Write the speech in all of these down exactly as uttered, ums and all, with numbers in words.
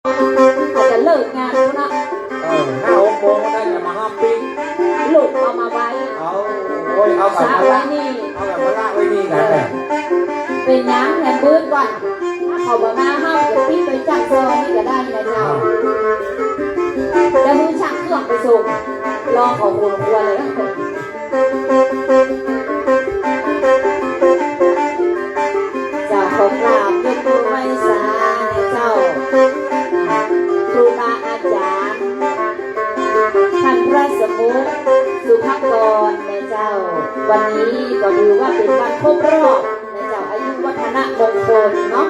ก็จะเลิกงานแล้วเนาะ เออ ห้าหกโมงก็ได้จะมาฮับปิ๊ก ลูกเอามาไว้ เอา โอ้ย เอาแบบ สระไว้นี่ เอาแบบว่าละไว้นี่นะ เออ เป๋นหยังแหม เปิดก่อน ถ้าเขาบ่มาเฮาจะปิ๊กไปจ้างซอนี่ก็ได้นะเจ้า อ้าว จะหื้อจ้างเครื่องไปส่ง รอเขาโหนครัวเลย เจ้า ขอกราบยกมือไหว้สาเจ้า ครูบาอาจ๋ารย์ ท่านพระสมุข สุภกร นะเจ้า วันนี้ก็ถือว่าเป๋นวันครบรอบนะเจ้า อายุวัฒนมงคลเนาะ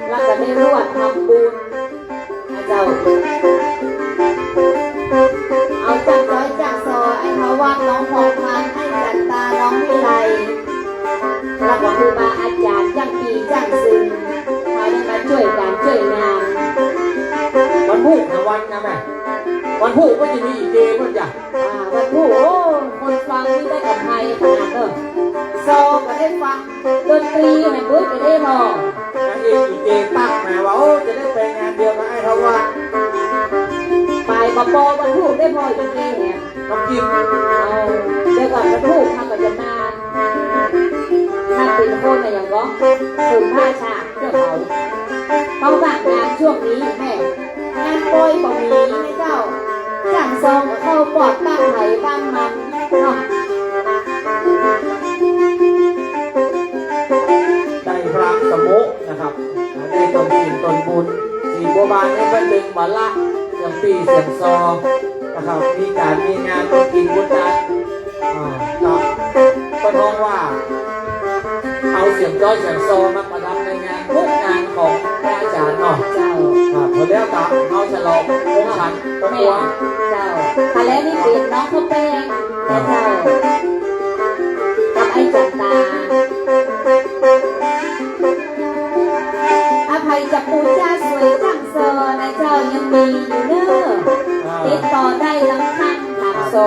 แล้วก็ได้ร่วมทำบุญ เจ้า เอาจ้างจ้อยจ้างซอ ไอ้เฮาวัง น้องผ่องพันธุ์ ไอ้จันตา น้องวิไล แล้วก็ครูบาอาจ๋ารย์ จ้างปี้จ้างซึ่ง เฮาได้มาจ้วยก๋านจ้วยงาน วันพูกนะ วันนะแม่ วันพูกก็จะมีอีเจเปิ้นจ้ะ อ่า วันพูก โอ้ คนฟังนี่ได้กำไรขนาดเนอะ ซอก็ได้ฟัง ดนตรีแหม เปิ้นจะได้พอ นางเอกอีเจตั๊กมาว่า โอ้ จะได้ไปงานเดียวกับไอ้เฒ่าวัด ไปบ่ปอวันพูกได้พออีเจแหม น้องจิ๊บ เอา เดี๋ยวก่อนวันพูกเฮาก็จะมา นับเป๋นคนอะหยังก็ คนผ้าชาเสื้อขาว เขาว่างงานช่วงนี้แม่ งานปอยก็มีนะเจ้า จ้างซอก็เข้าปอดบ้างไหลบ้างมันเนาะ ได้พระสมุขนะครับ ได้ต้นศีลต้นบุญ สีบัวบานนี่เปิ้นตึงบ่ละเสียงปี้เสียงซอนะครับ มีก๋านมีงานก็กิ๋นบุญตาน อ่า ก็ ก็ฮ้องว่า เอาเสียงจ้อยเสียงซอมาประดับในงานทุกงานของพระอาจ๋ารย์เนาะ เจ้า อ่า พอแล้วก็เอาฉลององค์ฉันครอบครัว แม่ เจ้า ค่ะ และนี่เป๋นน้องข้าวแป้งนะเจ้า กับไอ้จันตา อะ ใผจะปู๋จ้าสวยจ้างซอนะเจ้า ยังมีอยู่เน้อ อ่า ติดต่อได้ลำพังถามซอ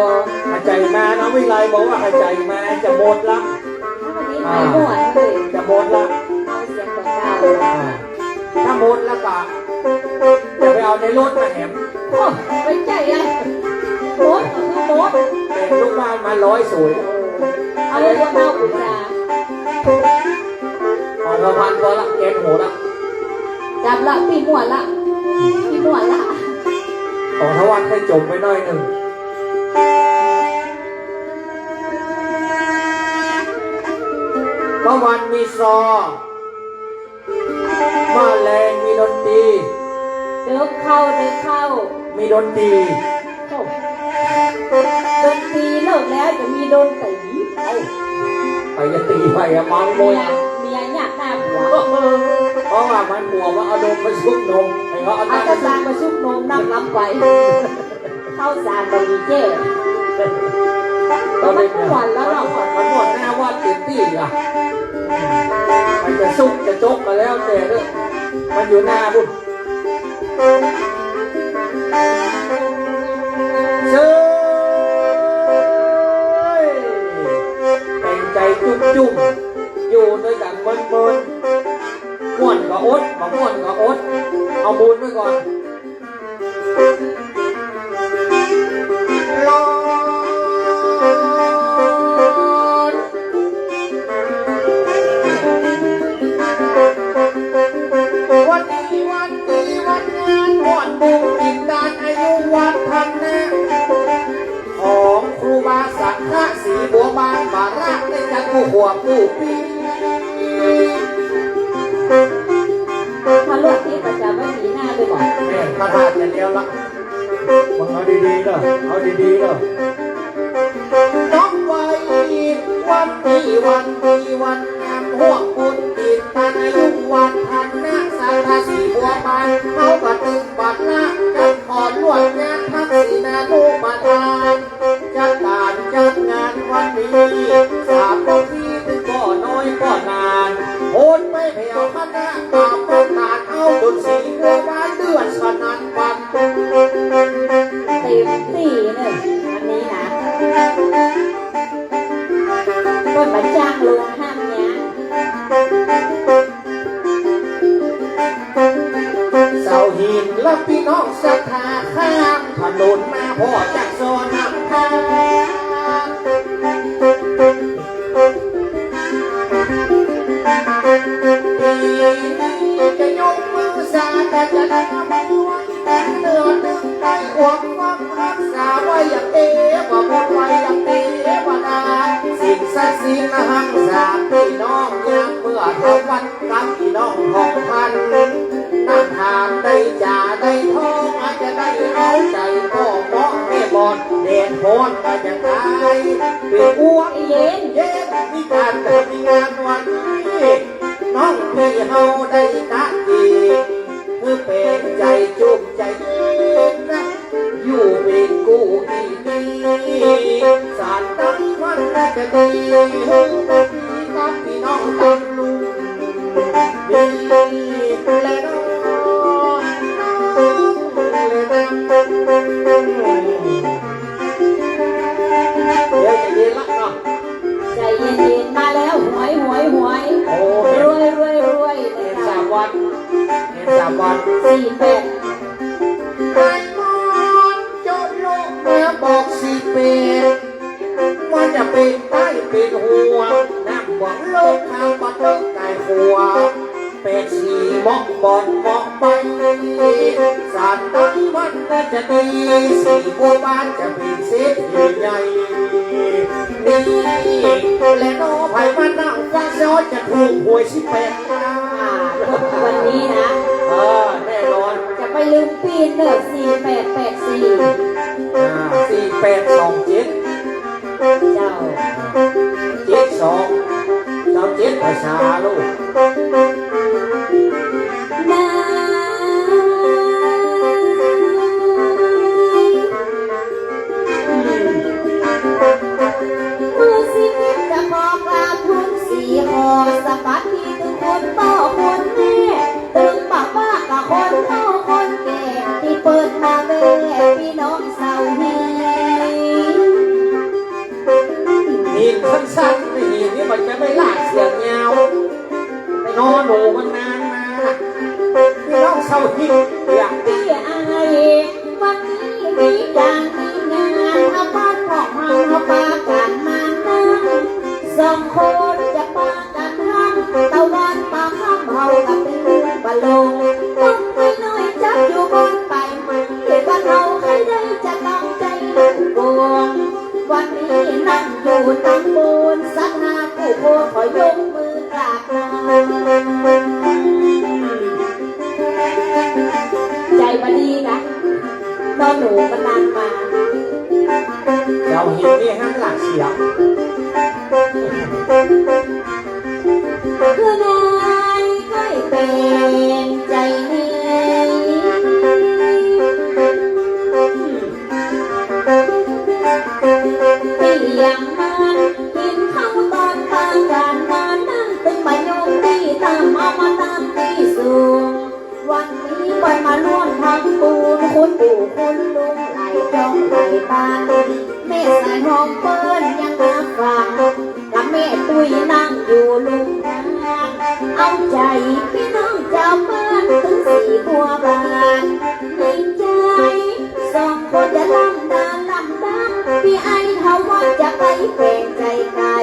หาใจ๋มานะ วิไลบอกว่าหาใจ๋มา จะหมดละ วันนี้ไม่หมดเลย จะหมดละ เอาเสียงของเรา อ่า ถ้าหมดแล้วก็ จะไปเอาในรถมาแหม โอ้ ไม่ใจ้อะ หมดก็คือหมด แต่ลูกบ้านมาร้อยสวย เอาเลยว่าเอาคุณยา ของเฒ่าพันธุ์พอละ แกนโหละ จับละ ปี้ม่วนละ ปี้ม่วนละ ของเฒ่าวัดให้จมไปหน้อยนึ่ง เมื่อวันมีซอ เมื่อแลงมีดนตรี เดิกเข้า เดิกเข้า มีดนตรี โอ้ ดนตรีเลิกแล้วจะมีดนต๋รี เอ้า ไปจะตี๋ใผอะ เมาหมด เมีย เมียอยากหน้าผัว เพราะว่ามันผัวว่าเอานมมาชุบนม ไอ้เขาเอา เอา น้ำ กระซังมาชุบนม นั่งลำไป ข้าวสารบ่มีเจ้ ก็มันม่วนแล้วเนาะ มันม่วน มันม่วนหน้าวัดเต็มตี้ล่ะ มันจะสุกจะจกก็แล้วแต่เด้อ มันอยู่หน้าบุญ เซ้ย แต่งใจ๋จุ้มๆ อยู่ตวยกั๋นเมินๆ ม่วนก็อด บ่ม่วนก็อด เอาบุญไว้ก่อน ลอด วันนี้วันดีวันงาน ม่วนบุญกิ๋นตาน อายุวัฒนะ ของครูบาสังฆะสีบัวบาน บ่าระได้จัดกู้ขวบกู้ปี๋ พระลูกที่ประจำไว้ปีหน้าเลยบอก เนี่ย พระธาตุอย่างเดียวละ มึงเอาดีๆเด้อ เอาดีๆเด้อ น้องไว้ วันนี้วันดีวันงาม ฮวกบุญติดตาน อายุวัฒนะ สังฆะสีบัวบาน เฮาบ่ตึงบ่ละ จัดขอรวดงานทักษิณานุปทาน จัดก๋านจัดงานวันนี้ สามนาที บ่น้อยบ่นาน โหนไปแผ่วคณะตามประกาศ เอาจนสีบัวบานเดือดสนั่นหวั่น เต็มตี้เน่อ อันนี้นะ เปิ้นบ่จ้างโรงห้ามเนี้ย เสาร์อาทิตย์ ปี้น้องศรัทธาข้ามถนนมา พ่อจักสอนนำทาง จะยกมือสา แต่จะได้มือไหว้ เหนือนึ่งได้อวมฟังรักษาไว้อย่างเอว่าบุญไว้อย่างเอว่าดา สิ่งศักดิ์สิทธิ์หังสา ปี้น้องยามเมื่อเท่าวัน กับปี้น้องของพัน นั่งถามได้จ่าได้ทอง อาจจะได้เอาใจ๋พ่อเมาะแม่บอด แดดฮ้อนก็จะต๋าย เป๋นอ้วกเย็นเย็น มีก๋านจะมีงานวันนี้ น้องปี้เฮาได้กะเกณฑ์ คือเป๋นใจ๋จุ่มใจ๋เย็นนะ อยู่เป๋นกู้ปี้นี้ สานตังวันจะดี กับปี้น้องตำลุง ดีแลน้อง เดี๋ยวจะเย็นละเนาะ ใจ๋เย็นๆ มาแล้ว หวย หวย หวย โอ้ รวย รวย รวย เห็นสามวัน เห็นสามวัน สี่แปด ไอ้มอนโจโลมาบอกสี่แปด ว่าจะเป๋นใต้เป๋นหัว น้ำหวังโลกทางบ่ต้องก๋ายหัว แปดสี่เมาะบ่อนเมาะไป สานตังวันก็จะดี สี่บัวบานจะเป๋นเศรษฐีใหญ่ นี่แหละเนาะ ใผมานั่งฟังเสียจะถูกหวยสิบแปดล้าน อ่า วันนี้นะ เออ แน่นอน จะไม่ลืมปี้เนอะ สี่แปดแปดสี่ อ่า สี่แปดสองเจ็ด เจ้า เจ็ดสอง เจ้าเจ็ดภาษาลูก นา เมื่อสิบเอ็ดจะขอกราบทูลสี่ข้อ สวัสดีตึงคนป้อคนแม่ ตึงป้าป้ากับคนเฒ่าคนแก่ ตี้เปิ้นมาแว่ปี้น้องเศร้านี้ นี่สั้นๆ ไม่เห็นนี่มันจะไม่ลากเสียงยาว นอหนูมันนานมา ปี้น้องเศร้านี้ อยากตี้อาย วันนี้มีก๋านมีงาน เอาบ้านพ่อเฮาเอาปากั๋นมานั่ง สองคนจะปากั๋นทำ ตะวันปาค่ำเฮาก็ตื่นบ่ลง ต้องไปน้อยจักอยู่บ้านไปมา แต่บ้านเฮาใครได้จะต้องใจลูกโป่ง วันนี้นั่งอยู่ตังบน ศรัทธากู้คนขอยกมือกราบลา ใจ๋บ่ดีกะ นอหนูมันนานมา เจ้าเห็นนี่ห้ามหลักเสียง คือนายใกล้เป๋นใจ๋นี้ ตี้ยังมันกิ๋นข้าวตอนปากั๋นมานั่ง ตึงบ่ยกตี้ต่ำ เอามาตั้งตี้สูง วันนี้เปิ้นมาร่วมทำบุญ คุณปู่คุณลุงหลายจ้องหลายบ้าน แม่สายทองเปิ้นยังมาฟัง กับแม่ตุ้ยนั่งอยู่ลุมงาน เอาใจ๋ปี้น้องจาวบ้านตึงสี่บัวบาน มีใจ๋สองคนจะล้ำดาล้ำดัง ปี้ไอ้เฒ่าว่าจะไปแป๋งใจ๋ไก่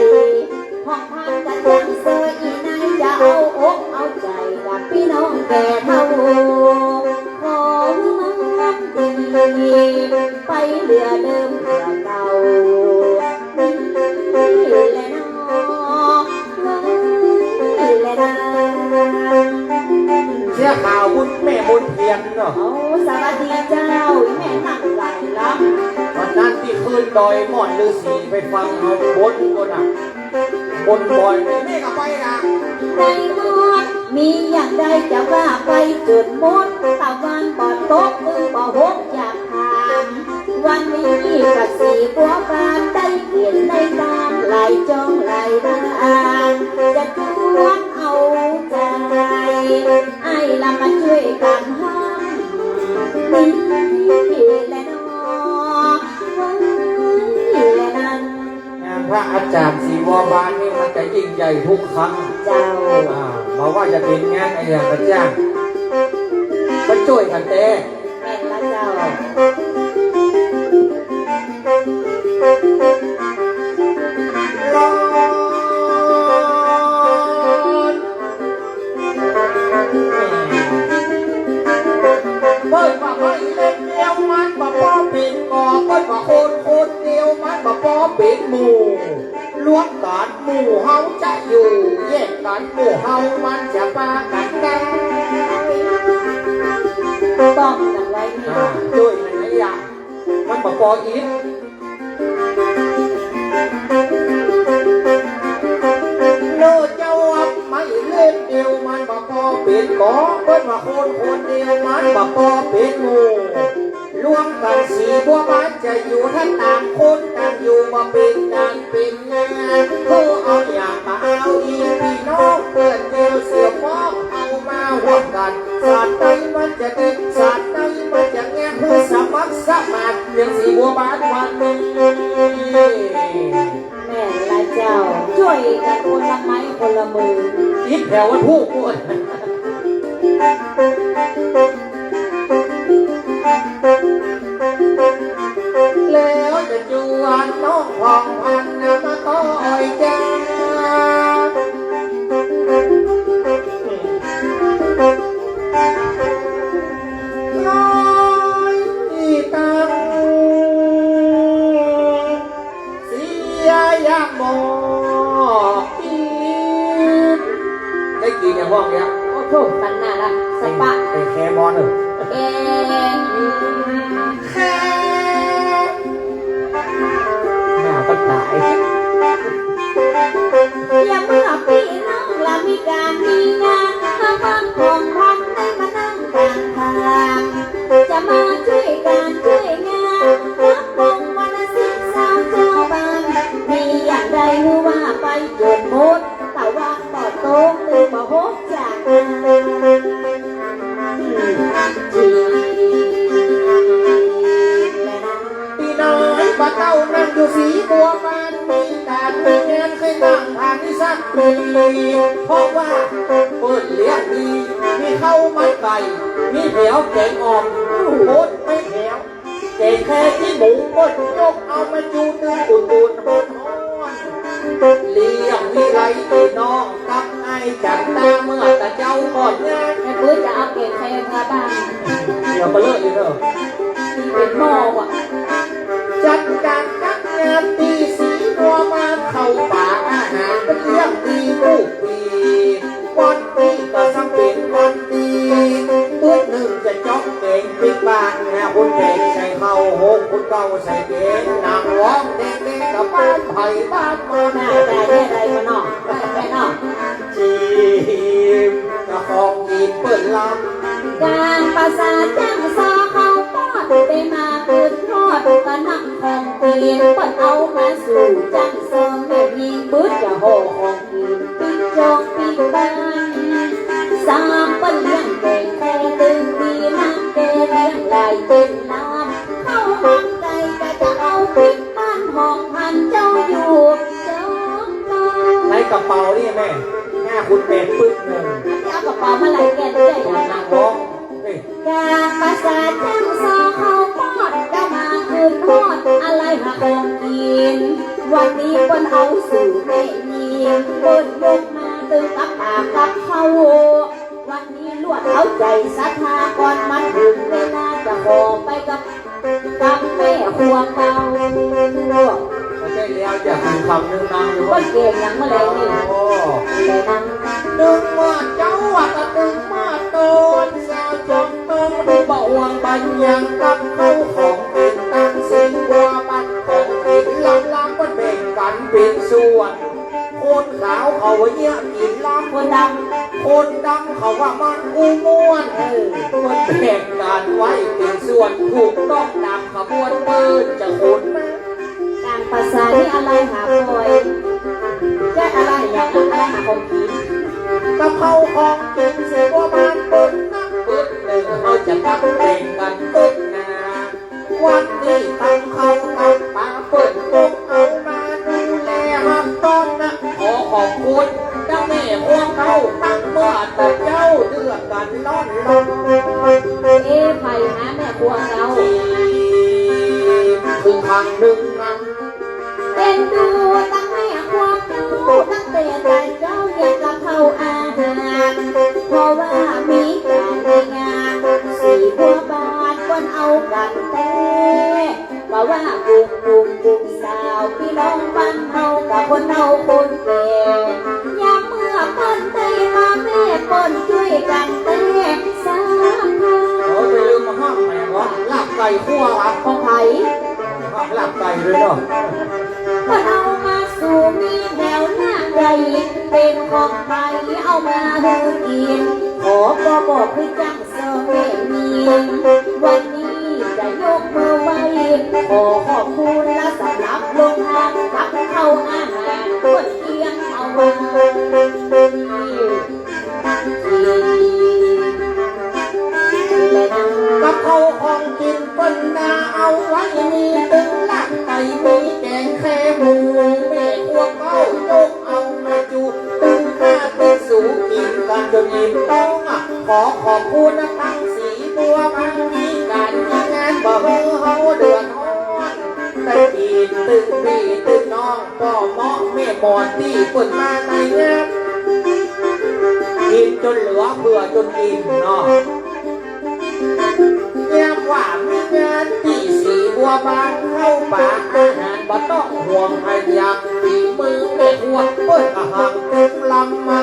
ห้องพักกะจังเซอ อีนายจะเอาอกเอาใจ๋กับปี้น้องแก่เฒ่า ขอมันดีไปเหลือเดิมเหลือเก่า นี่แหละเนาะ นี่แหละนะ เสียข่าวบุญแม่บุญเพียรเนาะ โอ้ สวัสดีเจ้า แม่นั่งไหลละ วันนั้นตี้ขึ้นดอยม่อนฤๅษีไปฟังเอาบนก่อนนะ บนบ่อย แม่ก็ไปนะ ในมอดมีอย่างใดจะว่าไปจนหมด ตะวันบ่ตก อึ่งบ่หกอยากถาม วันนี้กะสี่บัวบานได้เห็นได้ตาม หลายจ้องหลายบ้าน จะชวนเอาใจ๋ ไอ้ละมาจ้วยกั๋นห้าม นี่แหละเนาะ นี่แหละนั้น งานพระอาจ๋ารย์สี่บัวบานนี่มันจะยิ่งใหญ่ทุกครั้ง เจ้า อ่า บ่ว่าจะเป๋นงานอะหยังกะจ้าง มาจ้วยกั๋นแต๊ แม่นละเจ้า เปิ้นว่าไม้เล็บเดียวมันบ่ปอเป๋นกอ เปิ้นว่าคนคนเดียวมันบ่ปอเป๋นหมู่ รวมกั๋นหมู่เฮาจะอยู่ แยกกั๋นหมู่เฮามันจะปากั๋นได้ ต้องกั๋นไว้นี่ อ่า โดยในระยะ มันบ่ปออิด โลกเจ้าไม้เล็บเดียวมันบ่ปอเป๋นกอ เปิ้นว่าคนคนเดียวมันบ่ปอเป๋นหมู่ รวมกั๋นสีบัวบานจะอยู่ ถ้าต่างคนต่างอยู่บ่เป๋นก๋านเป๋นงาน ผู้เอาอย่างมาเอาอีก ปี้น้องเปิ้นเดียวเสียฟ้องเอามาร่วมกั๋น สาดใดมันจะดี สาดใดมันจะแงะ ผู้สมัครสมานเปียงสีบัวบานวันนี้ แม่นละเจ้า จ้วยกั๋นคนละไม้คนละมือ อิดแถววัตถุกวน แล้วจะจวนน้องผ่องพันธุ์นะมาต่อยจ้า น้อยตัง เสียยามหมอกอีก ได้กิ๋นอย่างว่าเนี้ย โอ้โธ่ ปันหน้าละ สะปะ ไปแค่มอนเถอะ แกง แค่ หน้าก็ต๋าย เสียเมื่อปี้น้องละมีก๋านมีงาน มาฟังของพันได้มานั่งกลางทาง จะมาจ้วยก๋านจ้วยงาน รับรองวันละสิบสาวเจ้าบ้าน มีอย่างใดหื้อว่าไปจ๋นหมด ตะวันบ่ตก ตึงบ่ฮบจากงาน ปี้น้อยบ่าเต้านั่งอยู่สีบัวบาน มีก๋านมีงานเคยนั่งผ่านนี้สักปี เพราะว่าเปิ้นเลี้ยงดี มีข้าวมันไก่ มีแผวแกงอ่อม โคตรไม่แผว แกงแค่ขี้หมู เปิ้นยกเอามาจูตึงอุ่นๆ ฮ้อนๆ เลี้ยงวิไลปี้น้อง กับไอ้จันตาเมื่อตะเจ๊าก่อนงาน แม่ปื๊ดจะเอาแกงแคเมือบ้าน เดี๋ยวมาเลิกอีกแล้ว นี่เป๋นหม้อว่ะ จัดก๋านจัดงานตี้สีบัวบาน เข้าป่าอาหารเปิ้นเลี้ยงดีกู้ปี๋ วันนี้ก็ซ้ำเป๋นวันดี ปื๊ดนึ่งจะจ๊อกแกงปิ๊กบ้าน แม่คุณแปดใส่ข้าว หกคุณเก้าใส่แกง นั่งฮ้องเต๊งๆ กับบ้านไผบ้านมัน หน้าต๋าแย่ใดมาเนาะ แม่เนาะ จีม เจ้าของกิ๋นเปิ้นลำ ก๋างประสาจ้างซอข้าวปอด ได้มาขึ้นฮอด ก็นำของกิ๋นเปิ้นเอามาสู่ จ้างซอแม่ญิงปื๊ดจะห่อของกิ๋นปิ๊กจองปิ๊กบ้าน สามเปิ้นเลี้ยงแกงแคตึงดีนัก แกเลี้ยงหลายเป๋นล้าน ข้าวมันไก่ก็จะเอาปิ๊กบ้านห้องพันเจ้าอยู่จองต้อง ในกระเป๋านี่แม่ ห้าคูณแปดปึกนึ่ง เอากระเป๋ามาหลายแก่นด้วย นั่งร้อง เอ้ย ก๋างประสาจ้างซอข้าวปอด ก็มาขึ้นฮอด อะไรหาของกิ๋น วันนี้เปิ้นเอาสู่แม่ญิง เปิ้นยกมาตึงกับปากกับข้าว วันนี้ลวดเอาใจ๋ศรัทธาก่อน มันถึงเวลาจะขอไปกับ กับแม่ครัวเก่า บ่ใจ้แล้ว อยากกิ๋นคำนึ่งนางอยู่ เปิ้นแกงหยังเมื่อแลงนี่ โอ้ แลงนาง นึ่งเมื่อเจ๊าว่าก็นึ่งเมื่อตอน สาวจอมเมืองบ่ห่วงบ่หยัง กับข้าวของกิ๋นตังสีบัวบาน ของกิ๋นลำๆ เปิ้นแบ่งกั๋นเป๋นส่วน คนขาวเขาว่าเยียะกิ๋นลำ คนดำ คนดำเขาว่ามันอู้ม่วน เออ เปิ้นแบ่งกั๋นไว้เป๋นส่วน ถูกต้องต๋ามขบวนเปิ้นจะขนมา ก๋างประสานี่อะไรหาปอย จะอะไรหยัง อะไรหาของกิ๋น กับข้าวของกิ๋นสีบัวบานเปิ้นนักเปิ้นนึ่ง เฮาจะตักแบ่งกั๋นเปิ้นนา วันนี้ตำข้าวตำป๋าเปิ้นยกเอามาดูแลฮับต้อนนะ ขอขอบคุณเจ้าแม่ครัวเก่าตั้งเมื่อตะเจ๊าเดือกั๋นร้อนๆ เอ๊ะ ไผ พวกเรา คือครั้งหนึ่งนั้น เอ็นดูตังแม่พวกเจ้า ตังแต่ต๋อนเจ้าเยียะกับข้าวอาหาร เพราะว่ามีก๋านมีงาน สีบัวบานเปิ้นเอากั๋นแต๊ บ่ว่ากุ้งหนุ่มกุ้งสาว ปี้น้องบ้านเฮากับคนเฒ่าคนแก่ ยามเมื่อเปิ้นได้มาแม่เปิ้นจ้วยกั๋นแต๊สักผ้า โอ้ย ไปลืมมาห้องแหมวะ ลาบไก่คั่ววะ ของใผ ห้องลาบไก่เลยเนาะ เปิ้นเอามาสู่มีแถวหน้าไก่ เป๋นของใผเอามาหื้อกิ๋น ขอบ่บอกหื้อจั้ง เจ้าแม่ญิง วันนี้จะยกมือไหว้ ขอขอบคุณนะสำหรับโรงทานกับข้าวอาหารเปิ้นเตรียมเอาไว้ กับข้าวของกิ๋นเปิ้นนาเอาไว้ มีตึงลาบไก่ มีแก๋งแค่หมู แม่ครัวเก้ายก เอามาจุ ตึงข้าตึงสูกิ๋นกั๋นจ๋นอิ่มต๊อง ขอขอบคุณนะตังสีบัวบาน มีก๋านมีงานบ่หื้อเฮาเดือดฮ้อน ตึงปี้ตึงปี้ตึงน้อง ป้อเมาะแม่หมอนตี้เปิ้นมาในงาน กิ๋นจ๋นเหลือเผื่อจ๋นอิ่มเนาะ ยามว่ามีงานตี้สีบัวบาน ข้าวป๋าอาหารบ่ต้องห่วง อะหยังฝีมือแม่ครัวเปิ้นอะหังตึงลำมา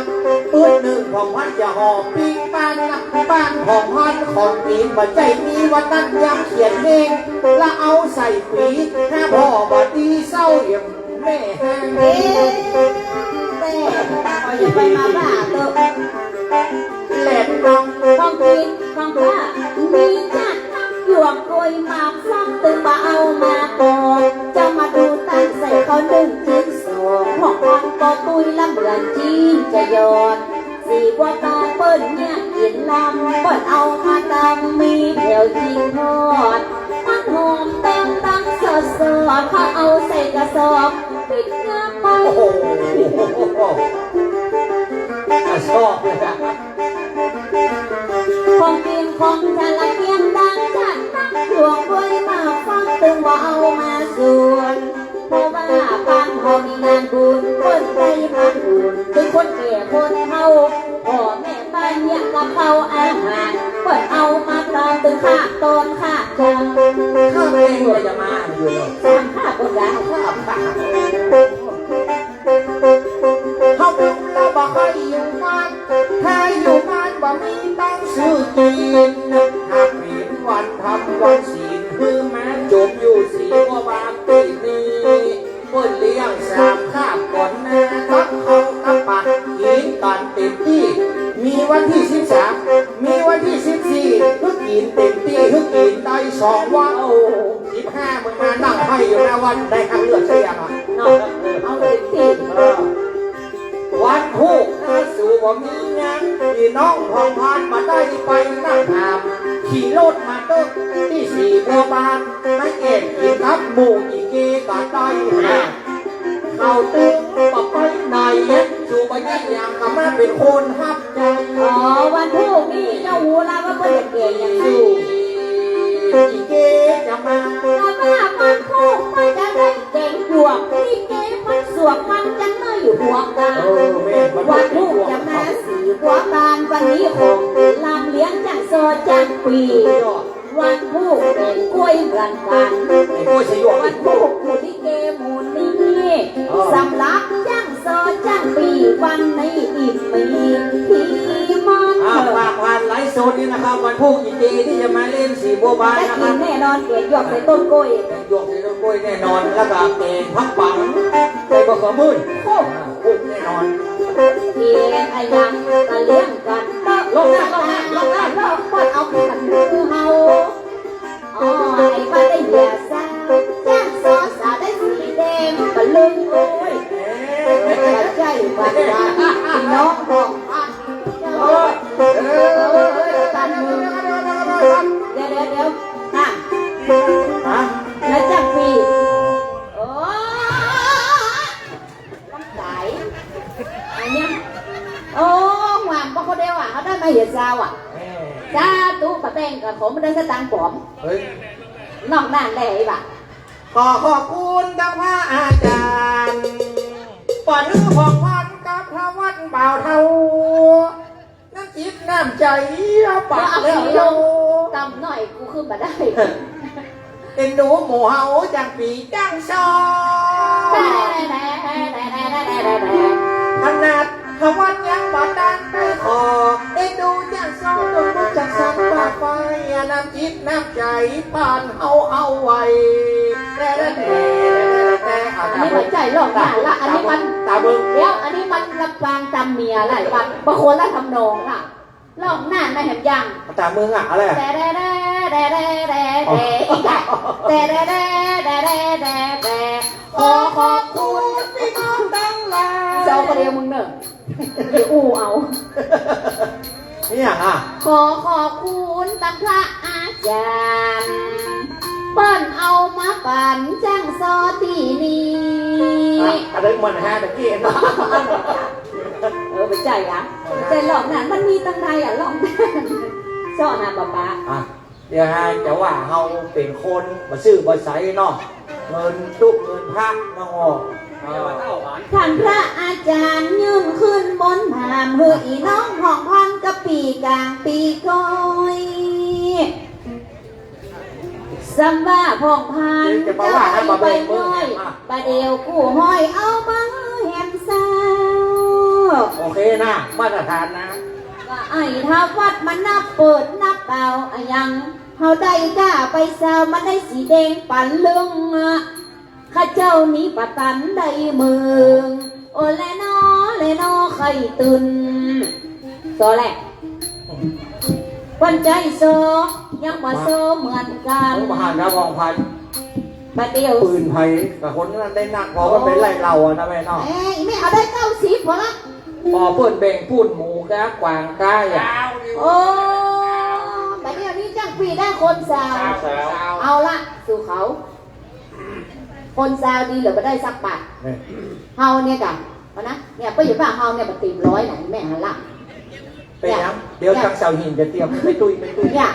ปื๊ดนึ่งผ่องพันจะห่อปิ้งบ้านนะ บ้านผ่องพันของกิ๋น บ่ใจ้มีวันนั้นยามเขียนเพลง ละเอาใส่ปี๋ ถ้าพ่อบ่ดีเศร้าเอี่ยม แม่แฮง เอ๊ะ แต่ขออย่าไปมาบ้าเต๊อะ แหลมน้อง ของกิ๋นของข้า มีจัดนักหยวกกล้วยหมากฟัก ตึงบ่เอามาก่อน จะมาดูตั้งใส่ข้าวนึ่งจิ๊นสอง ของอ่อนก็ตุ้ยละเหมือนจิ๊นจะหยอด สีบัวบานเปิ้นเยียะกิ๋นลำ เปิ้นเอามาตำมีแถวจิงทอด ผักหอมแตงตังสดๆ เขาเอาใส่กระสอบ ปิดงามไป โอ้โห กระสอบเลยนะ ของกิ๋นของฉันละเตรียมดังจัดนักหยวกกล้วยหมากฟัก ตึงบ่เอามาสวน เพราะว่าบ้านเฮามีงานบุญ เปิ้นได้มาบุญ ตึงคนแก่คนเฒ่า พ่อแม่บ้านเยียะกับข้าวอาหาร เปิ้นเอามาตำตึงข้าตอนข้าจัง ข้าเองก็จะมาอยู่เนาะ สามข้าคนละ ข้า ข้า เฮาบุญละบ่ใค่อยู่บ้าน ถ้าอยู่บ้านบ่มีตังค์ซื้อกิ๋น หากเป๋นวันธรรมวันศีล หื้อแม้จมอยู่สีบัวบานตี้นี้ เปิ้นเลี้ยงสามคาบก่อนนา กับข้าวกับป๋ากิ๋นกั๋นเต๋มตี้ มีวันตี้สิบสาม มีวันตี้สิบสี่ หื้อกิ๋นเต๋มตี้ หื้อกิ๋นได้สองวัน สิบห้า มึงมานั่งไห้อยู่หน้าวัดได้ครั้งเลือดเสียงอะเนาะ เอาเต๋มตี้ เออ วันพูกถ้าสูบ่มีงาน ปี้น้องผ่องพันบ่ได้ไปนั่งหาม ขี่รถมาเต๊อะตี้สีบัวบาน มาแอบกิ๋นกับหมู่อีเกก็ได้หา เขาตึงบ่ไปไหน สูบ่เยียะหยังก็มาเป๋นคนฮับ อ๋อ วันพูกนี่เจ้าฮู้ละว่าเปิ้นจะแก๋งหยังอยู่ อีเกจะมา ถ้าว่าวันพูกเปิ้นจะได้แก๋งหยวก อีเกมันสวกมันจังในหัวกา เออ แม่น วันพูกจะมาสีบัวบาน วันนี้ของลำเลี้ยงจ้างซอจ้างปี้ สุดยอด วันพูกแก๋งกล้วยเหมือนกั๋น ไอ้กล้วยสยอง วันพูกหมู่ลิเกหมู่นี้ เออ สำหรับจ้างซอจ้างปี้ วันนี้อิ่มมีตี้มัน อ่า ฝากผ่านไลฟ์สดนี้นะครับ วันพูกอีเกตี้จะมาเล่นสีบัวบานนะครับ ได้กิ๋นแน่นอน แก๋งหยวกใส่ต้นกล้วย แก๋งหยวกใส่ต้นกล้วยแน่นอน แล้วก็แก๋งผักปัง ใส่มะเขือเทศ โอ้ อ่า พูกแน่นอน เอ๊ะ อะหยังกะเลี้ยงกั๋นเต๊อะ ลองนะ ลองนะ ลองนะ ลอง เปิ้นเอาขันหื้อเฮา อ๋อ ไอ้บ้านได้เหียสาว จ้างซอสาวได้สีแดง บ่ลึงโอ้ย บ่ใจ้ว่า ว่า น้องของบ้าน เออ เออ เออ เออ บ้านมึง เดี๋ยว เดี๋ยว เดี๋ยว ฮะ ฮะ แล้วจ้างปี้ โอ้ ต๋าย อันเนี้ย โอ้ หวานปะคนเดียวอะ เขาได้มาเหียสาวอะ สาธุ บ แบ่งก็ขอบ่ได้สตางค์ป๋อม เฮ้ย นอกนั้นแหละไอ้บ่า ขอขอบคุณตังพระอาจ๋ารย์ ปอดหื้อผ่องพันกับทวัดบ่าวเฒ่า น้ำจิตน้ำใจ๋ปากแล้ว เอาเอาลงต่ำหน่อย กูขึ้นบ่ได้ เอ็นดูหมู่เฮาจั้งปี้จั้งซ้อ ขนาดทวัดยังบ่ตันได้ขอ เอ็นดูจั้งซ้อ จนรู้จักสักว่าไป น้ำจิตน้ำใจ๋ปานเฮาเอาไว้ แต่ แต่ แต่ แต่ อันนี้มันใจ้ร้องหน้าละ อันนี้มัน ตาเบิ่ง เดี๋ยว อันนี้มันลำปางตำเมียละ บาง บางคนละทำนองละ ร้องหน้าไม่เห็นยัง ตามึงอะ อะไรอะ แต่ แต่ แต่ แต่ แต่ แต่ อ๋อ อีกอะ แต่ แต่ แต่ แต่ แต่ แต่ แต่ ขอขอบคุณพี่น้องตังหลาย เจ้าคนเดียวมึงเนอะ อู้เอา นี่อย่างอะ ขอขอบคุณตังพระอาจ๋ารย์ เปิ้นเอามาปั๋นจั้งซ้อตี้นี่ อ่ะ อันนั้นมันฮะตะกี้นะ เออ บ่ใจ้ละ บ่ใจ้ร้องนั้น มันมีตังใดอะ ร้องนั้น ซ้อนะป๊าป๊า อ่ะ เดี๋ยวฮะ จะว่าเฮาเป๋นคนบ่ซื่อบ่ใสเนาะ เงินตุ๊เงินพระมาออก อ่า ท่านพระอาจ๋ารย์ยืนขึ้นบนผาม หื้ออี่น้องผ่องพันกับปี้ก๋างปี้ก้อย สำว่าผ่องพัน เดี๋ยวจะมาว่านะ เจ้า บ่าเบิ่ง ใบน้อย มึงเนี่ย บ่าเดี่ยวกู้ฮ้อยเอามาหื้อแหมเศร้า โอเคนะ มาตรฐานนะ ว่าไอ้ทวัดมันนับเปิดนับเป่าอะหยัง เฮาได้ก้าใบเศร้า มันได้สีแดงปั๋นลึงอะ ข้าเจ้านี้บ่ตันได้เมิง โอแลนอ แลนอ ใค่ตื่น ซ้อแหละ ปันใจ้ซ้อ ยังบ่ซ้อเหมือนกั๋น โอ้ บ่หันนะ ผ่องพัน บ่าเดี่ยว ปืนไผกับคนนั้นได้นัก พอมันเป๋นไล่เล่าอะนะแม่เนาะ เอ้ย แม่เอาได้เก้าสิบพอละ พอเปิ้นแบ่งปู๊นหมูกับกวางใต้อะ โอ้ บ่าเดี่ยวนี้จั้งปี้ได้คนสาว สาว เอาละ สู่เขา คนซาวดีเหลือบ่ได้สักบาท เนี่ย เฮาเนี่ยกะ เอานะ เนี่ย เปิ้นอย่าว่าเฮาเนี่ยบ่เต๋มร้อยนะ แม่หันละ เป๋นหยัง เนี่ย เดี๋ยว เนี่ย ตังเสาหินจะเตรียม แม่ตุ้ย แม่ตุ้ย เนี่ย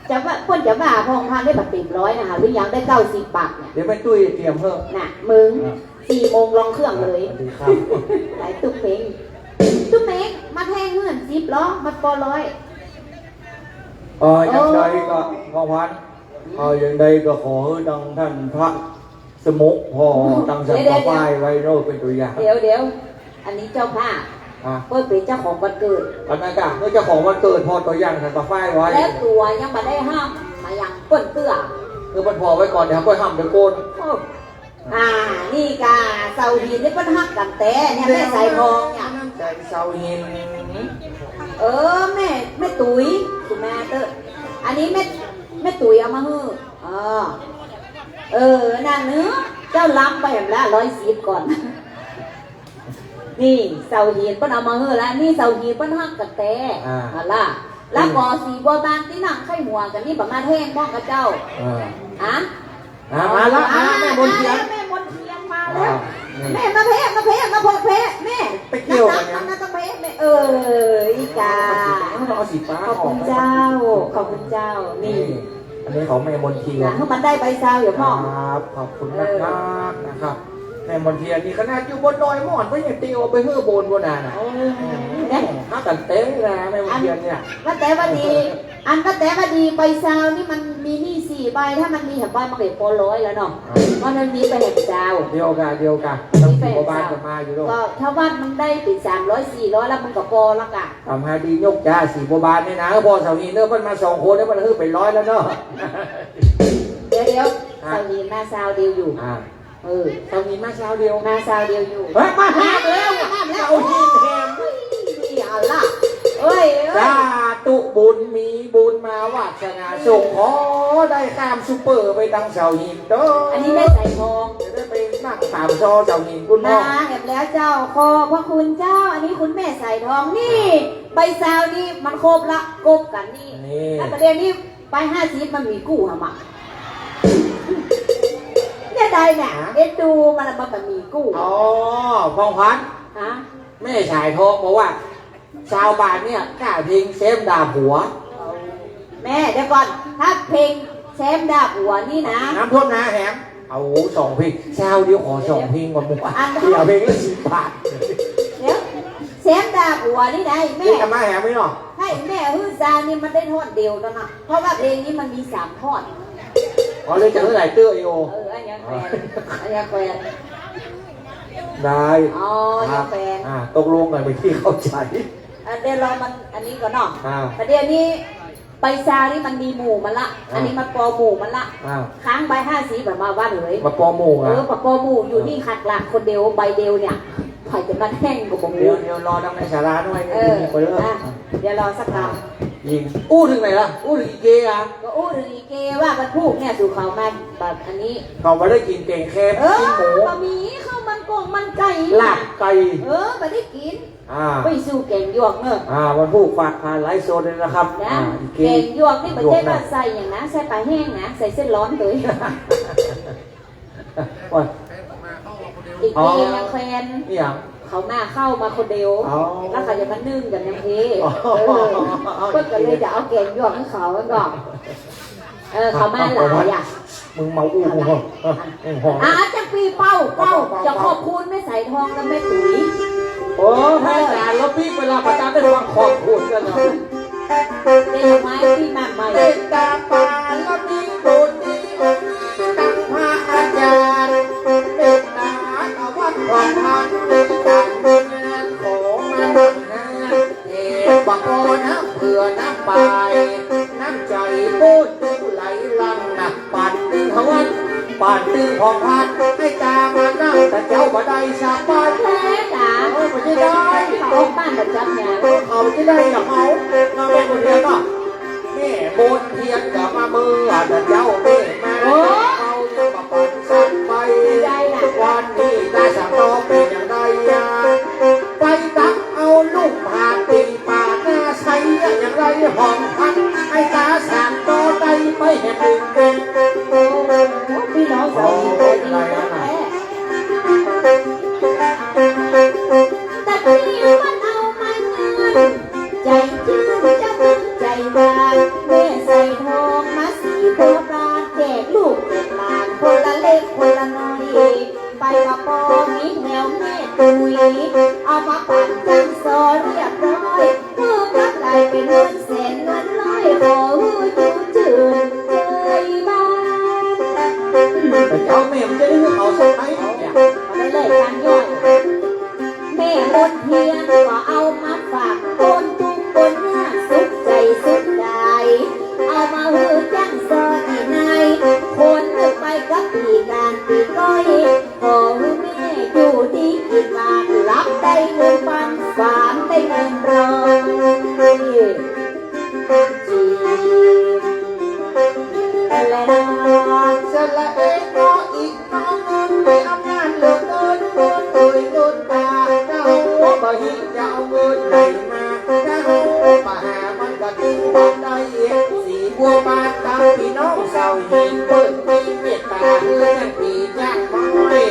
จะว่า เปิ้นจะว่าผ่องพันได้บ่เต๋มร้อยนะ หาหรือยังได้เก้าสิบบาทเนี่ย เดี๋ยวแม่ตุ้ยเตรียมเพิ่ม น่ะ มึง อ่ะ สี่โมงลงเครื่องเลย อ่ะ สวัสดีครับ หลายตุ๊กเม้ง ตุ๊กเม้ง มาแทงเงินสิบล้อ มาปอร้อย เอ่อ อย่างใดก็ โอ้ ผ่องพัน เอ่อ อย่างใดก็ขอหื้อตังท่านพระสมุข พ่อ อืม ตังสันตะไฟไว้เนาะ เป๋นตั๋วอย่าง เดี๋ยว เดี๋ยว อันนี้เจ้าภาพ อ่ะ เปิ้นเป๋นเจ้าของวันเกิด อันนั้นกะ เมื่อเจ้าของวันเกิด พ่อตั๋วอย่างสันตะไฟไว้ แล้วตั๋วยังบ่ได้ห้ำ มายังเปิ้นเตื้อ คือมันพอไว้ก่อน เดี๋ยวค่อยห้ำเดี๋ยวโกน โอ้ อ่า นี่กะ เสาหินนี่เปิ้นฮักกั๋นแต๊เนี่ย แม่สายทองเนี่ย เสาหิน เออ แม่ แม่ตุ๋ย สุมาเตอร์ อันนี้แม่ แม่ตุ๋ยเอามาหื้อ อ๋อ เออ นั่นเนาะ เจ้าล้ำไปแหมละ ร้อยสิบก่อน นี่เสาหินเปิ้นเอามาหื้อแล้ว นี่เสาหินเปิ้นฮักกั๋นแต๊ อ่า เอาล่ะ แล้วก็สีบัวบานตี้นั่งไข้หัวกั๋นนี่บ่มาแทงพ่องกับเจ้า เออ อะ อ่า มาละ อ่า มา แม่มนเทียน อ่า แม่มนเทียนมาแล้ว อ่า นี่ แม่มาแพ้ มาแพ้ มาพบแพ้ แม่ ไปเกี่ยวกั๋นเนี่ย นักๆ นักๆ ต้องแพ้ แม่ เออ อีกา เอาสีฟ้า เอาสีฟ้า ขอบคุณเจ้า ออกไป ขอบคุณเจ้า นี่ นี่ อันนี้ของแม่มนเทียน นะ หื้อมันได้ใบซาวอยู่พ่อง ครับ ขอบคุณมาก เออ มากนะครับ แม่มนเทียนนี่ขนาดอยู่บนดอยหมอนก็ยังเตียวเอาไปหื้อบนบนน่ะนะ โอ้ เนี่ย ฮักกั๋นแต๊นะ แม่มนเทียนเนี่ย อันว่าแต่ว่าดี อันว่าแต่ว่าดี ใบซาวนี่มันมีนี่สี่ใบ ถ้ามันมีแหมใบมันก็ปอร้อยแล้วเนาะ อ่า เพราะมันมีไปแหมซาว เดี๋ยวกะ เดี๋ยวกะ มีไปแหมซาว เจ้าสีบัวบานจะมาอยู่ลูก ก็ถ้าวัดมันได้เป๋นสามร้อยสี่ร้อยแล้วมันก็ปอละกะ ทำให้ดียกจ้าสีบัวบานนี่นะ พ่อเสาหินเนอะ เปิ้นมาสองคนเนี่ย เปิ้นหื้อไปร้อยแล้วเนาะ เดี๋ยว เดี๋ยว อ่ะ เสาหินมาซาวเดียวอยู่ อ่ะ เออ เสาหินมาซาวเดียว มาซาวเดียวอยู่ เฮ้ย มาห้ามแล้ว ห้ามแล้ว เสาหินแหม โอ้ย เอาละ เอ้ย เอ้ย สาธุ บุญมีบุญมาวาสนาส่ง ขอได้ข้ามซุปเปอร์ไปตังเสาหินเด้อ อันนี้แม่สายทอง จะได้ไปนั่งต๋ามซอเสาหินคุณพ่อ มาแหมแล้วเจ้า ขอบพระคุณเจ้า อันนี้คุณแม่สายทอง นี่ ใบซาวนี่มันครบละ ครบกั๋นนี่ นี่ แล้วประเดี๋ยวนี้ ไปห้าสิบมันมีกู้หะมะ เนี่ยได้เนี่ย เอ็นดูมันละ มันบ่มีกู้ อ๋อ ผ่องพัน ฮะ แม่สายทองบอกว่า ซาวบาทเนี่ย กล้าเพลงแซมด่าผัว เอา แม่ เดี๋ยวก่อน ถ้าเพลงแซมดากั๋วนี่นะ น้ำท่วมนาแหม เอาสองเพลง เช้าเดี๋ยวขอสองเพลงก่อน หมู่ อัน เดี๋ยวเพลงละสิบบาท เดี๋ยว แซมดากั๋วนี่นะ แม่ เดี๋ยวจะมาแหมไหมเนาะ ให้แม่ หื้อซาวนี่มันได้ท่อนเดียวเท่านั้น เพราะว่าเพลงนี้มันมีสามท่อน อ๋อ เลยจะเท่าไหร่เตื้ออีโอ เออ อันนี้แขวน อันนี้แขวน ได้ อ๋อ ครับ ยังแขวน อ่า ตกลงกันไปนตี้เข้าใจ๋ อ่ะ เดี๋ยวรอมันอันนี้ก่อนเนาะ อ่า ประเดี๋ยวนี้ ใบซาวนี่มันมีหมู่มันละ อ่า อันนี้มันปอหมู่มันละ อ่า ค้างใบห้าสิบแบบมาว่าเลย มาปอหมู่อะ เออ มาปอหมู่ อยู่นี่ อ่า ขัดหลักคนเดียว ใบเดียวเนี่ย ใผจะมาแท่งก็บ่ฮู้ เดี๋ยว เดี๋ยวรอตางในศาลาหน่อย เออ มีคนเลิก อ่ะ เดี๋ยวรอสักคราว อ่า ยิง อู้เถิงไหนล่ะ อู้เถิงอีเกอะ ก็อู้เถิงอีเกว่าวันพูกเนี่ย สู่เขามาแบบอันนี้ เขามาได้กิ๋นแก๋งแคม เออ กิ๋นหมู บะหมี่ ข้าวมันก๋งมันไก่ ลาบไก่ เออ มาได้กิ๋น อ่า ไปสู่แก๋งหยวกเนอะ อ่า วันพูกฝากผ่านไลฟ์สดเลยนะครับ นะ อ่า อีเก แก๋งหยวกนี่บ่ใจ้ว่าใส่หยังนะ ใส่ป๋าแห้งนะ ใส่เส้นฮ้อนตวย โอ๊ย อีเก อ๋อ ยังแควน นี่หยัง เขามาเข้ามาคนเดียว อ๋อ แล้วเขาจะมานึ่งกั๋นยังเพ อ๋อ เออ เปิ้นก็เลยจะเอาแก๋งหยวกหื้อเขาก่อน เออ เขามาหลายอะ มึงเมาอู้ มึงหอม อ่ะ มึงหอม อ่ะ จักปี้เป้า เป้า เป้า เป้า จะขอบคุณแม่สายทองกับแม่ตุ๋ย โอ้ พระอาจ๋ารย์ แล้วปี้เวลาประจำได้ฟังขอบคุณกั๋นเนาะ เดี๋ยวไว้ปี้มาใหม่ เมตตาปาลมีบุญตังพระอาจ๋ารย์ เมตตาตะวันของท่าน ขอมา เทพะปอน้ำเผื่อน้ำปาย น้ำใจ๋ปูนตึงไหลหลั่งนะ ปันตึงหวัด ปันตึงของพัน ให้ตามานั่งตะเจ้าบ่ได้สักวัน แท้จ๋า เออ บ่ใจ้ได้ เขาออกบ้านประจ๋ำเนี่ย เขาจะได้กับเขา มาแม่คนเดียวเนาะ แม่มนเทียนก็มาเมื่อตะเจ้าแม่มา โอ้ เขาจะมาปันสักใบ ได้ล่ะ วันนี้ได้สักต่อเป๋นอย่างใดอะ ไปตักเอาลุ่มหาดตี้ป่านาไซ อย่างไรหอมพัน ไอ้ต๋าสามต่อได้ไปแหมนึ่งเป๋น โอ้ ปี้น้องสาวดีใจดีแท้ ตะกี้มันเอามาเงิน ใจ๋จื้นจะภูมิใจ๋หวาน แม่สายทองมาสี่บัวบาน แจกลูกแจกหลาน คนละเล็กคนละน้อย ไปบ่ปอมีแถวแม่ตุ้ย เอามาปันจั้งซอเรียบร้อย เมื่อก็ก๋ายเป๋นเงินแสนเงินร้อย ขอหื้ออยู่จื้นเจยบ้าน แต่เจ้าแม่มันจะได้หื้อเขาสักไหมเนี่ย เอาได้เลย ตางยอด แม่มนเทียนก็เอามาฝาก คนตุ๊กคนยากสุขใจ๋สุขกาย เอามาหื้อจั้งซอตี้นาย คนนึกไปกับปี้ก๋านปี้ก้อย ขอหื้อแม่อยู่ดีกิ๋นหวาน หลับได้เงินปัน ฝันได้เงินร้อย จีบ แลนาะ สละเอเนาะ อีกน้องเงินมีอำนาจเหลือเกิน เกินเอ่ยเกินตา ถ้าเฮาบ่หิจะเอาเงินไหนมา ถ้าเฮาบ่หามันก็ตึงบ่ได้ สี่บัวบานตามปี้น้องสาวหิน เปิ้นมีเมตต๋าหื้อยังปี้จักน้อย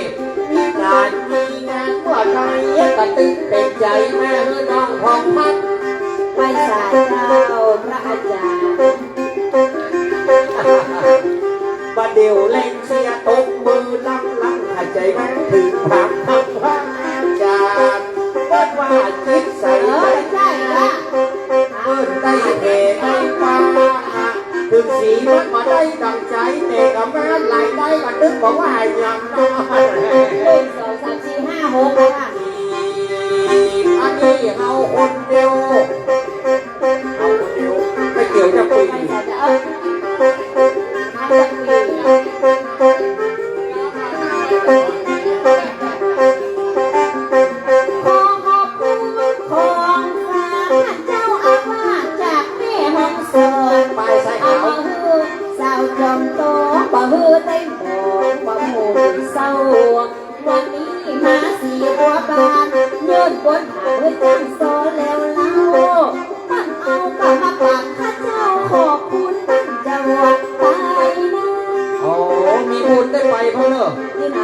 มีก๋านมีงานบ่ได้ ก็ตึงเป๋นใจ๋มาหื้อน้องผ่องพัน ไปสาเจ้าพระอาจ๋ารย์ บ่าเดี่ยวแลงเสียตบมือลังๆ หายใจ๋มันเถิงพระ พระอาจ๋ารย์ เปิ้นว่าจิตใส เออ ใจ้ละ เปิ้นได้แผ่ได้กว้าง เถิงสีมันบ่ได้ดั่งใจ๋ แต่ก็มาหลายได้ก็ตึงบ่ว่าหยังเนาะ หนึ่ง สอง สาม สี่ ห้า หก ค่ะ อันนี้เอาคนเดียว เอาคนเดียว ไม่เกี่ยวจะปี ขอขอบคุณของฝากท่านเจ้าอาวาสจากแม่ฮ่องสอน ไปใส่ขาว เอามาหื้อสาวจอมโต บ่หื้อได้หมอง บ่หมู่เศร้า วันนี้มาสี่บัวบาน ย้อนบนหาไว้จั้งซอแล้วเล่า มันเอากลับมาฝากข้าเจ้า ขอบคุณท่านเจ้าวัดไปนะ โอ้ มีบุญได้ไปพ่อเนอะ ที่ไหน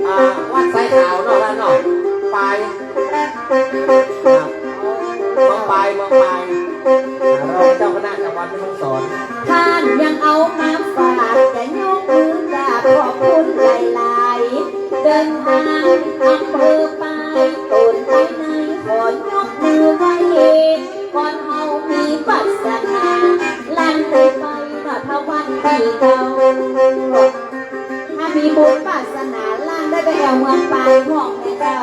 อ่า วัดไซขาวเนาะ ท่านเนาะ ปาย ครับ เมืองปาย เมืองปาย อ่ารองเจ้าคณะจังหวัด สอน ต้านยังเอามาฝาก จะยกมือกราบขอบคุณหลายๆ เดินทางอำเภอปาย ตนไปในขอยกมือไหว้ ก่อนเฮามีวาสนา ล้านได้ไปเนาะ ถ้าวันตี้เก่า ถ้ามีบุญวาสนา ล้านได้ไปแอ่วเมืองปายพ่องแม่เจ้า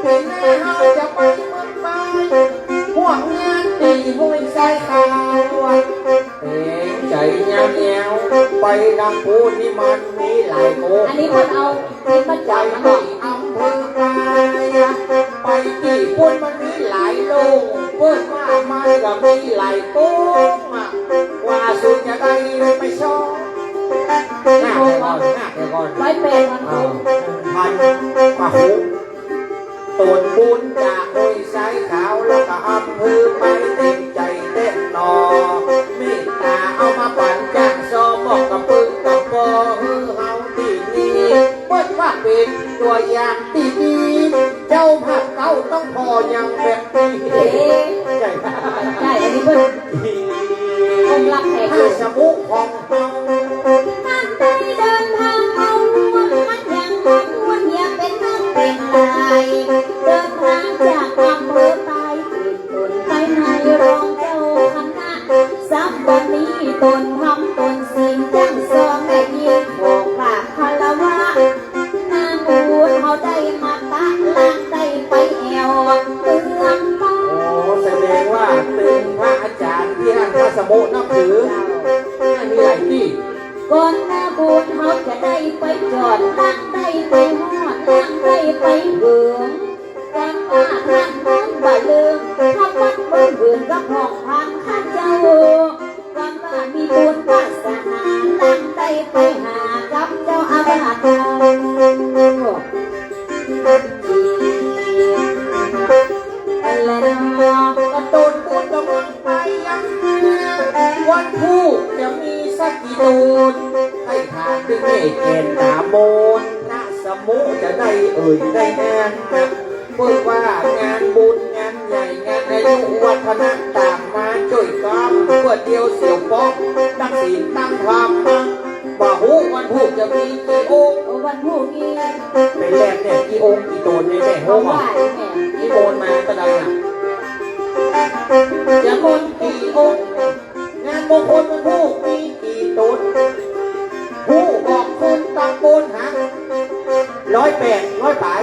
ปีหน้าเฮาจะไปเมืองปาย ฮ่วมงานตี้ห้วยทรายขาว เกรงใจ๋ยามแอ่ว ไปตางปู๊นนี่มันมีหลายโต๊ะ อันนี้เปิ้นเอาคลิปมาจากนั้นเนาะ ไปตี้อำเภอปาย ไปตี้ปู๊นมันมีหลายโต๊ะ เปิ้นว่ามันก็มีหลายโต๊ะอะ กว่าสุดจะได้ไปชอบ หน้าเดี๋ยวก่อน หน้าเดี๋ยวก่อน ร้อยแปดวัน อ้าว พัน ปะหุ ตนบุญจากห้วยทรายขาว แล้วก็อำเภอปายเต็มใจ๋แต๊หนอ เมตต๋าเอามาปั๋นจ้างซอ มอบกระปึงกระป๋อหื้อเฮาตี้นี่ เปิ้นว่าเป๋นตั๋วอย่างตี้ดี เจ้าภาพเก่าต้องผ่ออย่างแบบนี้ เอ๊ะ ใจ๋ ใจ๋ อันนี้เปิ้น เปิ้นรับแขก ถ้าสมุของ เฮา ต้านได้เดินทางมาฮ่วม มันยังมาม่วนเยียะเป๋นนักเป๋นหลาย เดินทางจากอำเภอปาย ขึ้นตนไปในรองเจ้าคณะ ซ้ำบ่มีตนธรรมตนศีล จ้างซอแม่ญิงขอกราบคารวะ นางบุญเฮาได้มาตะ ล้านได้ไปแอ่วเมืองปาย โอ้ แสดงว่าเป๋นพระอาจ๋ารย์ตี้อั้นพระสมุนับถือ เจ้า มีหลายตี้ ก่อนนางบุญเฮาจะได้ไปจอด ล้านได้ไปฮอด ล้านได้ไปเถิง แต่ว่าต้านนั้นบ่าลืม ถ้าวัดเมืองหื่นกับห้องพักข้าเจ้า ก่อนว่ามีบุญวาสนา ล้านได้ไปหากับเจ้าอาวาส และเนาะ กระตูนปูนกำลังไปยัง วันพูกจะมีสักกี่ตูน ให้ถามด้วยแม่แก่นต๋ามน ณ สมุจะได้เอ่ยได้งานนะ เปิ้นว่างานบุญงานใหญ่งานอายุวัฒนะต่างมาจ้วยกั๋น เปื้อเตียวเสี่ยวป๊อก ตั้งศีลตั้งธรรมนะ บ่ฮู้วันพูกจะมีกี่องค์ โอ้ วันพูกนี่ เป๋นแรกเนี่ย กี่องค์กี่ตูนเนี่ยแม่ฮู้บ่ เอาว่าแม่ กี่ตูนมาตะใดอะ จะมีกี่องค์ งานมงคลวันพูกมีกี่ตูน ฮู้บอกคนตำบลหา ร้อยแปด ร้อยป๋าย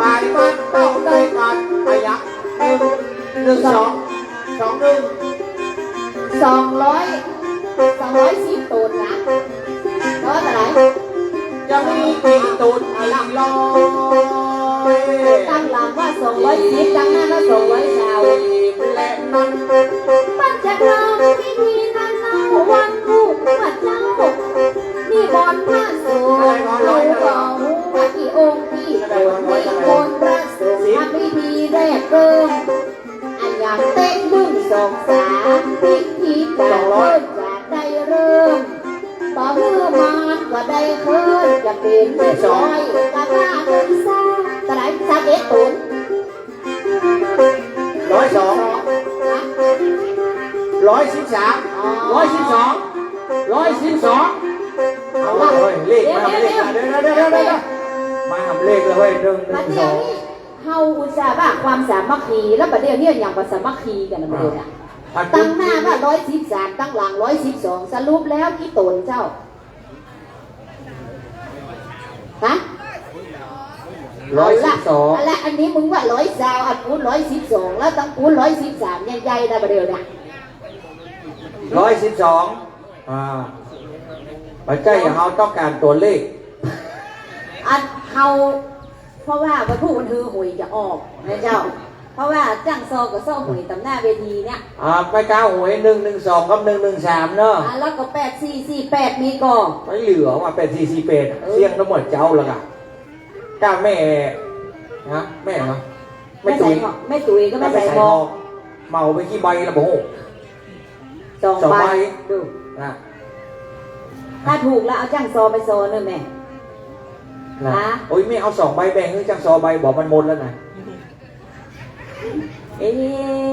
ป๋ายมันเต้าได้กั๋น อะหยัง หนึ่ง หนึ่งสอง สองหนึ่ง สองร้อย สองร้อยสิบตูนนะ เนาะ เต้าใด จะมีกี่ตูน อะหยัง ร้อย ตังหลังว่าสองร้อยสิบ ตังหน้าว่าสองร้อยซาว และนั้น เปิ้นจะทำพิธีนั้นเล่าวันพูกเมื่อเจ๊า นิมนต์พระสงฆ์ ฮู้บ่ฮู้ว่ากี่องค์กี่ตูน นิมนต์พระสงฆ์ทำพิธีแรกเริ่ม อะหยังเต๊ะนึ่งสองสาม พิธีการเปิ้นจะได้เริ่ม บ่หื้อมานก็ได้เคิ้น จะเป๋นเรียบร้อย กะว่าเปิ้นซา ตะใด ซาวเอ็ดตูน ร้อยสอง ฮะ ร้อยสิบสาม อ๋อ ร้อยสิบสอง ร้อยสิบสอง เอาละเฮ้ย เลขมา เดี๋ยว เลขมา เดี๋ยว เดี๋ยว เดี๋ยว เดี๋ยว มาเลขเลยเฮ้ย หนึ่ง หนึ่ง สอง บัดเดี๋ยวนี้ เฮาอุตส่าห์ว่าความสามัคคี แล้วบัดเดี๋ยวนี้ยังบ่สามัคคีกั๋นนะ บัดเดี๋ยวนี้ อ่า ตังหน้าว่าร้อยสิบสาม ตังหลังร้อยสิบสอง สรุปแล้วกี่ตูนเจ้า ฮะ ร้อยสิบสอง เอาละ อันนี้มึงว่าร้อยซาว อันปู๊นร้อยสิบสอง แล้วตังปู๊นร้อยสิบสาม ใหญ่ๆ นะบัดเดี๋ยวนี้ ร้อยสิบสอง อ่า ปัจจัยเฮาต้องก๋านตั๋วเลข อันเฮา เพราะว่าวันพูกวันหือหวยจะออกนะเจ้า เพราะว่าจ้างซอกับซอหวยต๋ามหน้าเวทีเนี่ย อ่า ไปก้าวหวย หนึ่งหนึ่งสอง กับ หนึ่งหนึ่งสาม เนาะ อ่า แล้วก็ แปดสี่สี่แปด มีก่อ ไม่เหลือว่า แปดสี่สี่แปด เออ เสี่ยงทั้งหมดเจ้าแล้วกะ ก้าแม่ ฮะ แม่เหรอ แม่ แม่ใส่ ตุ้ย หมอก แม่ตุ้ยก็แม่ใส่หมอก แม่ใส่หมอก เหมาไปกี่ใบละบ่ฮู้ สอง สองใบ ใบ ดู นะ ถ้าถูกแล้วเอาจ้างซอไปซอเน่อแม่ นะ ฮะ โอ้ย แม่เอาสองใบแบ่งหื้อจ้างซอใบ บอกมันหมดแล้วนะ เอ๊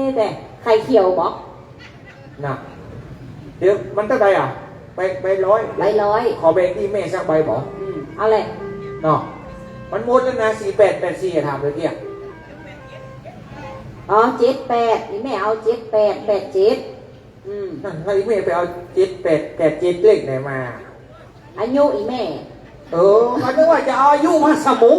ะ แต่ไข่เขียวบอก น่ะ เดี๋ยวมันเต้าใดอะ ใบ ใบร้อย ใบร้อย ขอแบ่งตี้แม่สักใบบ่ อืม เอาเลย เนาะ มันหมดแล้วนะ สี่แปดแปดสี่ อะ ถามเมื่อกี้ อ๋อ เจ็ดแปด อี่แม่เอา เจ็ดแปดแปดเจ็ด อืม นั่น แล้วอี่แม่ไปเอา เจ็ดแปดแปดเจ็ด เลขไหนมา อายุอี่แม่ เออ ก็นึกว่าจะเอาอายุพระสมุ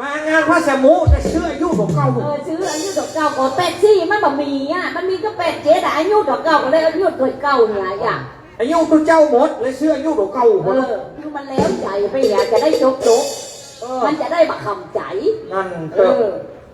มางานพระสมุ แต่ซื้ออายุตั๋วเก่า เออ ซื้ออายุตั๋วเก่าก่อ แปดสี่ มันบ่มีอะ มันมีก็ แปดเจ็ด อะ อายุตั๋วเก่า ก็เลยเอาอายุตั๋วเก่าเนี่ยอะ อายุตั๋วเจ้าหมด เลยซื้ออายุตั๋วเก่า เออ คือมันแล้วใจ๋ไปอะ จะได้จบๆ เออ มันจะได้บ่คำใจ๋ นั่นเต๊อะ เออ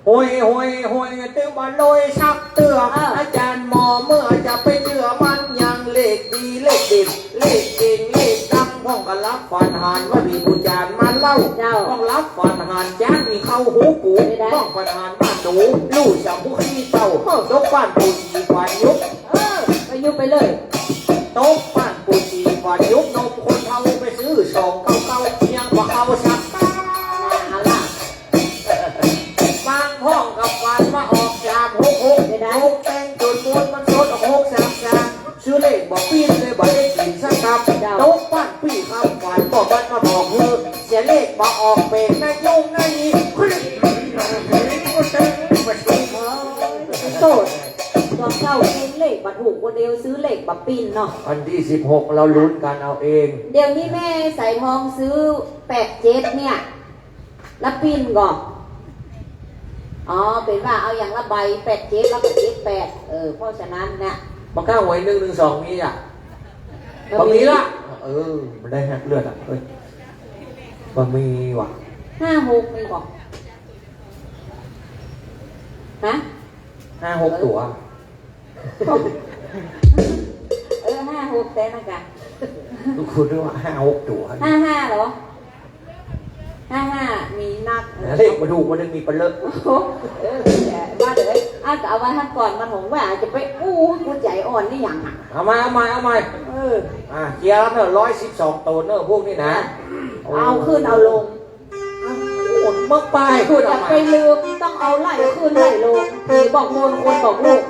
โฮย โฮย โฮย ตึงบ่โลยสักเตื้อ เออ อาจ๋ารย์หมอเมื่อจะไปเจื้อมันยังเลขดีเลขเด่น เลขเก่งเลขดัง พ่องก็ลับฝันหันว่ามีผู้จารย์มาเล่า เจ้า พ่องลับฝันหันจ๊างมีเข้าหูกู ไม่ได้ พ่องฝันหันว่าหนู ลู่สามผู้ขี้เต้า เออ ตกบ้านปู่ศรีขวัญยุบ เออ ก็ยุบไปเลย ตกบ้านปู่ศรีขวัญยุบ นมคนเฒ่าไปซื้อสองเก้าเก้า ยังบ่เข้าสักบาท เอาล่ะ บางพ่องก็ฝันว่าออกสามหกหก ไม่ได้ ตกแต่งจนหมดมันสดออกหกสามสาม ซื้อเลขบ่ปิ้นเลยบ่ได้กิ๋นสักกำ เจ้า ตกบ้านปี้คำฝันบ่มันมาบอกคือ เสียเลขบ่ออกเป๋นนายงนายนี้ โอ้ย โตษ ตั๋วเก่าเก่งเลขบ่ถูกคนเดียว ซื้อเลขบ่ปิ้นเนาะ วันตี้สิบหก เราลุ้นกันเอาเอง เดี๋ยวนี้แม่สายทองซื้อ แปดเจ็ด เนี่ย แล้วปิ้นก่อ อ๋อ เป๋นว่าเอาอย่างละใบ แปดเจ็ด แล้วก็เจ็ดแปด เออ เพราะฉะนั้นเนี่ย บ่กล้าหวย หนึ่งหนึ่งสอง มีอะ บ่มี บ่มีละ เออ มันได้หักเลือดอะ เฮ้ย บ่มีว่ะ ห้าหก มีบ่ ฮะ ห้าหก ตั๋ว เออ ห้าหก แต๊นะกะ กูนึกว่าห้าหก ตั๋ว ห้าห้า เหรอ ห้าห้า มีนัก เลขบ่ถูกมันยังมีปะเลอะ โอ้โห เออ ว่าเดี๋ยว อ่ะ ก็เอาไว้หั้นก่อน มันหงว่าจะไปอู้กูใจ๋อ่อนนี่หยังอะ เอาใหม่ เอาใหม่ เอาใหม่ เออ อ่ะ เคลียร์แล้วเนอะ ร้อยสิบสอง โตเนอะ พวกนี้นะ เอาขึ้นเอาลง หมุนเมืองปายพูดออกมา อย่าไปลืม ต้องเอาไล่ขึ้นไล่ลง ผีบอกมนต์คนบอกลูก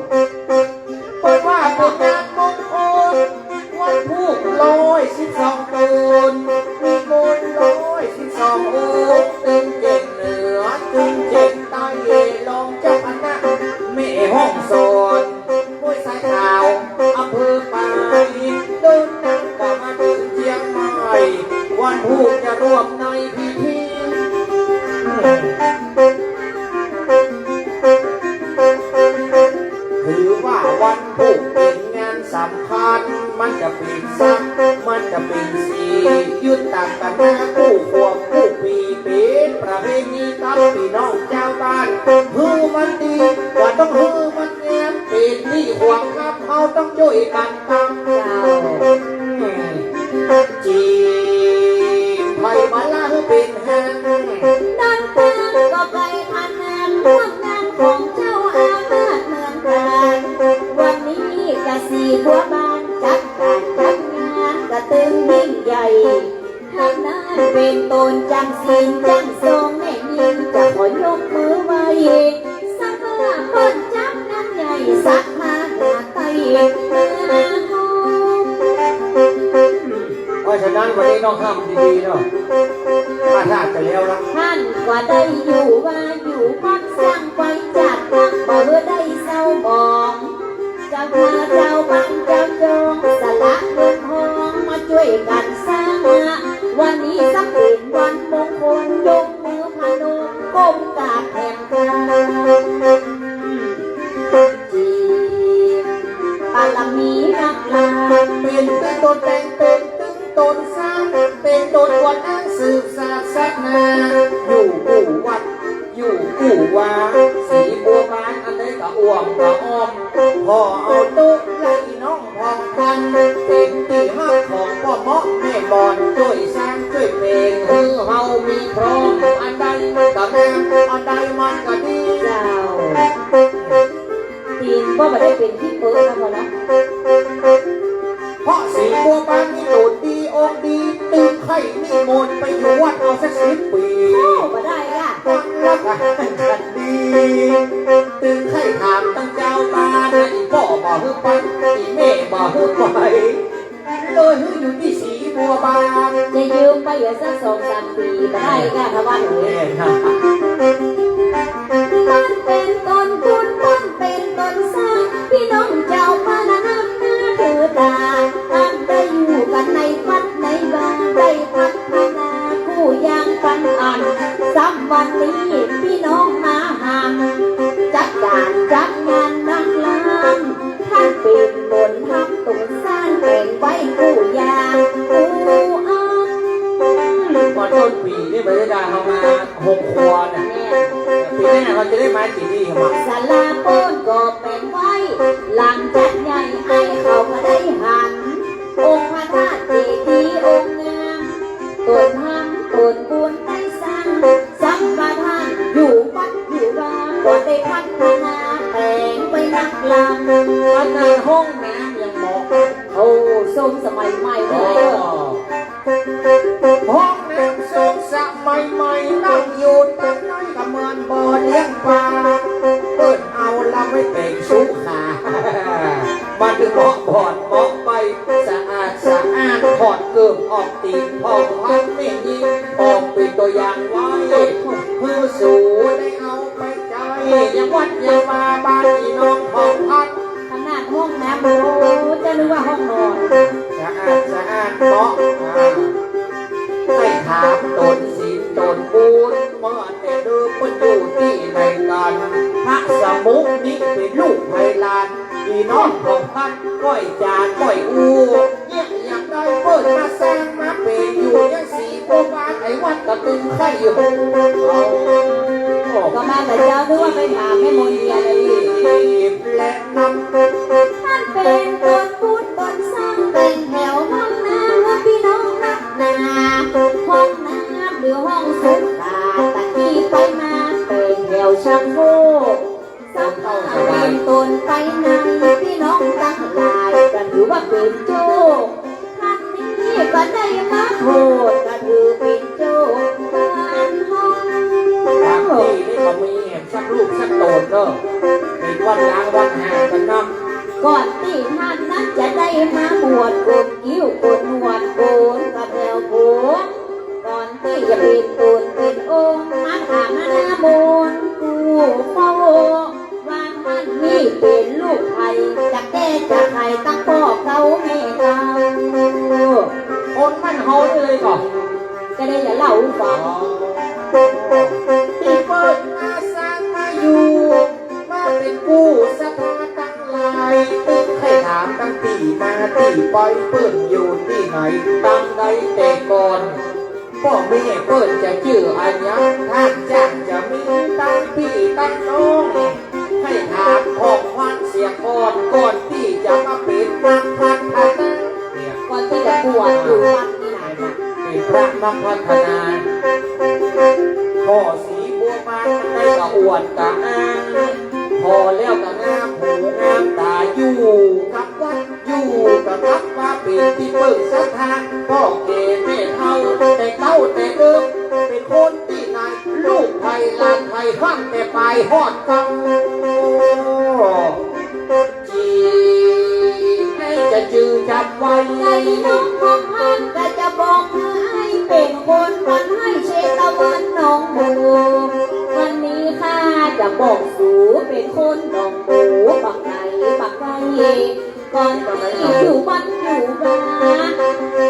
เปิ้นว่าเป๋นงานมงคล วันพูกร้อยสิบสอง เปิ้นมีมนต์ร้อยสิบสอง องค์ ตึงเจ้งเหนือ ตึงเจ้งใต้ รองเจ้าคณะแม่ฮ่องสอน ห้วยทรายขาว อำเภอปาย เดินทางกลับมาถึงเจียงใหม่ วันพูกจะร่วมในพิธี ถือว่าวันพูกเป๋นงานสำคัญ มันจะเป๋นทรัพย์ มันจะเป๋นศรี ยึดตามกันมากู้ขวบกู้ปี๋ เป๋นประเพณีกับปี้น้องจาวบ้าน หื้อมันดี ก็ต้องหื้อมัน เป๋นตี้ขวางคำ เฮาต้องจ้วยกั๋นตั้ง เจ้า จีบไผมาละหื้อเป๋นแฮง ดันเปิ้นก็ไปพนันร่วมงานของเจ้าอาวาสเหมือนกั๋น วันนี้กะสีบัวบานจัดก๋านจัดงานกะตึงยิ่งใหญ่ ทางนั้นเป๋นต๋นจั้งศีลจั้งซอง แม่ญิงจะขอยกมือไหว้ สักผ้าป้อนจั๊บนางใหญ่ สักผ้าหน้าไต้เนื้อหอม เพราะฉะนั้นวันนี้ต้องห้ามดีๆเนาะ ถ้า ถ้าจะแล้วละ หั้นกว่าได้อยู่ว่าอยู่ พักสร้างไปจากพัก บ่ได้เศร้าหมอง เจ้าพาเจ้าบ้านเจ้าจอง สละเงินทองมาจ้วยกั๋นสร้าง วันนี้สักเป๋นวันมงคล ยกมือพนมก้มกราบแผ่น จีบปารมีรักลา เป๋นตึงต๋นแต่ง เป๋นตึงต๋นสร้าง เป๋นต๋นบวชอ้างสืบศาสนา อยู่กู้วัด อยู่กู้วา สีบัวบานอันใดกะอ่วมกะอ่อม ผ่อเอาตุ๊ไล่น้องผ่องพัน เป๋นตี้ฮักของป้อเมาะแม่หมอน จ้วยสร้างจ้วยเป๋น หื้อเฮามีพร้อม อันใดมันกะงาม อันใดมันกะดี เจ้า ตี้ก็บ่ได้เป๋นขี้เปิ้นนะพ่อเนาะ เพราะสีบัวบานมีโตนดีองค์ดี ตึงใค่นิมนต์ไปอยู่วัดเอาสักสิบปี๋ โอ้ บ่ได้ละ ฟังแล้วกะดี ตึงใค่ถามตังเจ้าบ้าน อีป้อบ่หื้อไป อี เอ้ย อยู่ตี้สีบัวบาน จะยืมไปอย่าสักสองสามปี๋ บ่ได้ก้า ถ้าว่าหนู แม่นครับ ต้นเป๋นต้นบุญ ต้นเป๋นต้นสร้าง ปี้น้องเจ้ามานับหน้าถือต๋า อันได้อยู่กั๋นในวัดในวา ได้พัฒนากู้อย่างปันอัน ซ้ำวันนี้ปี้น้องมาหา จัดก๋านจัดงานนางลำ ต้านเป๋นหนุนฮับตรงสร้างแป๋งไว้กู้อย่างกู้อัน ก่อนต้นปี๋นี่บรรยากาศเฮามาหกครัวน่ะ แม่น ปี๋หน้าเฮาจะได้มากี่ตี้ครับ ศาลาโป๊นก็แป๋งไว้ หลังจัดใหญ่ไอ้เขาก็ได้หัน องค์พระธาตุเจดีย์องค์งาม ต้นฮัมต้นบุญได้สร้าง สัมปทานอยู่วัดอยู่วา ก็ได้พัฒนาแป๋งไว้นักลำ ขนาดห้องน้ำยังเหมาะ โอ้ ทรงสมัยใหม่เลย อ๋อ ห้องน้ำทรงสมัยใหม่ ตั้งอยู่ตังในก็เหมือนบ่อเลี้ยงปลา เปิ้นเอาลำไว้แป๋งสุขา มันเหมาะผ่อนเหมาะไป สะอาดสะอ้าน ถอดเกิบออกตี๋น ผ่องพันแม่ญิง ออกเป๋นตั๋วอย่างไว้ หื้อสูได้เอาไปใจ๊ ยังวัดยังวาบ้านปี้น้องผ่องพัน ขนาดห้องน้ำ โอ้ จะนึกว่าห้องนอน สะอาดสะอ้านเนาะ อ่า ใค่ถามต๋นศีลต๋นบุญ เมื่อแต่เดิมเปิ้นอยู่ตี้ไหนกั๋น พระสมุนี้เป๋นลูกใผหลาน ปี้น้องผ่องพัน ก้อยจ๋าก้อยอู้ เยียะอย่างใดเปิ้นมาสร้างมาเป๋นอยู่ยังสีบัวบาน ไอ้วัดก็ตึงใค่อยู่ ก็มาแต่เจ๊า นึกว่าไปถามแม่มนเทียนเลย และนำ ต้านเป๋นต้นบุญต้นสร้าง แบ่งแถวห้องน้ำ ปี้น้องนับหน้า ห้องน้ำหรือห้องสุขา ตะกี้ไปมาแบ่งแถวชักโครก สัมภาษณ์ต๋นไปในปี้น้องตังหลาย ก็ถือว่าเป๋นโจค ครั้งนี้ก็ได้มาโผด ก็ถือเป๋นโจคบ้านฮ้อง บางตี้นี่ก็มีสักลูกสักโตนเนาะ เป๋นวัดล้างวัดฮ้างกั๋นเนาะ ก่อนตี้ต้านนั้นจะได้มาบวช โกนคิ้วโกนหนวด โกนกระแผวผม ก่อนตี้จะเป๋นต๋นเป๋นองค์ มาถามมาหน้ามนต์กู้เฝ้า ว่าต้านนี้เป๋นลูกใผ จะแก้จะไขตังป้อเก่าแม่เก่า คนบ้านเฮานี่เลยก่อ จะได้อย่าเล่าหื้อฟัง อ๋อ ตี้เปิ้นมาสร้างมาอยู่ มาเป๋นกู้ศรัทธาตังหลาย ใค่ถามตังตี้มาตี้ไป เปิ้นอยู่ตี้ไหน ตังใดแต่ก่อน ป้อแม่เปิ้นจะจื้ออะหยัง ต้านจ้างจะมีตังปี้ตังน้อง ใค่ถามผ่องพันเสียก่อน ก่อนตี้จะมาเป๋นนักพัฒนา เนี่ย ก่อนตี้จะบวชอยู่วัดนี่นะ เป๋นพระนักพัฒนา พ่อสีบัวบานได้กะอวดกะอ้าง ผ่อแล้วกะงามหูงามต๋า อยู่กับวัด อยู่กับวัดว่าเป๋นตี้เปิ้งศรัทธา ป้อแก่แม่เฒ่า แต่เก๊าแต่เดิม เป๋นคนตี้ไหน ลูกใผหลานใผ ฟังแต่ป๋ายฮอดกำ จี๋ ให้จะจื้อจ๋ำไว้ ใจ้น้องของท่านก็จะบอกหื้อ เป๋นคนบ้านไฮ่เชตวันหนองหมู วันนี้ข้าจะบอกสู เป๋นคนหนองหมู ปักไหนปักไกล ก่อนตี้อยู่บ้านอยู่วา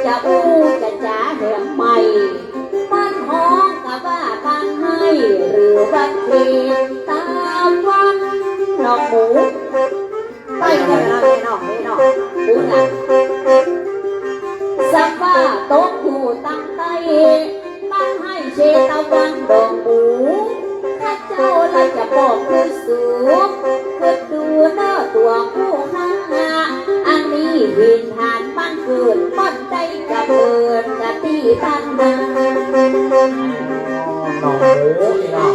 จะอู้จะจ๋าแหมใหม่ บ้านฮ้องกะว่าบ้านไฮ่ หรือบ้านเขตตะวันหนองหมู ไปกันแล้วแม่น้อง แม่น้อง อู้น่ะ สัมว่าตกอยู่ตังใต้ บ้านไฮ่เชตวันหนองหมู ข้าเจ้าละจะบอกหื้อสู กึ๊ดดูเน่อตั๋วกู้ข้า อันนี้ถิ่นฐานบ้านเกิด บ่อนได้กำเนิดกะตี้บ้านนา หนองหมูนี่เนาะ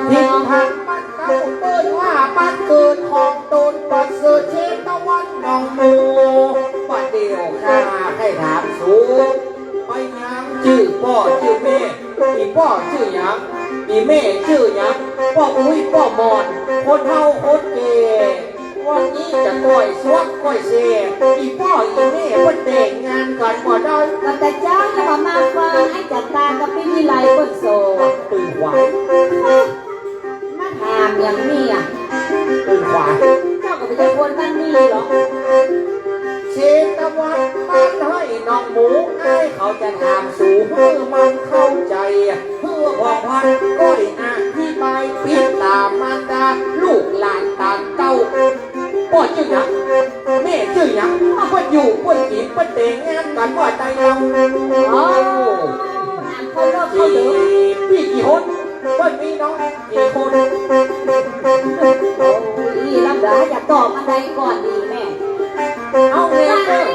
ถิ่นฐานบ้านเก่า เปิ้นว่าบ้านเกิดของต๋น ประเสริฐเชตวันหนองหมู บัดเดี่ยวข้าใค่ถามสู ไปหยังจื้อป้อจื้อแม่ อี่ป้อจื้อหยัง อี่แม่จื้อหยัง ป้ออุ๊ยป้อหมอน คนเฒ่าคนแก่ ไหว วันนี้จะก้อยสวกก้อยแซ่ อี่ป้ออี่แม่เปิ้นแต่งงานกั๋นบ่ได้ ก็แต่เจ๊ายังบ่มาฟัง ไอ้จันตากับปี้วิไลเปิ้นโสด ตื่นไหว มาถามอย่างนี้อะ ตื่นไหว เจ้าก็บ่ใจ้คนบ้านนี้หรอก เชตวันบ้านห้วยหนองหมู อ้ายเขาจะถามสูหื้อมันเข้าใจ๋ หื้อผ่องพันก้อยอธิบาย ปิดตามารดาลูกหลานต๋างเต้า ป้อจื้อหยัง แม่จื้อหยัง เปิ้นอยู่เปิ้นกิ๋นเปิ้นแต่งงานกั๋นบ่ได้เล่า อ๋อ ถามเข้าเลิกเข้าเดิม กี่ปี้กี่คน เปิ้นมีน้องกี่คน โอ้ย ลำดาจะตอบอันใดก่อนดีแม่ เอาแม่เอ้ย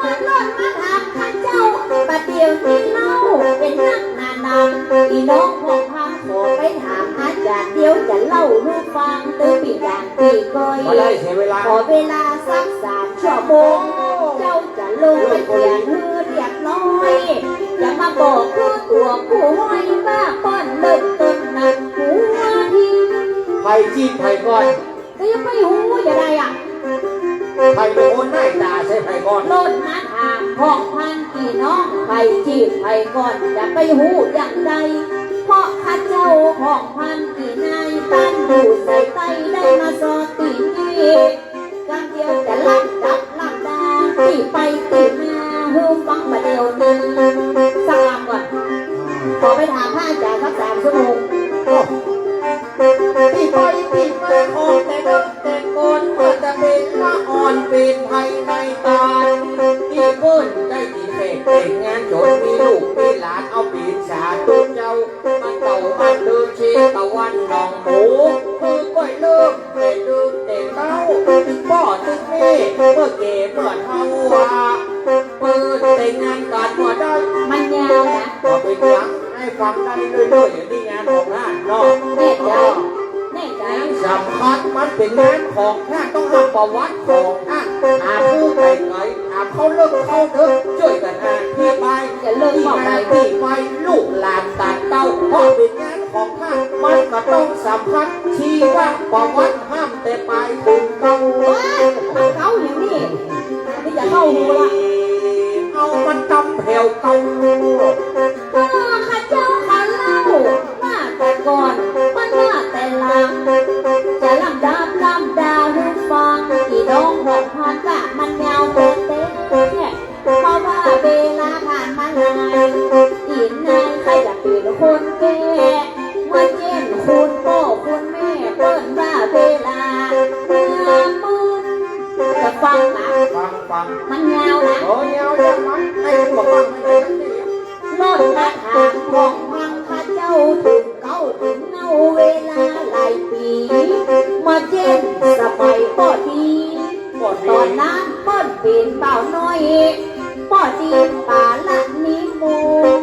มาล่นมาถามข้าเจ้า บ่าเดี่ยวนี้เล่า เป๋นนักหนาหนา อี่น้องผ่องพันขอไปถามอาจ๋ารย์ เดี๋ยวจะเล่าหื้อฟัง ตึงปี้จ๋ารย์ปี้ก้อย บ่ได้เสียเวลา ขอเวลาสักสามชั่วโมง เจ้าจะลงไปเขียนหื้อเรียบร้อย จะมาบอกหื้อตั๋วกู้ฮ้อยว่าเปิ้นเริ่มต้นนั้นหัวที ใผจีบใผก่อน ก็ยังบ่ฮู้จะใดอะ ใผเป๋นคนหน้าต๋าใส่ใผก่อน ล่นมาถามผ่องพันอี่น้อง ใผจีบใผก่อน จะไปฮู้อย่างใด เพราะข้าเจ้าผ่องพันอี่นาย ตั้งอยู่ใส่ใต้ ได้มาซอดตี้นี่ กำเดียวจะลำดับลำดา ตี้ไปตี้มา หื้อฟังบ่าเดี่ยวนี้ สักลำก่อน ขอไปถามพระอาจ๋ารย์สักสามชั่วโมง ตี้ไปตี้มา อ่อนแต่เดิมแต่ก่อน เมื่อจะเป๋นละอ่อนเป๋นไพในต๋าน ตี้เปิ้นได้ตี้แขกแต่งงานจ๋นมีลูกมีหลาน เอาเป๋นสาธุเจ้า มันเต้ามันเดิมเชตวันหนองหมู คือก้อยเริ่มแต่เดิมแต่เต้า ตึงป้อตึงแม่ เมื่อแก่เมื่อเฒ่าว่า เปิ้นแต่งงานกั๋นบ่ได้ มันยาวนะ บ่เป๋นหยัง หื้อฟังได้เรื่อยๆ อย่างนี้งานของท่านเนาะ แน่ใจ๋ แน่ใจ๋ สำคัญมันเป๋นงานของท่าน ต้องห้ามประวัติของท่าน ถามหื้อไก๋ๆ ถามเข้าเลิกเข้าเดิม จ้วยกั๋นอธิบาย จะเลิกบอกไป ตี้มาตี้ไป ลูกหลานต๋างเต้า เพราะเป๋นงานของท่าน มันก็ต้องสำคัญ ชีวประวัติห้ามแต่ป๋ายถึงเก่า ว้าย มันเก่าอย่างนี้ นี่จะเข้าหูละ เอามันตำแผ่วเก่า ก็ข้าเจ้าเขาเล่าว่าแต่ก่อน มันว่าแต่หลัง จะลำดับลำดาหื้อฟัง อี่น้องผ่องพันว่ามันยาวเป๋นเต๊ะ เพราะว่าเวลาผ่านมาหลาย อี่นายใค่จะเป๋นคนแก่ เหมือนเจ้นคุณป้อคุณแม่ เปิ้นว่าเวลาเมื่อมืน จะฟังนะ ฟัง ฟัง มันยาวนะ โอ้ ยาว ยาว มัน หื้อบ่ฟังมันเลย ล่นมาถามผ่องพันข้าเจ้า ถึงเก๊าถึงเน่า เวลาหลายปี๋ มาเจ้นสมัยป้อดี ป้อดี ต๋อนนั้นเปิ้นเป๋นบ่าวน้อย ป้อดีปาละนิมง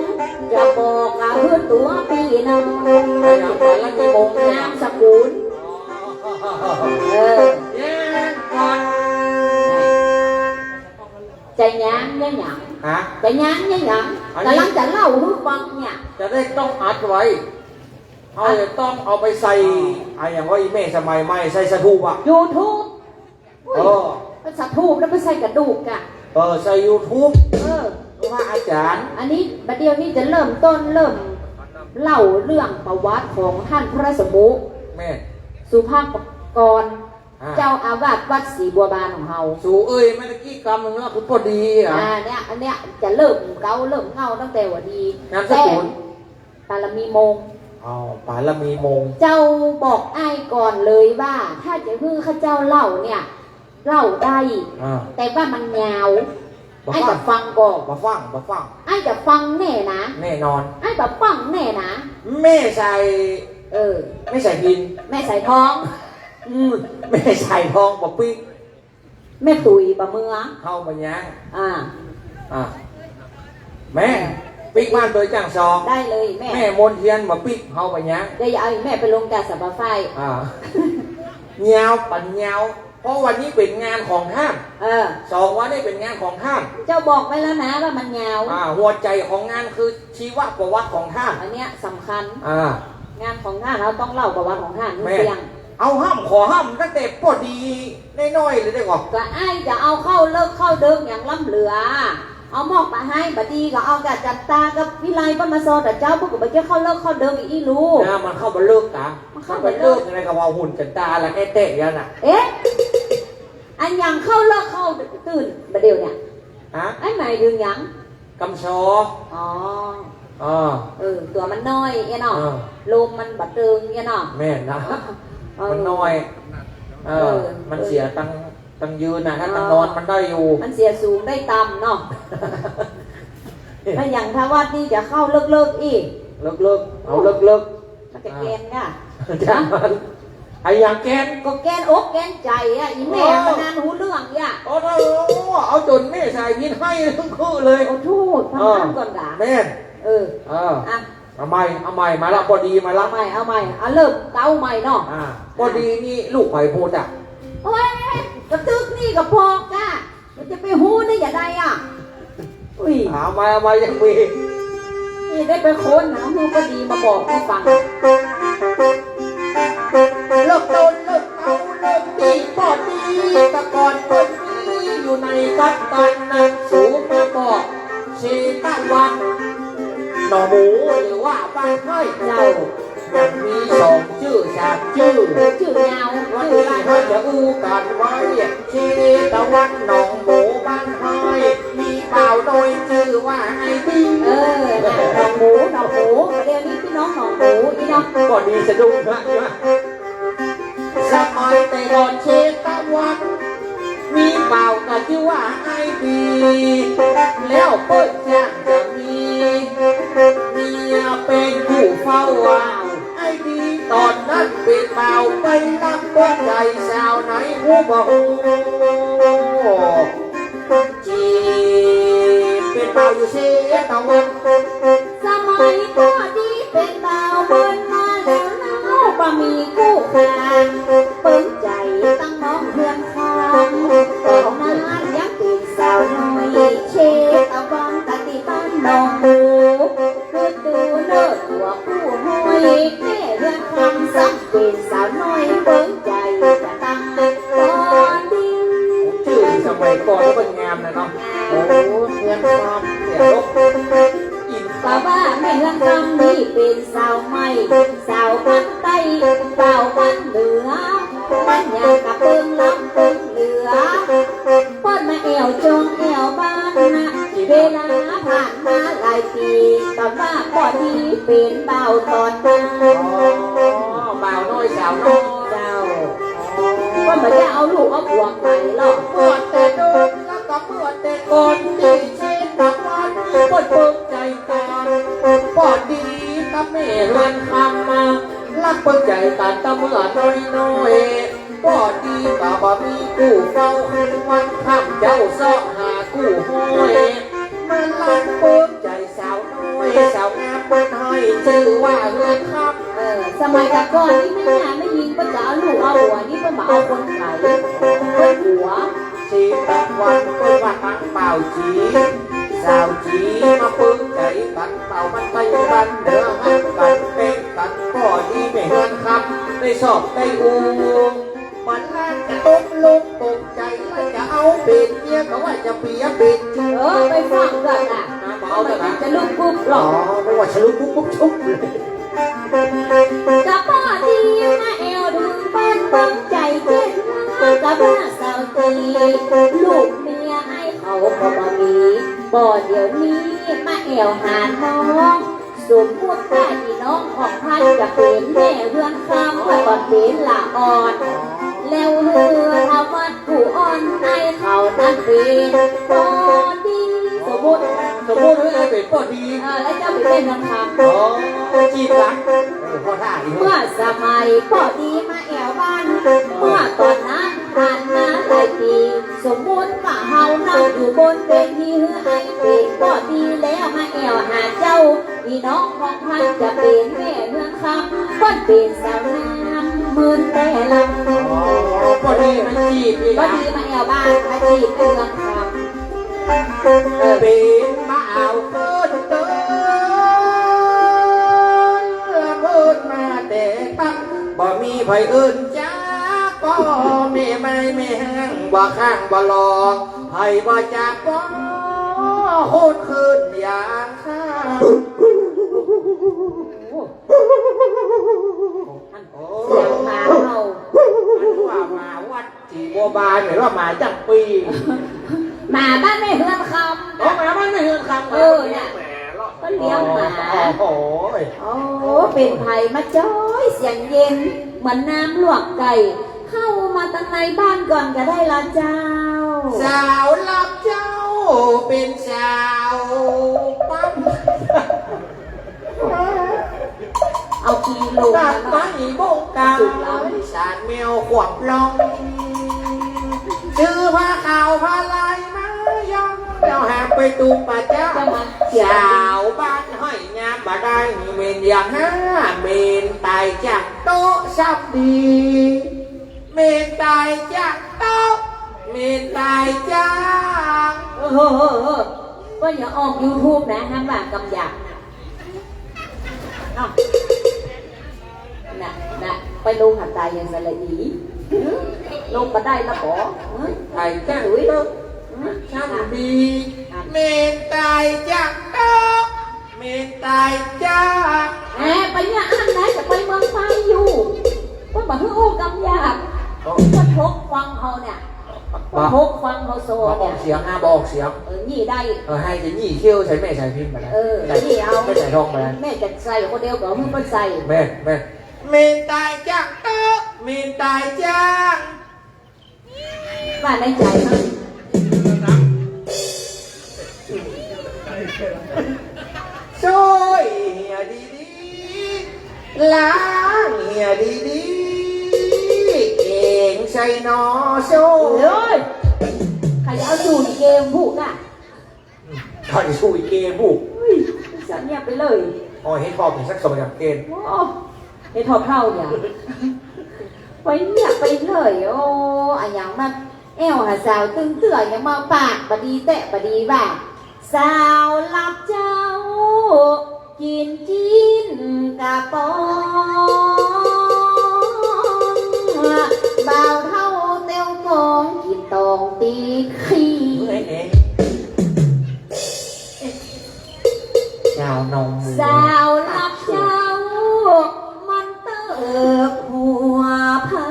จะบอกหื้อตั๋วปี้น้อง ป๋าละนิมง นามสกุล เออ จะยัง จะยัง ฮะ จะยัง จะยัง อันนี้ ก๋ำลังจะเล่าหื้อฟังเนี่ย จะได้ต้องอัดไว้ เฮาจะต้องเอาไปใส่ อ่า อะหยังวะ อี่แม่สมัยใหม่ ใส่สถูปอะ ยูทูบ อุ้ย เออ สถูปแล้วไปใส่กระดูกอะ เออ ใส่ยูทูบ เออ พระอาจ๋ารย์ อันนี้บ่าเดี่ยวนี้จะเริ่มต้น เริ่มเล่าเรื่องประวัติของท่านพระสมุ แม่น สุภาพร อ่า เจ้าอาวาสวัดศรีบัวบานของเฮา สูเอ่ยมาตะกี้กำนึ่งแล้ว คือป้อดีอะ อ่า เนี่ย อันเนี้ยจะเริ่มเก๊า เริ่มเง่าตั้งแต่ว่าดี นามสกุล แต่ ปาละมีมง อ๋อ ปาละมีมง เจ้าบอกอ้ายก่อนเลยว่า ถ้าจะหื้อข้าเจ้าเล่าเนี่ย เล่าได้ อ่า แต่ว่ามันยาว บ่ฟัง อ้ายจะฟังก่อ บ่ฟัง บ่ฟัง อ้ายจะฟังแน่นะ แน่นอน อ้ายบ่ฟังแน่นะ แม่สาย เออ แม่สายพิณ แม่สายทอง อืม แม่สายทองบ่ปิ๊ก แม่ตุ๋ยบ่เมือ เฮาบ่ยัง อ่า อ่า แม่ปิ๊กบ้านโตยจ้างสอง ได้เลยแม่ แม่มนเทียนบ่ปิ๊ก เฮาบ่ยัง เดี๋ยวจะเอาอีแม่ไปลงกับสาวบ่าฝ้าย อ่า ยาวปั๋นยาว เพราะวันนี้เป๋นงานของท่าน เออ สองวันนี้เป๋นงานของท่าน เจ้าบอกไว้แล้วนะว่ามันยาว อ่า หัวใจ๋ของงานคือชีวประวัติของท่าน อันเนี้ยสำคัญ อ่า งานของท่านเฮาต้องเล่าประวัติของท่านหื้อ แม่น เตี้ยง เอาห้ำ ขอห้ำตั้งแต่ป้อดีน้อยๆ เลยได้ก่อ ก็อ้ายจะเอาเข้าเลิกเข้าเดิมอย่างล้ำเหลือ เอาหมอกมาหื้อ บ่ดีก็เอาก้าจั๋นตากับวิไลเปิ้นมาซอตะเจ้า เปิ้นก็บ่เจ้าเข้าเลิกเข้าเดิมอีกอี้ลูก นะ มันเข้าบ่เลิกต๋า มันเข้าบ่เลิก มันเข้าบ่เลิกยังไงก็ว่าหุ่นจั๋นตาละแน่แต๊อย่างนั้นน่ะ เอ๊ะ อันหยังเข้าเลิกเข้าตื่นบ่าเดี่ยวเนี่ย ฮะ อันหมายเถิงหยัง กำซอ อ๋อ เออ เออ ตั๋วมันน้อยเอี้ยเนาะ เออ ลมมันบ่เติงเอี้ยเนาะ แม่นนะ เออ มันน้อย เออ เออ มันเสียตัง ตังยืนน่ะ ถ้า อ๋อ ตังนอนมันได้อยู่ มันเสียสูงได้ต่ำเนาะ ถ้าอย่างทวัดนี่จะเข้าเลิกๆ อี้ เลิกๆ เอาเลิกๆ มันจะแกนก่ะ จ้ะ ฮะ ไอ้อย่างแกน ก็แกนอกแกนใจ๋อะ อีแม่ อ๋อ มันนั่นฮู้เรื่องอะ โอ้โห เอาจ๋นแม่สายพิณหื้อตึงคืนเลย โอ้โธ่ ฟัง เออ ก่อนก่ะ แม่น เออ เออ อ่ะ เอาใหม่ เอาใหม่ มาละ ป้อดีมาละ เอาใหม่ เอาใหม่ เอาเริ่มเต๊าใหม่เนาะ อ่า ป้อดีนี่ลูกใผพูดอะ โอ้ย กระตึกนี่ก็บอกอะ มันจะไปฮู้ได้อย่างไรอะ อุ้ย เอาใหม่ เอาใหม่ ยังมี นี่ได้ไปค้นหาฮู้ป้อดีมาบอกหื้อฟัง เริ่มต้นเริ่มเต๊าเริ่มตี้ป้อดี แต่ก่อนเปิ้นมีอยู่ในกัปตันนั้น สูมาบอก เชตวัน หนองหมู หรือว่าบ้านไร่ เจ้า ยังมีสองจื้อสามจื้อ จื้อยาว วันนี้เฮาจะอู้กั๋นไว้ เชตวัน หนองหมู บ้านไร่ มีบ่าวน้อยจื้อว่าไอ้ดี เออ น่ะ หนองหมู หนองหมู เดี๋ยวนี้พี่น้องหนองหมูนี่เนาะ ป้อดีสะดุ้งนะ สมัยแต่ก่อนเชตวัน มีบ่าวก็จื้อว่าไอ้ดี แล้วเปิ้นจ้างจะมีเมียเป๋นผู้เฝ้า ไอ้ดีต๋อนนั้นเป๋นบ่าวไปฮักเปิ้นใจ๋สาวไหนฮู้บ่ฮู้ จีบเป๋นบ่าวอยู่เชตวัน สมัยป้อดีเป๋นบ่าวเปิ้นมาแล้วเล่า บ่มีกู้ครอง เปิ้นใจ๋ตังน้องเฮือนคำ ต๋อนนั้นยังเป๋นสาวน้อย เชตวัน ตังตี้บ้านหนองหมู คือตูเลิศหัวผู้ห้อย แม่เฮือนคำซ้ำเป๋นสาวน้อย เปิ้นใจ๋จะตังป้อดี จื้อสมัยก่อนแล้วมันงามนะเนาะ โอ้ เฮือนคำเนี่ย นกอินทร์ ก็ว่าแม่เฮือนคำนี่เป๋นสาวใหม่ สาวบ้านใต้ บ่าวบ้านเหนือ มันอย่างกับเปิ้งล้ำเปิ้งเหลือ เปิ้นมาแอ่วจองแอ่วบ้านนะ เวลาผ่านมาหลายปี๋ ก็ว่าป้อดีเป๋นบ่าวต๋อนนั้น อ๋อ บ่าวน้อยสาวน้อย เจ้า เปิ้นบ่ได้เอาลูกเอาผัวไปหรอก เมื่อแต่เดิมแล้วก็เมื่อแต่ก่อน ตี้เชตวันเปิ้นเปิ้งใจ๋กั๋น ป้อดีกับแม่เฮือนคำมา ฮักเปิ้งใจ๋กั๋นตั้งเมื่อน้อยๆ ป้อดีก็บ่มีกู้เฝ้า วันค่ำเจ้าเซาะหากู้ห้อย มาฮักเปิ้งใจ๋สาวน้อย สาวงามเปิ้นหื้อจื้อว่าเฮือนคำ เออ สมัยแต่ก่อนนี่แม่ แม่ญิงเปิ้นจะเอาลูกเอาผัวนี่เปิ้นบ่เอาคนไก๋ เปิ้นหัว เชตวันเปิ้นว่าตังบ่าวจี๋ สาวจี๋มาเปิ้งใจ๋กั๋น บ่าวบ้านใต้บ้านเหนือฮักกั๋นเป๋นกั๋น ป้อดีแม่เฮือนคำได้ซอบได้อู้ มันน่าจะตกลงปลงใจ๋แล้วจะเอาเป๋นเมีย ก็ว่าจะเปียเป๋นจู๊ เออ ไปฟังก่อนน่ะ อ่ะ บ่เอาแล้วนะ จะลุกปุ๊บหรอก อ๋อ นึกว่าจะลุกปุ๊บปุ๊บชุบเลย ก็ป้อดีมาแอ่วถึงบ้านเปิ้งใจ๋เจ๊น ก็ว่าสาวจี๋ ลูกเมียไอ้เขาก็บ่มี ป้อเดี๋ยวนี้มาแอ่วหาน้อง สมมุติว่าอีน้องของพันจะเป๋นแม่เฮือนคำ ว่าต๋อนเป๋นหละอ่อน แล้วหื้อทวัดผู้อ่อนไอ้เขานั้นเป๋นป้อดี สมมุติ สมมุติว่าเป๋นป้อดี เออ แล้วเจ้าเป๋นแม่เฮือนคำ อ๋อ จีบกั๋น เออ เข้าท่าดี เมื่อสมัยป้อดีมาแอ่วบ้าน เมื่อต๋อนนั้นผ่านมาหลายปี๋ สมมุติว่าเฮานั่งอยู่บนเวที หื้อไอ้เป๋นป้อดีแล้วมาแอ่วหาเจ้า อีน้องของพันจะเป๋นแม่เฮือนคำ เปิ้นเป๋นสาวงามเหมือนแต่ละ อ๋อ ป้อดีมาจีบอีก ป้อดีมาแอ่วบ้าน มาจีบแม่เฮือนคำ เป๋นมาเอาเปิ้นเปิ้น เปิ้นมาแต่ตั้ง บ่มีใผอื่นจ้า แม่แห้งบ่ข้างบ่ลอง ใผบ่จักบ่โหดขึ้นอย่างข้า โอ้ เสียงหมาเห่า อันว่าหมาวัด สีบัวบาน เห็นว่าหมาจักปี หมาบ้านแม่เฮือนคำ อ๋อ หมาบ้านแม่เฮือนคำ เออ เนี่ย แหม ก็เลี้ยงหมา โอ้โห โอ้ เป๋นใผมาจ้อยเสียงเย็น เหมือนน้ำลวกไก่ เข้ามาตังในบ้านก่อนก็ได้ละเจ้า สาวรับเจ้าเป๋นสาวปั๊ม เอาขี้ลูก ตัดไม้บงกลาง สารแมวขวบลอง ซื้อผ้าขาวผ้าลายมาย้อม เจ้าหากไปตุงป่าจ๊า เจ้ามาเสีย สาวบ้านห้อยงามบ่ได้ เมนอย่างห้า เมนตายจากโต๊ะซ้ำดี เมนตายจากโต๊ะ เมนตายจาก เออ เออ เออ เออ ก็อย่าออกยูทูบนะ ห้ามว่ากำหยาบ เนาะ น่ะ น่ะ ไปลงหันตายอย่างสระอี ลงบ่ได้ละบ่ ตายจากโต๊ะ ซ้ำดี อ่ะ เมนตายจากโต๊ะ เมนตายจาก แหม ไปเนี่ยอั้นนะ จะไปเมืองไทยอยู่ ก็บ่หื้ออู้กำหยาบ อ๋อ ก็ทกฟังเฮาเนี่ย บ่ ก็ทกฟังเฮาโซ บ่ออกเสียงนะ บ่ออกเสียง เออ นี่ได้ เออ หื้อจะนี่เขี้ยวใส่แม่สายพิณบ่ได้ เออ ใส่ นี่เอา แม่สายทองบ่ได้ แม่จะใส่คนเดียวก็หื้อมันใส่ แม่ แม่ เมนตายจากโต๊ะ เมนตายจาก ว่าในใจ๋นะ ซ่อยเหียดีๆ ล้างเหียดีๆ เก๋งใส่หนอโซ่ เฮ้ย ใผเอาสูตรเก๋งผู้กะ ใผเอาสูตรเก๋งผู้ เฮ้ย สันเงียบไปเลย อ๋อ เฮ็ดทอดเป๋นสักสองสามเก๋ง โอ้ เฮ็ดทอดเท่าเนี่ย ไปเงียบไปเลย โอ้ อะหยังมาแอ้วหาสาวตึงเตื้อ ยังมาปากบ่ดีแต๊บ่ดีว่า สาวรับเจ้า กิ๋นจิ๊นกะป๋อง บ่าวเฒ่าเตียวกอง กิ๋นตองตี๋ขี้ เฮ้ย เอ๊ะ สาวหนองหมู สาวรับเจ้า มันเติบหัวไพร่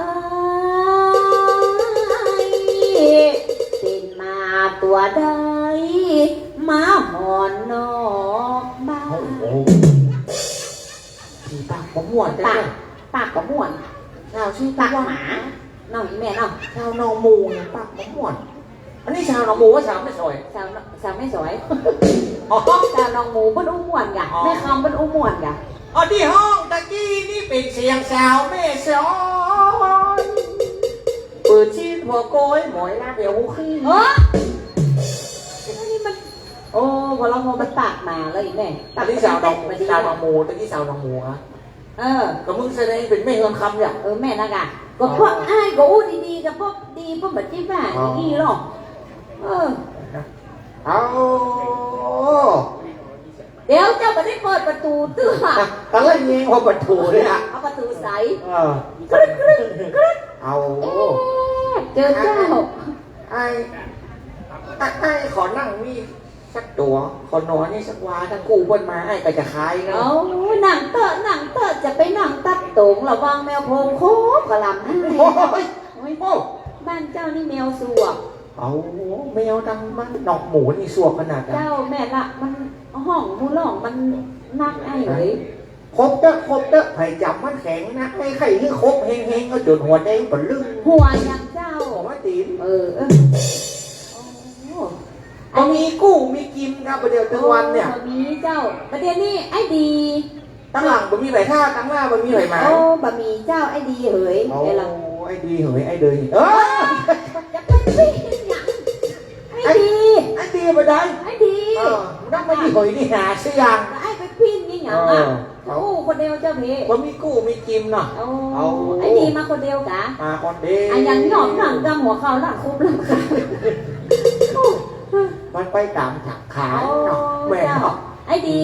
เป๋นหมาตั๋วใด มาหอนนอกบ้าน โอ้โห ผีปากบ่ม่วน ปาก ปากบ่ม่วน สาวชื่อ ปากหมา เนาะ อีแม่เนาะ สาวหนองหมูเนี่ยปากบ่ม่วน อันนี้สาวหนองหมูว่าสาวแม่สอย สาว สาวแม่สอย อ๋อ สาวหนองหมูเปิ้นอู้ม่วนกะ อ๋อ แม่คำเปิ้นอู้ม่วนกะ อ๋อ ตี้ฮ้องตะกี้นี่เป๋นเสียงสาวแม่สอย เปิดจิ๊นหัวโกย หมอยลาดเอวหูขี้ เออ นี่มัน โอ้ พอเราพอมันปากหมาแล้วอีแม่ อันนี้สาวหนอง สาวหนองหมู ตะกี้สาวหนองหมูฮะ เออ ก็มึงแสดงเป๋นแม่เฮือนคำเนี่ย เออ แม่นนะกะ ก็พวก อ๋อ อ้ายก็อู้ดีๆ กับพวกดี พวกบ่าจิ๊บบ่า อ๋อ อย่างนี้หรอก เออ เอา เดี๋ยวเจ้าบ่ได้เปิดประตูเตื้อ ตอนแรกยิงเอาประตูเลยอะ เอาประตูใส เออ กรึ๊ดกรึ๊ดกรึ๊ด เอา เอ๊ะ เจอเจ้า อ้าย อ้าย อ้ายขอนั่งนี่ สักตั๋ว ขอนอนนี่สักวา ตังกู้เปิ้นมา อ้ายก็จะคายเนาะ เอา นั่งเต๊อะ นั่งเต๊อะ จะไปนั่งตั๊บโต๋ง ระวังแมวโพงโคบกะหล่ำให้ โอ้ย โอ้ย โอ้ บ้านเจ้านี่แมวสวก เอา แมวตังบ้านหนองหมูนี่สวกขนาดนั้น เจ้า แม่นละ มันฮ้องฮู้ร้อง มันนักอ้ายเอ๋ย ครบเต๊อะ ครบเต๊อะ ใผจ๋ำมันแข็งนะ ไอ้ไข่นี่ครบเฮงๆ เอาจ๋นหัวแดงปะลึ้ง หัวหยังเจ้า หัวตี๋น เออ เออ โอ้ บ่มีกู้มีกิ๋มครับ บ่าเดี่ยวตึงวันเนี่ย โอ้ บ่มีเจ้า บ่าเดี่ยวนี้ไอ้ดี ตังหลังบ่มีใผถ้า ตังหน้าบ่มีใผหมาย โอ้ บ่มีเจ้า ไอ้ดีเหย โอ้ เดี๋ยวละ ไอ้ดีเหย ไอ้เดย เออ จะไปปิ้นหยัง ไอ้ดี ไอ้ดีบ่ได้ ไอ้ดี เออ นั่งไม่ดีเหยนี่หาเสียง ไอ้ไปปิ้นนี่หยังอะ เออ โอ้ คนเดียวเจ้าเพ บ่มีกู้มีกิ๋มเนาะ โอ้ เอา ไอ้ดีมาคนเดียวกะ มาคนเดียว อะ ยังหยอบหนังกำหัวเข่าหลังคุบหลังคา มันไปต๋ามขาเนาะ โอ้ แม่เนาะ เจ้า ไอ้ดี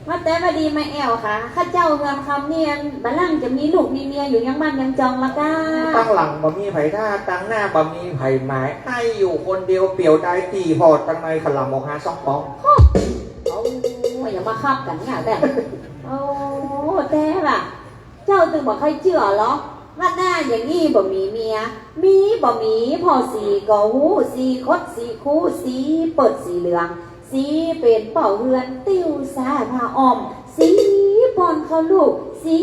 ว่าแต่ว่าดีมาแอ่วค่ะ ข้าเจ้าเฮือนคำนี่บ่าล่างจะมีลูกมีเมียอยู่ยังบ้านยังจองละก้า ตังหลังบ่มีใผถ้า ตังหน้าบ่มีใผหมาย ไอ้อยู่คนเดียวเปลี่ยวดาย ตี้ผ่อตังในขะหล่ำออกหาซองปอง โอ้ อย่ามาคับกั๋นเนี่ยแต่ โอ้ แต่ว่า เจ้าตึงบ่ใค่เจื้อหรอ ว่าหน้าอย่างอี้บ่มีเมีย มีบ่มี ผ่อสีก็ฮู้ สีคดสีคู สีเปิดสีเหลือง สีเป๋นป้อเฮือน ติ้วสาผ้าอ้อม สีป้อนข้าวลูก สี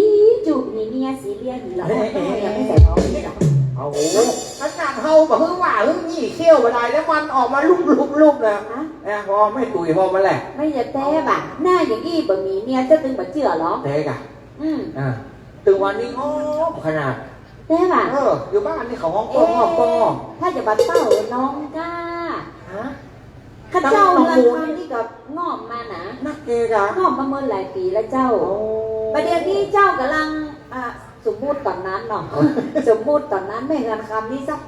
จูบหีเมีย สีเลียหีหลอก เอ๊ะ เอ๊ะ ยังไม่ใส่ท้อง เอา ขนาดเฮาบ่หื้อว่าหื้อหยี่เขี้ยวบ่ได้ แล้วมันออกมาลุบๆๆ นะ ฮะ นะ ผ่อแม่ตุ๋ยผ่อมาแหละ ไม่จะแต่บ่า หน้าอย่างอี้บ่มีเมีย เจ้าตึงบ่เจื้อหรอ แต่ก่ะ อืม อ่า ตึงวันนี้งอมขนาด แต่บ่า เออ อยู่บ้านนี่เขาฮ้องป้อง เอ๊ะ งอมป้อง ถ้าจะบ่าเต้าน้องก้า ฮะ ข้าเจ้า น้อง เฮือนคำนี่ก็งอมมานะ นักเกกะ งอมมาเมินหลายปี๋แล้วเจ้า โอ้ บ่าเดี่ยวนี้เจ้ากำลัง อ่ะ สมมุติต๋อนนั้นเนาะ สมมุติต๋อนนั้นแม่เฮือนคำนี่สัก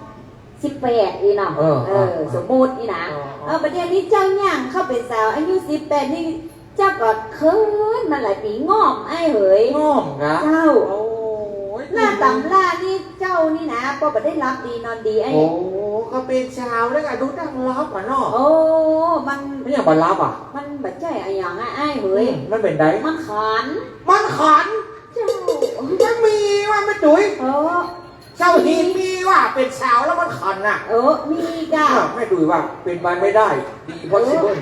สิบแปด อี้เนาะ เออ เออ เออ สมมุตินี่นะ เออ เออ บ่าเดี่ยวนี้เจ้าย่างเข้าเป๋นสาว อายุสิบแปดนี่ เจ้าก็เคิ้นมาหลายปี๋ งอมอ้ายเหย งอมกะ เจ้า โอ้ย หน้าต๋ำล่านี่เจ้านี่นะ ป้อบ่ได้หลับดีนอนดีไอ้ โอ้ ก็เป๋นสาวแล้วกะดูดั่งหลับอะเนาะ โอ้ มัน มันอย่างบ่หลับอะ มันบ่ใจ้อะหยังอะอ้ายเหย อืม มันเป๋นใด มันขัน มันขัน เจ้า มันมีว่าแม่ตุ๋ย เออ เจ้านี่มีว่าเป๋นสาวแล้วมันขันน่ะ เออ มีกะ อ่ะ แม่ตุ๋ยว่าเป๋นไปไม่ได้ ดี possible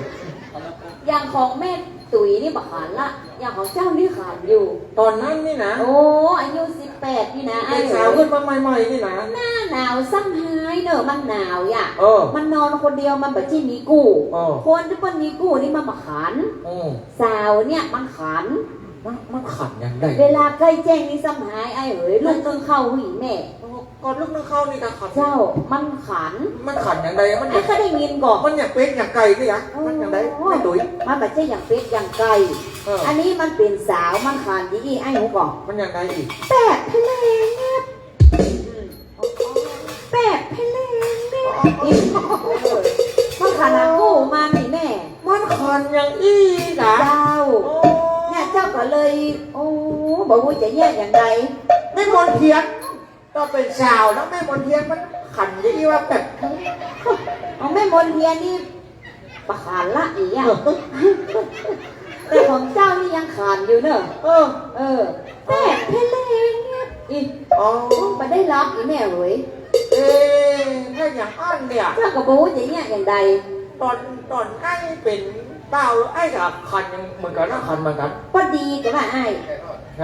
อย่างของแม่ตุ๋ยนี่บ่ขันละ อย่างของเจ้านี่ขันอยู่ ต๋อนนั้นนี่นะ โอ้ อายุสิบแปดนี่นะ เป๋นสาวขึ้นมาใหม่ๆ นี่นะ หน้าหนาวซ้ำฮ้ายเน่อ มันหนาวอ่ะ เออ มันนอนคนเดียว มันบ่ใจ้มีกู้ เออ คนตี้เปิ้นมีกู้นี่มันบ่ขัน อืม สาวเนี่ยมันขัน มัน มันขันอย่างใด เวลาใก้แจ้งนี่ซ้ำฮ้ายอ้ายเหย ลุกนึ่งข้าวหื้อแม่ ก็ลุกนึ่งข้าวนี่กะขัน เจ้า มันขัน มันขันอย่างใด มัน อ้ายก็ได้ยินก่อ มันอย่างเป็ดอย่างไก่นี่หยะ โอ้ มันอย่างใด แม่ตุ๋ย มันบ่ใจ้อย่างเป็ดอย่างไก่ เออ อันนี้มันเป๋นสาว มันขันดีอี้ อ้ายฮู้ก่อ มันอย่างใดอีก แปดเพลงเงียบ อืม แปดเพลงเงียบ เออ มันขันหากู้มานี่แม่ มันขันอย่างอี้กะ เจ้า โอ้ เนี่ยเจ้าก็เลย โอ้ บ่ฮู้จะเยียะอย่างใด แม่มนเทียน ก็เป๋นสาวแล้วแม่มนเทียนมันขันอย่างอี้ว่าแบบ ของแม่มนเทียนนี่บ่ขันละอี้อะ แต่ของเจ้านี่ยังขันอยู่เน่อ เออ เออ แปดเพลงเงียบ อี้ อ๋อ บ่ได้หลับอี้แม่เหย เอ๊ะ ถ้าอย่างอั้นเนี่ย เจ้าก็บ่ฮู้จะเยียะอย่างใด ต๋อน ต๋อนไอ้เป๋นบ่าว ไอ้ก็ขันเหมือนกั๋นนะ ขันเหมือนกั๋น ป้อดีก็ว่าอ้าย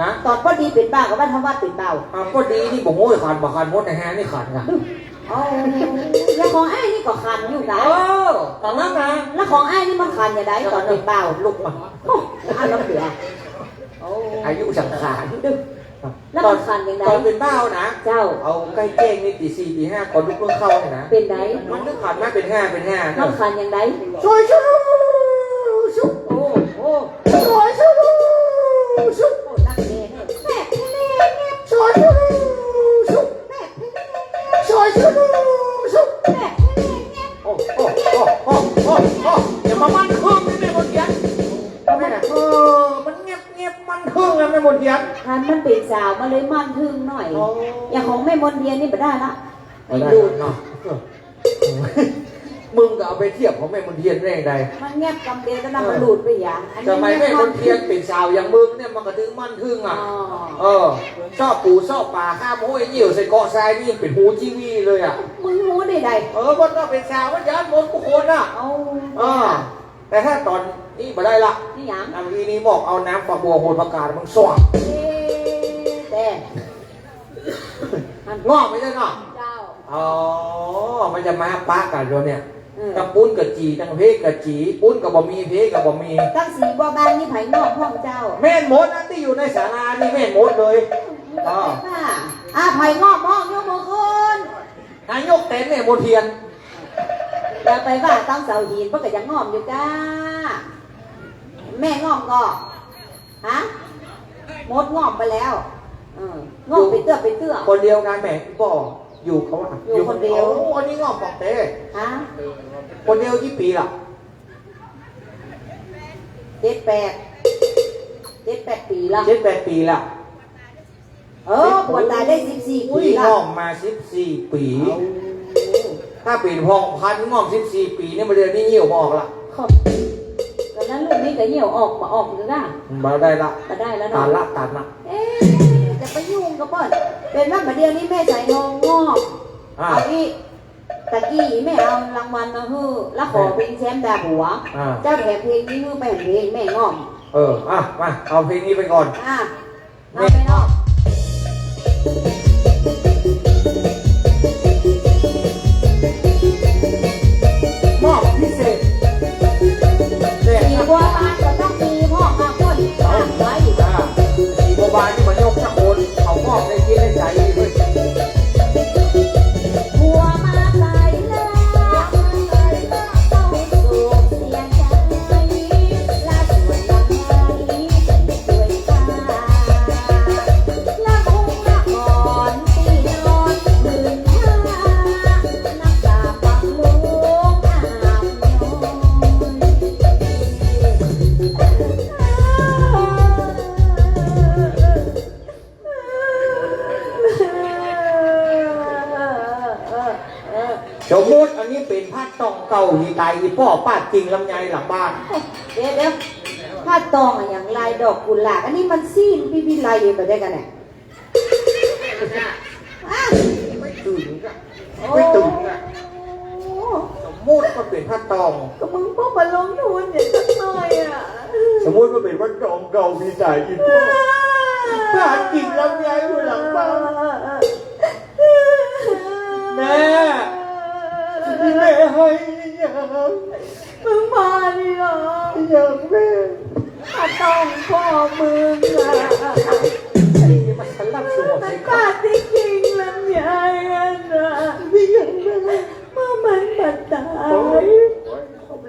ฮะ ต๋อนป้อดีเป๋นบ่าวก็ว่าทำว่าเป๋นบ่าว อ่ะ ป้อดีนี่บ่ฮู้ขันบ่ขัน มดในแฮนี่ขันกะ โอ้ อย่างของอ้ายนี่ก็ขันอยู่กะ เออ ต๋อนนั้นนะ แล้วของอ้ายนี่มันขันอย่างใดต๋อนเป๋นบ่าว ลุกมา โอ้ อ้าว แล้วเหลือ โอ้ อายุสังขาร แล้วมันขันอย่างใด ต๋อนเป๋นบ่าวนะ เจ้า เอาใก้แจ้งนี่ตี๋สี่ตี๋ห้า ก่อนลุกนึ่งข้าวนี่นะ เป๋นใด มันนึ่งขันมาเป๋นห้า เป๋นห้า มันขันอย่างใด ซอยชูชุบ โอ้ โอ้ ซอยชูชุบ โอ้ นักเลงเน่อ แปดเพลงเงียบ ซอยชูชุบ แปดเพลงเงียบ ซอยชูชุบ แปดเพลงเงียบ โอ้ โอ้ โอ้ อย่ามามั่นคงนะแม่มนเทียน แม่ เออ มันเงียบ เงียบมั่นคงนะแม่มนเทียน คันมันเป๋นสาวมันเลยมั่นคงหน่อย อ๋อ อย่างของแม่มนเทียนนี่บ่ได้ละ บ่ได้ละเนาะ เออ มึงก็เอาไปเทียบของแม่มนเทียนได้ไง มันเงียบกำเดียวก็นำมันหลุดไปอย่าง อันนี้ สมัยแม่มนเทียนเป๋นสาวอย่างมึงเนี่ยมันก็ถึงมั่นคงอ่ะ อ๋อ เออ ซอกปู๋ซอกป่าข้ามห้วยเยี่ยวใส่เกาะทรายนี่ยังเป๋นฮูจีวีเลยอ่ะ มึงฮู้ได้ไง เออ มันก็เป๋นสาวมันย้านหมดกู้คนอ่ะ เอา เออ แต่ถ้าต๋อนนี้บ่ได้ละ นี่หยัง อันนี้นี่มอกเอาน้ำฝักบัวโหนผักกาดมึงส่วง เอ๊ะ แต่ งอกไม่ใจ้เนาะ เจ้า อ๋อ มันจะมาปะกั๋นแล้วเนี่ย อืม ตังปู๊นก็จี่ ตังเพก็จี่ ปู๊นก็บ่มี เพก็บ่มี ตังสีบัวบานนี่ใผงอกพ่องเจ้า แม่นหมดนะ ตี้อยู่ในศาลานี่แม่นหมดเลย อืม อ๋อ อ่ะ อ่ะ ใผงอกพ่องยกมือขึ้น นายกแตนแม่มนเทียน อย่าไปว่าตังเสาหิน เปิ้นก็ยังงอมอยู่ก้า แม่งอมก่อ ฮะ มดงอมไปแล้ว เออ งอมไปเตื้อไปเตื้อ คนเดียวกั๋นแม่ป้อ อยู่เขาว่า อยู่คนเดียว โอ้ อันนี้งอมปอกเต้ ฮะ คนเดียวกี่ปี๋ละ เจ็ดแปด เจ็ดแปดปี๋ละ เจ็ดแปดปี๋ละ เออ ผัวต๋ายได้สิบสี่ปี๋ละ อุ้ย ง่อมมาสิบสี่ปี๋ เอ้า ถ้าเป๋นผ่องพันง่อมสิบสี่ปี๋นี่ บ่าเดี่ยวนี้เยี่ยวบ่ออกละ ครับ ต๋อนนั้นลูกนี้ก็เยี่ยวออก บ่ออกหรือล่ะ บ่ได้ละ บ่ได้แล้วเนาะ ตันละ ตันละ เอ๊ะ จะไปยุ่งกับเปิ้น เป๋นว่าบ่าเดี่ยวนี้แม่สายทองง่อม อ่า เอาอี้ ตะกี้แม่เอารางวัลมาหื้อ แล้วขอ เออ เพลงแชมป์ดาผัว อ่า เจ้าแถมเพลงนี้หื้อไป เพลงแม่ง่อม เออ อ่ะ มา เอาเพลงนี้ไปก่อน อ่ะ เอาไปเนาะ มอบพิเศษ สีบัวบานก็ต้องมีพ่อมาพ่น เอา อ่ะ ไป อ่า สีบัวบานนี่มันยกสักคน เขามอบในจิตในใจ๋เลย ผัวมาต๋ายแล้ว เศร้าโศกเสียใจ๋ ละสวยละงาม สวยค่ะ ละมุงละอ่อนตี้นอน หมื่นห้า นักกาบังหลวงอาบย้อย สมมุติอันนี้เป๋นผ้าตองเก่าตี้ต๋ายอี่ป้อปาดกิ่งลำไยหลังบ้าน เดี๋ยว เดี๋ยว ผ้าตองอะหยังลายดอกกุหลาบ อันนี้มันสี้นพี่วิไลบ่ได้กั๋นเนี่ย อ่ะ ไม่ตึงอะ ไม่ตึงอะ โอ้ สมมุติว่าเป๋นผ้าตอง ก็มึงป้อมาลงทุนเนี่ยสักหน่อยอะ สมมุติว่าเป๋นผ้าตองเก่าตี้ต๋ายอี่ป้อปาดกิ่งลำไยอยู่หลังบ้าน แม่ แม่ให้ยัง มึงมานี่เหรอ ยังแม่ ผ้าตองป้อมึงอะ ไอ้นี่มันสลับสวม มันปาดตี้กิ่งลำไยอะนะ ยังแม่ เมื่อมันบ่ต๋าย โอ้ย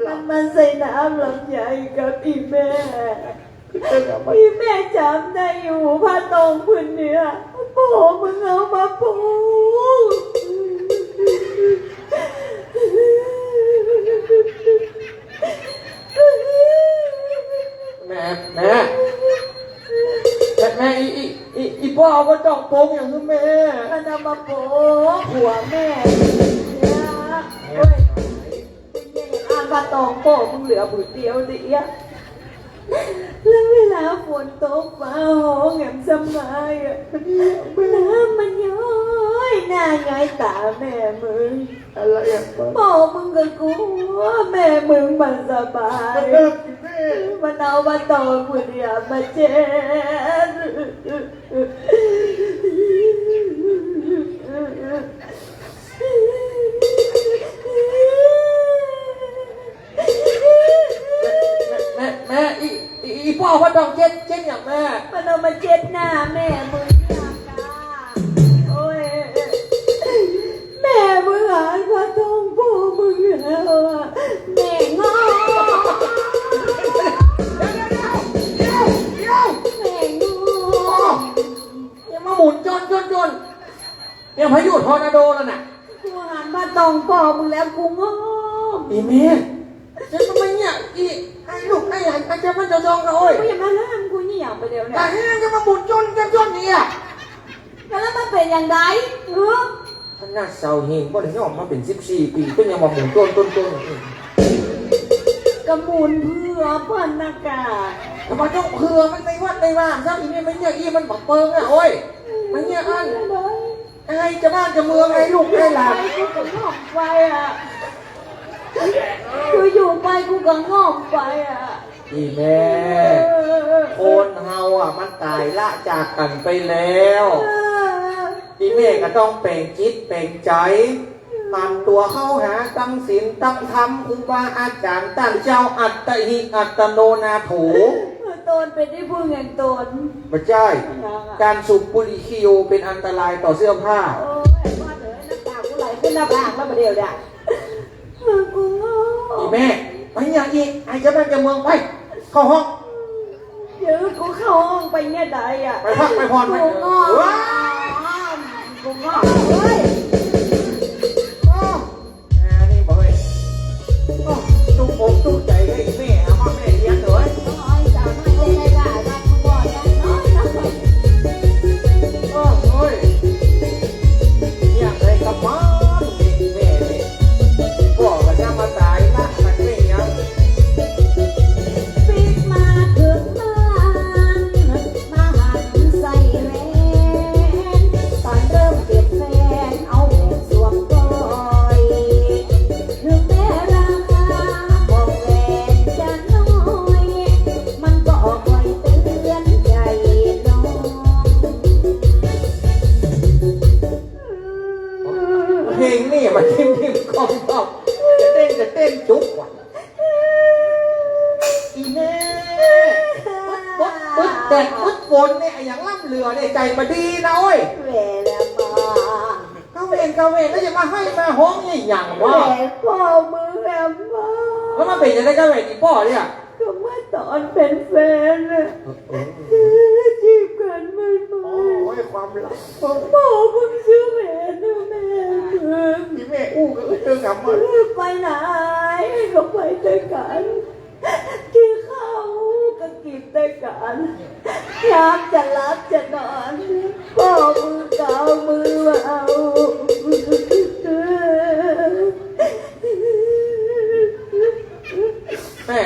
มันมาใส่น้ำลำไยกับอี่แม่ อี่แม่จ๋ำได้อยู่ ผ้าตองผืนเนี่ย ป้อมึงเอามาปู แม่ แม่ แม่ แม่ อี่ อี่ อี่ อี่ป้อเอาผ้าตองโป๊งอย่างนี้แม่ มันเอามาโป๊งหัวแม่เนี่ย โอ้ย อ่านผ้าตองป้อมึงเหลือผืนเดียวดิอะ แล้วเวลาฝนตกฟ้าฮ้องแหมสำบายอะ น้ำมันย้อยหน้าย้อยต๋าแม่มึง อะไรอะ ป้อมึงก็กั๋วแม่มึงบ่สบาย มันเอาผ้าตองผืนเนี่ยมาเช็ด แม่ แม่ แม่ อี่ อี่ อี่ป้อเอาผ้าตองเช็ด เช็ดอย่างแม่ มันเอามาเช็ดหน้าแม่มึงเนี่ยกา โอ้ย แม่มึงหาผ้าตองป้อมึงแล้วอะ แม่งอ เดี๋ยว เดี๋ยว เดี๋ยว เดี๋ยว แม่งอ ยังมาหมุนจ้อนจ้อนจ้อน เนี่ยพายุทอร์นาโดแล้วน่ะ กูหันผ้าตองป้อมึงแล้วกูงอม อี่แม่ จะมาเนี่ย อี่ ไอ้ลูกไอ้หลาน ไอ้เจ้ามันเจ้าจองนะโอ้ย มึงอย่ามาห้ามกูนี่อย่างไปเดียวเนี่ย แต่ให้นั่นจะมาบุญจนจนจนเนี่ย แล้วมันเป๋นอย่างใด เออ ขนาดเสาเฮงบ่ได้ยอมมาเป๋นสิบสี่ปี๋ ก็ยังมาบุญจนจนจน ก็บุญเผื่อเปิ้นนะกา ทำไมต้องเผื่อมันในวัดในวา ซะอี่นี่มันเนี่ย อี่มันบักเปิงอ่ะโอ้ย มันเนี่ยอัน ไอ้เจ้าบ้านเจ้าเมือง ไอ้ลูกไอ้หลาน ไปกูก็งอกไปอะ คืออยู่ไปกูก็งอกไปอะ อี่แม่ คนเฮาอะมันต๋ายละจากกั๋นไปแล้ว อี่แม่ก็ต้องแป๋งจิตแป๋งใจ๋ หันตั๋วเข้าหาตังศีลตังธรรม ครูบาอาจ๋ารย์ต้านเจ้า อัตถิอัตโนนาโถ ต๋นเป๋นตี้พึ่งแห่งต๋น บ่ใจ้ ก๋านสูบบุหรี่ขี้โยเป๋นอันตรายต่อเสื้อผ้า โอ้ย ว่าเถอะ น้ำต๋ากูไหลขึ้นหน้าผากแล้วบ่าเดี่ยวเนี่ย กูงอก อี่แม่ ไปเนี่ยอี่ ไอ้เจ้าบ้านเจ้าเมือง ไป เข้าห้อง เดี๋ยวกูเข้าห้องไปเนี่ยได้อะ ไปพักไปผ่อนไป กูงอก ว้า กูงอก เฮ้ย อ้าว อ่า นี่บ่เฮ้ย โอ้ ตุ๊กอกตุ๊กใจ๋กับอี่แม่ เอามาแม่เลี้ยงเถอะเว้ย โอ้ย จ๋า มาเลี้ยงได้ล่ะ รักมึงบ่ แดดฝนเนี่ย อะหยังล้ำเหลือเนี่ย ใจ๋บ่ดีนะโอ้ย แหมแล้วมา กาเวน กาเวน แล้วจะมาไห้มาฮ้องเนี่ย อะหยังวะ แหม ป้อมึงแหมมา แล้วมันเป๋นจะไดกาเวน อีป้อเนี่ย ก็เมื่อต๋อนเป๋นแฟนน่ะ เออ เออ จีบกั๋นใหม่ๆ โอ้ย ความรัก ป้อมึงจื้อแหมนะ แม่มึง นี่แม่อู้กับเอิ้นเติงกำมา ไปไหนก็ไปตวยกั๋น กิ๋นข้าวก็กิ๋นตวยกั๋น ยามจะหลับจะนอน ป้อมึงก็เอามือมาเอา แม่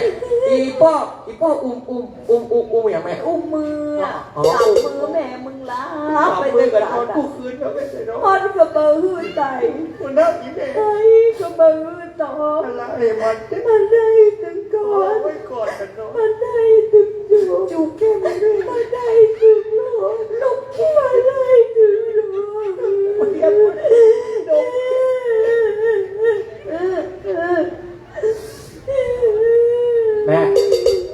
อีป้อ อีป้ออุ้ม อุ้ม อุ้ม อุ้ม อุ้มหยังแม่ อุ้มมืออะ อ๋อ จับมือแม่มึงลาก จับมือกั๋น ไปตวยกั๋น ต๋อนกู้คืนก็ไม่ใช่เนาะ พ่อนก็บ่หื้อไต คนนั้นอีแม่ ไตก็บ่หื้อ ต๋อ อะไรมัน มันได้ตึงกอด โอ้ย กอดกั๋นเนาะ มันได้ตึงจูบ จูบแก้มด้วย มันได้ตึงหลอก ลูกแก้ม มันได้ตึงหลอก เดี๋ยว ดม แม่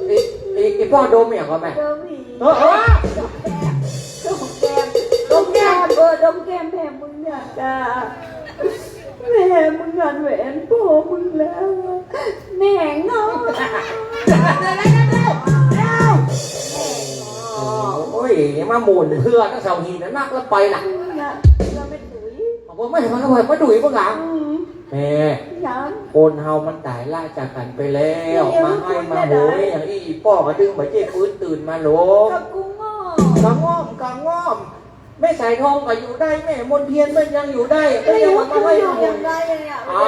อี อี อีป้อดมหยังก่อแม่ ดมหี เออ เออ ดมแก้ม ดมแก้ม เออ ดมแก้มแม่มึงเนี่ยจ้า แม่มึงหันแหวนป้อมึงแล้ว แม่งอ เดี๋ยว เดี๋ยว เดี๋ยว เดี๋ยว โอ้ย มาหมุนเพื่อตั้งเสาหินนะ นักแล้วไปล่ะ เนี่ย เราไม่ถุย บอกว่าไม่ ไม่ ไม่ ไม่ถุยพวกหลัง อืม แม่ หยัง คนเฮามันต๋ายละจากกั๋นไปแล้ว เนี่ย มาไห้มาโหย อย่างอี้ อีป้อก็ดึงบ่าเจ้ยฟื้นตื่นมาหลง กะกูง่อม กะง่อม กะง่อม แม่สายทองก็อยู่ได้ แม่มนเทียนมันยังอยู่ได้ ก็ยังมาไห้มาโหย อยู่ยังได้เนี่ย เอา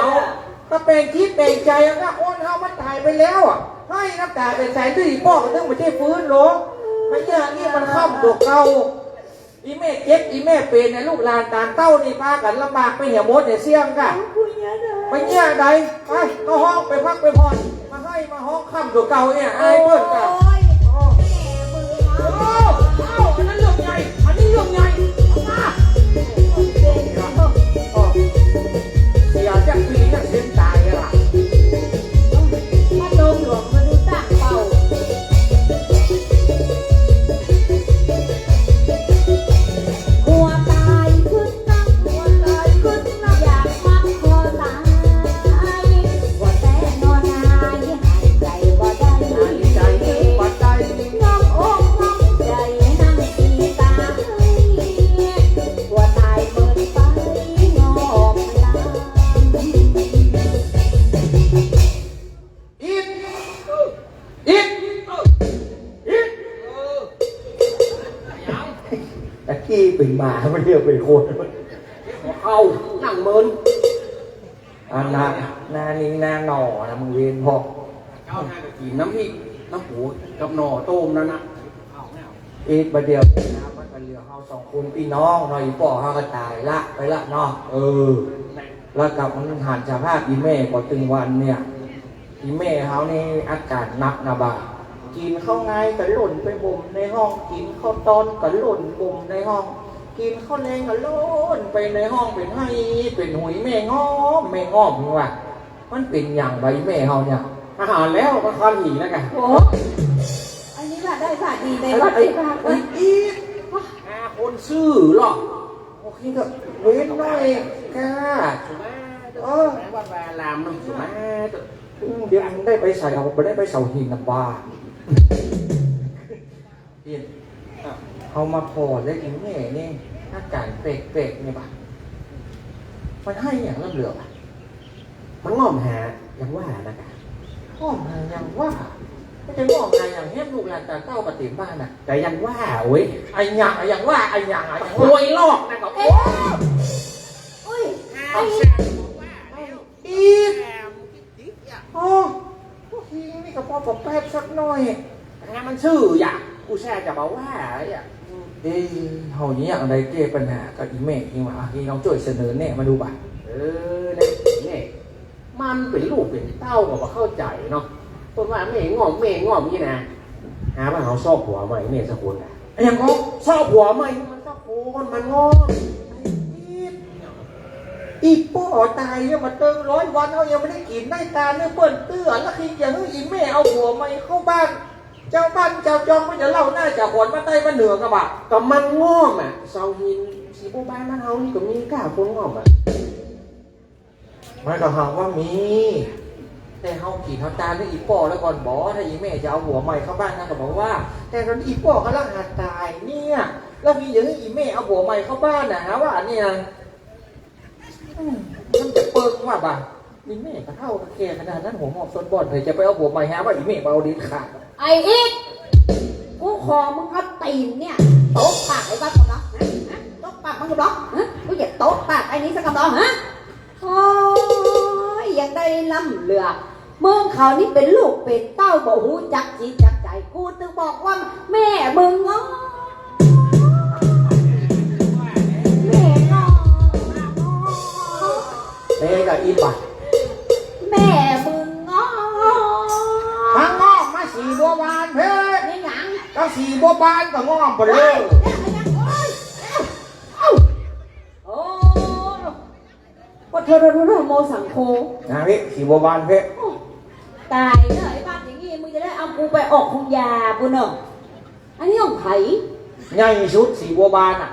ก็แปลงจิตแปลงใจ๋นะ คนเฮามันต๋ายไปแล้วอะ ไห้น้ำต๋าเป๋นสายตื้อ อีป้อก็ดึงบ่าเจ้ยฟื้นหลง มาเยียะนี่มันค่ำกว่าเก่า อีแม่เจ็บ อีแม่เป๋นเนี่ย ลูกหลานต๋ามเต้านี่ปากั๋นลำบากไปเหียหมดเนี่ย เสี้ยงก่ะ ไปเยียะใด ไปเข้าห้องไปพักไปผ่อน มาไห้มาฮ้องค่ำกว่าเก่าเนี่ย อายเปิ้นก่ะ โอ้ย โอ้ แม่มึงนะ โอ้ เอ้า อันนั้นเรื่องใหญ่ อันนี้เรื่องใหญ่ เอามา โอ้ เสียจักปีจักเส้นต๋ายอะล่ะ มาโตหลวงมาดูตั้งเป้า หัวต๋ายขึ้นนัก หัวต๋ายขึ้นนัก อยากมักคอต๋าย ว่าแต่นอนหาย หายใจ๋บ่ได้ หายใจ๋บ่ได้ น้องอกน้องใจ๋นั่งสีต๋าย หัวต๋ายเมินไปงอมลำ อิด อิด อิด ตะกี้เป๋นหมา มันเดี๋ยวเป๋นคน เอ้า นั่งเมิน อันน่ะ หน้านิ่งหน้าหน่อนะ มึงเวรพอ เจ้าน่าจะกิ๋นน้ำพริก น้ำปูกับหน่อต้มนั่นน่ะ อิด บ่าเดี่ยวนี้นะ มันก็เหลือเฮาสองคนปี้น้องเนาะ อีป้อเฮาก็ต๋ายละ ไปละเนาะ เออ แล้วก็มึงหันสภาพอีแม่ก็ตึงวันเนี่ย อีแม่เฮานี่อาก๋านหนักนะบ่า กิ๋นข้าวงายก็ล่นไปบ่มในห้อง กิ๋นข้าวตอนก็ล่นบ่มในห้อง กิ๋นข้าวแลงก็ล่นไปในห้อง เป๋นไห้เป๋นหุย แม่งอม แม่งอม มึงว่า มันเป๋นหยังวะอีแม่เฮาเนี่ย อาหารแล้ว มันควันหีนะกะ โอ้ อันนี้ว่าได้ว่าดีเลย ไอ้ ว่าได้ว่า ไอ้ อีก หาคนซื่อหรอก โอเคก็เว้นหน่อยก้า เออ วัดวาอารามมันสุมา เดี๋ยวมึงได้ไปใส่ เอาไปได้ไปเสาหินนะบ้า เดี๋ยว เฮามาผ่อแล้วอีแม่นี่ อาก๋านแปลกๆ เนี่ยบ่า มันไห้หยังล้ำเหลือบ่า มันงอมหาหยังว่านะกะ งอมหาหยังว่า ก็จะงอมหาหยัง แหมลูกหลานต๋ามเต้าก็เต๋มบ้านน่ะ แต่หยังว่าเว้ย อะหยัง อะหยังว่า อะหยัง อะหยังว่า โอยลอกนะกะ โอ๊ย โอ๊ย เอาแซ่บ อีก โอ้ ผู้หญิงนี่ก็ปอปอแป๊ดสักหน่อย หามันซื่ออย่า อุตส่าห์จะบ่าว่าอย่า เอ๊ะ เฮาเนี่ยจะได้แก้ปัญหากับอีแม่นี่วะ อ่ะ นี่ลองจ้วยเสนอแนะมาดูบ่า เออ แนะ แนะ มันเป๋นลูกเป๋นเต้าก็บ่เข้าใจ๋เนาะ เปิ้นว่าแม่งอม แม่งอมนี่นะ หาว่าเฮาซอกผัวใหม่แม่สักคนน่ะ อะหยังก็ซอกผัวใหม่มันสักคน มันงอม อีป้อต๋ายเนี่ยมาตึงร้อยวัน เฮายังบ่ได้กิ๋นได้ตานเนี่ย เปิ้นเตื้อ แล้วคิดจะหื้ออีแม่เอาผัวใหม่เข้าบ้าน จาวบ้านจาวจองก็จะเล่าหน้าจาวขวัญมาใต้มาเหนือกั๋นบ่ะ ก็มันง่อมอะ เสาหิน สีบัวบานบ้านเฮานี่ก็มีก้าคนง่อมอะ มันก็หาว่ามี แต่เฮากิ๋นเฮาตายเรื่องอี่ป้อแล้วก่อนบ่ ถ้าอี่แม่จะเอาผัวใหม่เข้าบ้านนะก็บอกว่า แต่ต๋อนอี่ป้อก็ลังหาต๋ายเนี่ย แล้วมีอย่างอี้อี่แม่เอาผัวใหม่เข้าบ้านน่ะ หาว่าอันนี้นะ อืม มันจะเปิงว่าบ่ะ อี่แม่ก็เฒ่าก็แก่ขนาดนั้น หัวงอกส้นบอน ใผจะไปเอาผัวใหม่ หาว่าอี่แม่บ่เอาเด็ดขาด ไอ้อิด กูขอมึงเอาตี๋นเนี่ย ตบปากไอ้บ้านกำลัง ฮะ ฮะ ตบปากมันกำลัง ฮะ กูจะตบปากไอ้นี่สักกำลัง ฮะ โอ๊ย ยังได้ล้ำเหลือ มึงเขานี่เป๋นลูกเป๋นเต้า บ่ฮู้จักจิตจักใจ๋ กูตึงบอกว่าแม่มึงเนาะ แม่เนาะ เอ้ย ก็อีบ่ะ แม่มึงเนาะ ทั้งงอกมาสีบัวบานเพ่ นี่หยัง ทั้งสีบัวบานก็งอกไปเลย เอ้ย เอ้ย เอ้ย เอ้า โอ้ ปะเทอะระระระโมสังโฆ นางนี่สีบัวบานเพ่ โอ้ ต๋ายเนาะ ไอ้บ้านอย่างงี้ มึงจะได้เอากูไปออกโฮงยาปุ้นเนาะ อันนี้ของใผ ใหญ่สุดสีบัวบานอะ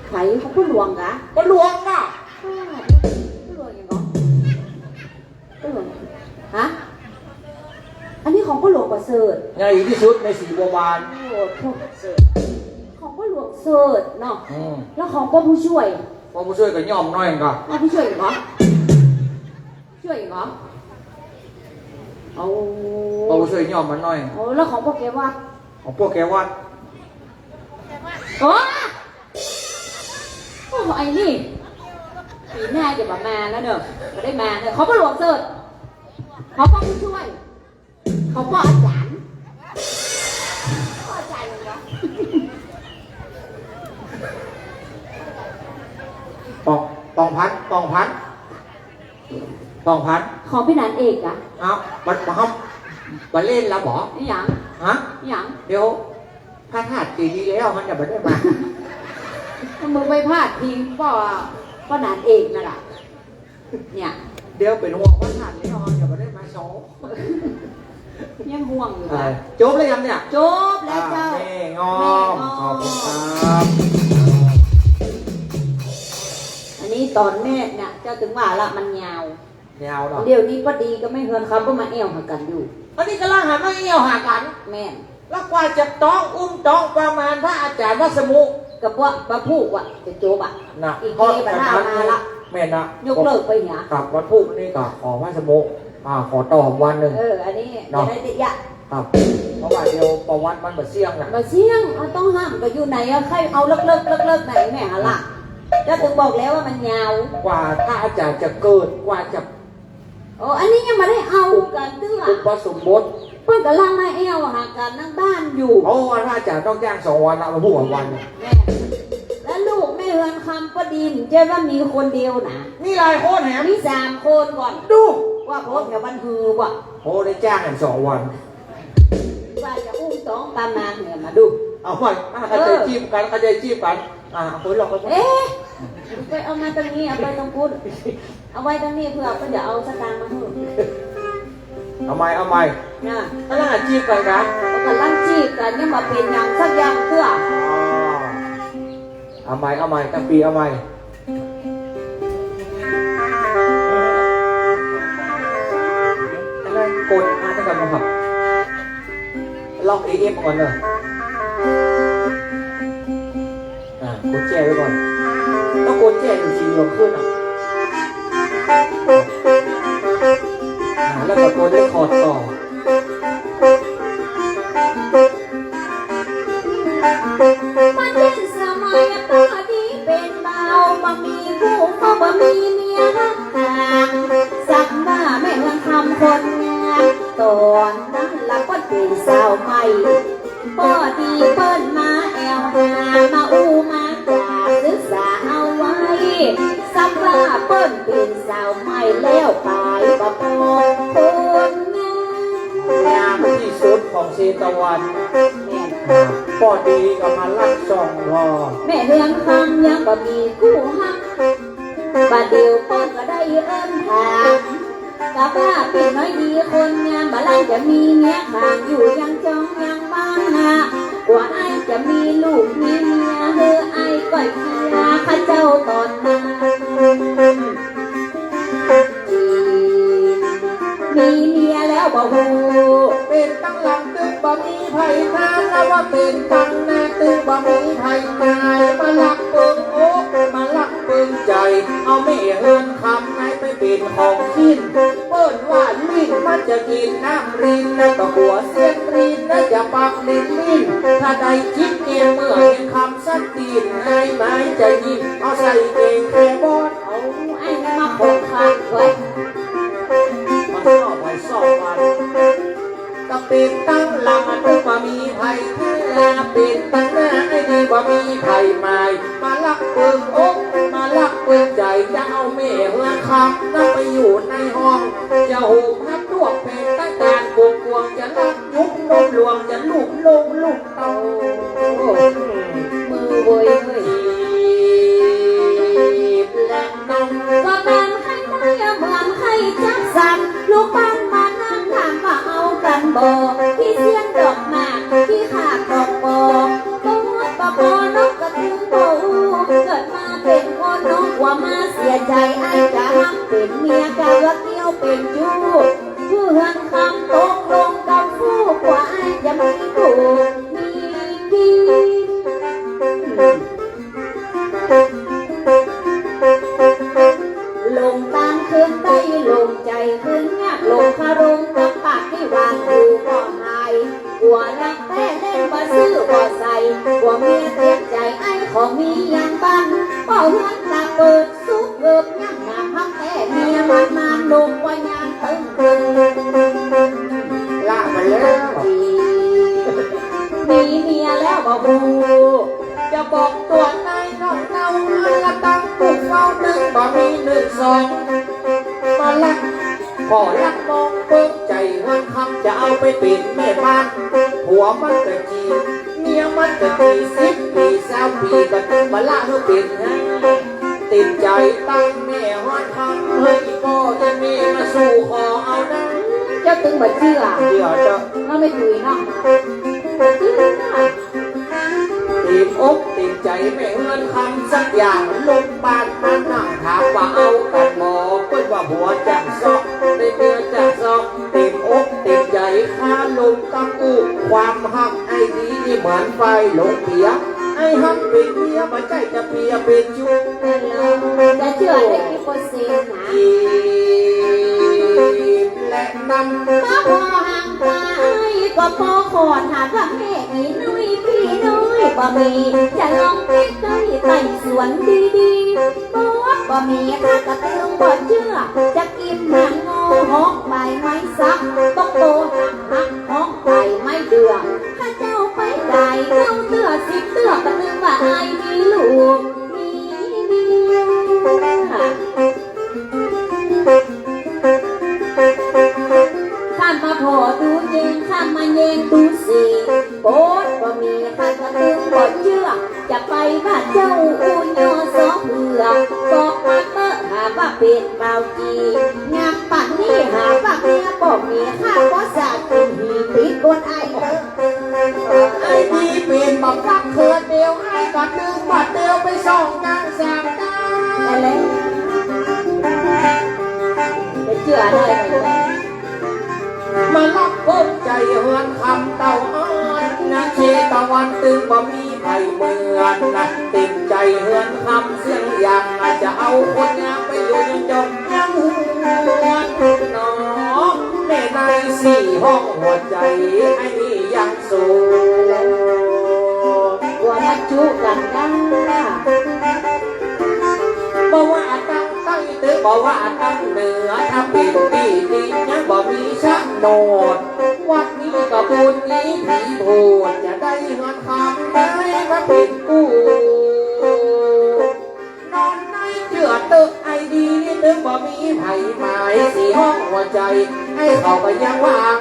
ใผ ของป้อหลวงกะ ป้อหลวงอะ ป้อหลวงอย่างเนาะ ป้อหลวง ฮะ อันนี้ของป้อหลวงประเสริฐ ใหญ่ตี้สุดในสีบัวบาน โอ้โห ของป้อหลวงเสริฐเนาะ อืม แล้วของป้อผู้ช่วย ป้อผู้ช่วยก็ย่อมน้อยก่อ ป้อผู้ช่วยเหรอ ช่วยเหรอ เอา ป้อผู้ช่วยย่อมมันน้อย โอ้ แล้วของป้อแก้ววัด ของป้อแก้ววัด โอ้ โอ้ ไอ้นี่ ปี๋หน้าจะบ่มาแล้วเนาะ บ่ได้มาเนาะ ของป้อหลวงเสริฐ ของป้อผู้ช่วย ของป้ออาจ๋ารย์ ป้ออาจ๋ารย์เหรอ ปอง ปองพัน ปองพัน ปองพัน ของปี้หนานเอกอะ เอ้า มัน มัน มันเล่นแล้วบ่ อะหยัง ฮะ อะหยัง เดี๋ยว พระธาตุเจดีย์แล้วมันจะบ่ได้มา มึงไปพาดพิงป้อ ป้อหนานเอกนั่นล่ะ เนี่ย เดี๋ยวเป๋นห่วงพระธาตุแล้วมันจะบ่ได้มาโชว์ ยังห่วงอยู่ เออ นะ จบแล้วยังเนี่ย จบแล้วเจ้า อ่า แม่งอม แม่งอม ขอบคุณครับ อันนี้ต๋อนแม่เนี่ย เจ้าตึงว่าละมันยาว ยาวเนาะ เดี๋ยวนี้ป้อดีกับแม่เฮือนคำก็มาแอ่วหากั๋นอยู่ อันนี้ก่ำลังหามาแอ่วหากั๋น แม่น แล้วกว่าจะต๊องอุ้มต๊องประมาณพระอาจ๋ารย์พระสมุ กับว่าพระผู้ว่าจะโจบอะ น่ะ อีกที ก็ บัดหน้ามาละ แม่นนะ ยกเลิกไปเหีย ครับ วันพุธนี่ก็ขอพระสมุ อ่า ขอต่อวันนึ่ง เออ อันนี้ เนาะ จะได้ติยะ ครับ เพราะว่าเดี๋ยวประวัติมันบ่เสี่ยงน่ะ บ่เสี่ยง เอาต้องห้ามก็อยู่ไหนอะ ใค่เอาเลิกๆๆๆ ไหนแม่หาละ ก็ตึงบอกแล้วว่ามันยาว กว่าพระอาจ๋ารย์จะเกิด กว่าจะ โอ้ อันนี้ยังบ่ได้เอากั๋นเตื้อ อุปสมบท เปิ้นก่ำลังมาแอ่วหากั๋นหน้าบ้านอยู่ โอ้ วันพระอาจ๋ารย์ต้องจ้างสองวันละ มาพูดวันเนี่ย แม่น แล้วลูกแม่เฮือนคำป้อดีมเจ้าว่ามีคนเดียวนะ มีหลายคนแหม มีสามคนก่อน ดู ว่าโพสต์แถวบ้านฮือว่ะ โอ้ ได้จ้างกั๋นสองวัน ว่าจะอุ้มต๊องประมาณเนี่ย มาดู เอาไว้ อ่ะ เข้าใจ๋ เออ จีบกั๋น เข้าใจ๋ จีบกั๋น อ่ะ เอาคนหลอกกัน เอ๊ะ ไปเอามาตรงนี้ เอาไปตรงพุ้น เอาไว้ตรงนี้เผื่อเปิ้นจะเอาสตางค์มาหื้อ เอาใหม่ เอาใหม่ น่ะ ก่ำลังจีบกั๋นกะ ก่ำลังจีบกั๋น ยังบ่เป๋นหยังสักอย่างเตื้อ อ๋อ เอาใหม่ เอาใหม่ ตั้งปีเอาใหม่ อะไร กด อ่ะ ตั้งแต่มาครับ ล็อก เอ เอฟ ก่อนเนอะ อ่ะ กดแจ้ไว้ก่อน ต้องกดแจ้ถึงสีเหลืองขึ้นอ่ะ อ่ะ แล้วก็กดเรคคอร์ดต่อ มันเป๋นสมัยป้อดีเป๋นบ่าว บ่มีกู้ก็บ่มีเมียฮักหา สักว่าแม่เฮือนคำคนงาม ต๋อนนั้นละเปิ้นเป๋นสาวใหม่ ป้อดีเปิ้นมาแอ่วหา มาอู้มาจ๋าศึกษาเอาไว้ สักว่าเปิ้นเป๋นสาวใหม่แล้วไปบ่พ้อคนงาม งามตี้สุดของเชตวัน แม่น ป้อดีก็มาลักส่องผ่อ แม่เฮือนคำยังบ่มีกู้ฮัก บ่าเดี่ยวเปิ้นก็ได้เอิ้นถาม กาว่าปี้น้อยดีคนงาม บ่าลั้นจะมีเมียข้างอยู่ยังจ้องยังหวังนา กว่าอ้ายจะมีลูกมีเมีย หื้ออ้ายก้อยเคียข้าเจ้าต๋อนนั้น มีเมียแล้วบ่ฮู้ เป๋นตังหลังตึงบ่มีใผหา ละว่าเป๋นตังหน้าตึงบ่มีใผหมาย มาลักเปิงอก มาลักเปิงใจ๋ เอาแม่เฮือนคำนายไปเป๋นของกิ๋น เปิ้นว่าลิ้นมันจะกิ๋นน้ำริน แล้วก็กั๋วเสี้ยนริน แล้วจะปักลิ้นลิ้น ถ้าได้กิ๋นเนี่ยเมื่อเห็นคำสันติ่น นายหมายจะยิน เอาใส่เก๋งแคบอท เอาไอ้นี่มาโขกขันก่อน มาซ่อมไว้ซ่อมมัน ก็เป๋นตังหลังตึงบ่มีใผเฮือ เป๋นตังหน้าไอ้นี่บ่มีใผหมาย มาลักเปิงอก มาลักเปิงใจ๋ จะเอาแม่เฮือนคำนั้นไปอยู่ในห้อง จะโหมฮับตวกเป๋นตังก๋านกวงกวง จะลักยุบนมหลวง จะลูบลงลูบเต้า มือเว้ยเฮ้ย และ ก็แป๋นใค่ได้เหมือนใค่จักสัน ลูกบ้านมานั่งถามว่าเอากั๋นบ่ ขี้เสี้ยนดอกหมาก ขี้ขากดอกปอ ปอปอปอนกกระตึงบ่ฮู้ เกิดมาเป๋นคนนกว่ามาเสียใจ๋ อ้ายจะฮักเป๋นเมีย กาว่าเกี้ยวเป๋นจู้ เฮือนคำตกลงกับฟู่ กว่าอ้ายจะมีกู้มีกิ๋น ลงตางเคืองใต้ ลงใจ๋เคืองยาก ลงคารงกับปากตี้วางอยู่บ่หาย กั๋วรักแต๊เล่นบ่ซื่อบ่ใส กั๋วเมียเตียนใจ๋ ไอ้ของมียังปัน ป้อเฮือนตาเปิด สุกเอิบยังหนาพักแต๊ เมียมันนานลงกว่ายางตึงตึง ละมันแล้ว มีเมียแล้วบ่ฮู้ จะบอกตัวนายน้องเนา ละตังผู้เฝ้านึ่งบ่มีนึ่งสอง มาลัก ขอลักมองเปิงใจ๋เฮือนคำ จะเอาไปเป๋นแม่บ้าน ผัวมันก็จี เมียมันก็จี สิบปี๋ ซาวปี๋ ก็ตึงบ่ละหื้อเป๋นแฮง เต็มใจ๋ตังแม่เฮือนคำ เฮ้ย ป้อจะมีมาสู่ขอเอานะ เจ้าตึงบ่เจื้อ เจื้อเจ้า เนาะแม่ตุ้ยเนาะ ตึงอะ เต็มอกเต็มใจ๋แม่เฮือนคำสักอย่าง ลงบ้านมานั่งถามว่าเอากั๋นบ่ เปิ้นว่าผัวจ้างซอก ได้เมียจ้างซอก เต็มอกเต็มใจ๋ คาลมกับอู้ ความฮักไอ้ดีนี่เหมือนไฟหลงเปีย ไอ้ฮักเป๋นเมีย บ่ใจ้จะเปียเป๋นจู้ จะเจื้อได้กี่เปอร์เซ็นต์นะ อีก และนำ มาพอห่างไกลก็ปอขอด หากว่าแม่มีน้อยพี่น้อยบ่มี จะลองไปใก้ไต่สวนดีๆ ปอดบ่มีข้าก็ตึงบ่เจื้อ จะกิ๋มหางงอฮ้องไปไม้สัก ตกโตหักหักฮ้องไปไม้เดือ ข้าเจ้าไปได้เก้าเตื้อสิบเตื้อ ก็ตึงว่าอ้ายมีลูกมีเมีย ข้ามาผ่อดูแยง ข้ามาแยงดูสี โปดบ่มีข้าก็ตึงบ่เจื้อ จะไปว่าเจ้าอู้ย่อซอเปื้อ บอกมาเต๊อะหาว่าเป๋นบ่าวจี งามป่านนี้หาว่าเมียบ่มี ข้าก็สาดกิ๋นหี๋ติดก้นอ้ายเต๊อะ ไอ้ดีเป๋นบ่าวฟักเขินเดียว ไอ้ก็ตึงบ่าวเดียวไปสองนางสามนาง อะไร ไปเจื้อได้ไหม มาลักเปิ้นใจ๋เฮือนคำเต้าอ้อนนะ เชตวันตึงบ่มีใผเหมือนนะ เต็มใจ๋เฮือนคำเสี้ยงยัง อาจจะเอาคนงามไปอยู่ยังจองยังเฮือนน้อง แม่ในสี่ห้องหัวใจ๋ ไอ้นี่ยัง สูง กว่ามาจุกั๋นได้ บ่ว่าตังใต้ตึก บ่ว่าตังเหนือ ถ้าเป๋นตี้นี้ยังบ่มีโฉนด วัดนี้ก็บุญนี้ผีโผด จะได้เฮือนคำได้มาเป๋นกู้ นอนในเจื้อเต๊อะไอ้ดี ตึงบ่มีใผหมาย สี่ห้องหัวใจ๋ ไอ้เขาก็ยังว่าง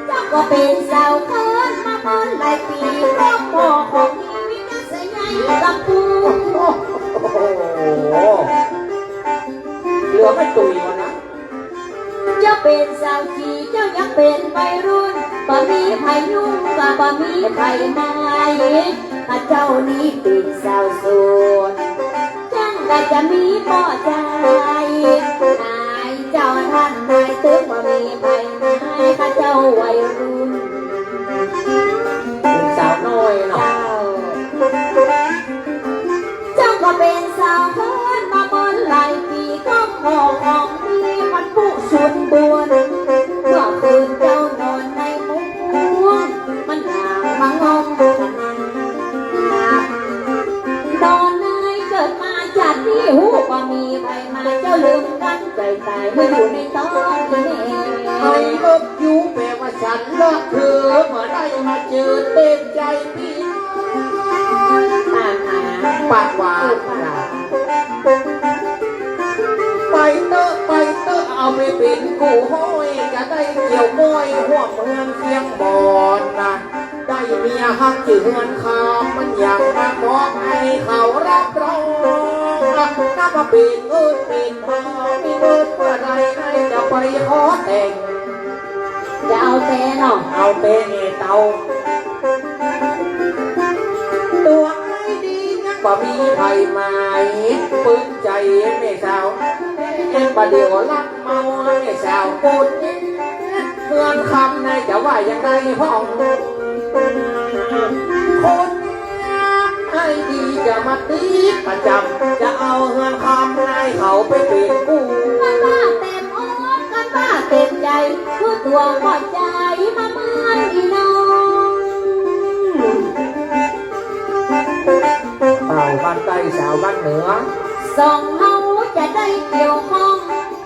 เจ้าก็เป๋นสาวเคิ้นมาเมินหลายปี๋ ครอบครัวของมีวินาศยัยกำปู โอ้โห เหลือไม่ตุ๋ยก่อนนะ เจ้าเป๋นสาวจี๋ เจ้ายังเป๋นวัยรุ่น บ่มีใผยุ่งก็บ่มีใผหมาย ข้าเจ้านี้เป๋นสาวโสด จั้งก็จะมีป้อจาย นายเจ้าท่านนาย ตึงบ่มีใผหมาย ข้าเจ้าวัยรุ่น เป๋นสาวน้อยเนาะ เจ้า เจ้าก็เป๋นสาวโสดมาเปิ้นหลายปี๋ ก็ขอของดีมันปุสุนบวน เมื่อคืนเจ้านอนในมุ้ง มันหางมางอมขนาด นอนในเกิดมาจัดนี้ ฮู้บ่มีใผหมาย เจ้าลืมกั๋น ใจ๋ต๋ายมาอยู่ในต๋อนนี้แน่ ไอ้เอิบอยู่แป๋ว่าสันเลาะเถิง เมื่อได้มาเจิอเต็มใจ๋ปี้น้อง ปากหวาน ปากหวาน ไปเต๊อะ ไปเต๊อะ เอาไปเป๋นกู้ฮ้อย จะได้เกี่ยวก้อยฮ่วมเฮือนเคียงบ่อนนา ได้เมียฮักจื้อเฮือนคำ มันยังมาบอกให้เขารับรอง ถ้ามาเป๋นเอิ้นเป๋นบ่าว มีเอิ้นเมื่อใด ไอ้จะไปขอแต่ง จะเอาแต๊เนาะ เอาแต๊เน่เต้า ตั๋วไอ้ดียังบ่มีใผหมาย ปึงใจ๋แม่สาว เอ็งบ่าเดี่ยวลัก เมาแม่สาวปูน เฮือนคำนายจะว่าอย่างใดพ่อง คนไอ้ดีจะมาติดประจำ จะเอาเฮือนคำนายเขาไปเป๋นกู้ กันว่าเต็มอก กันว่าเต็มใจ๋ คือตั๋วหัวใจ๋มาบ้านอีน้อง บ่าวบ้านใต้สาวบ้านเหนือ สองเฮาจะได้เกี่ยวข้อง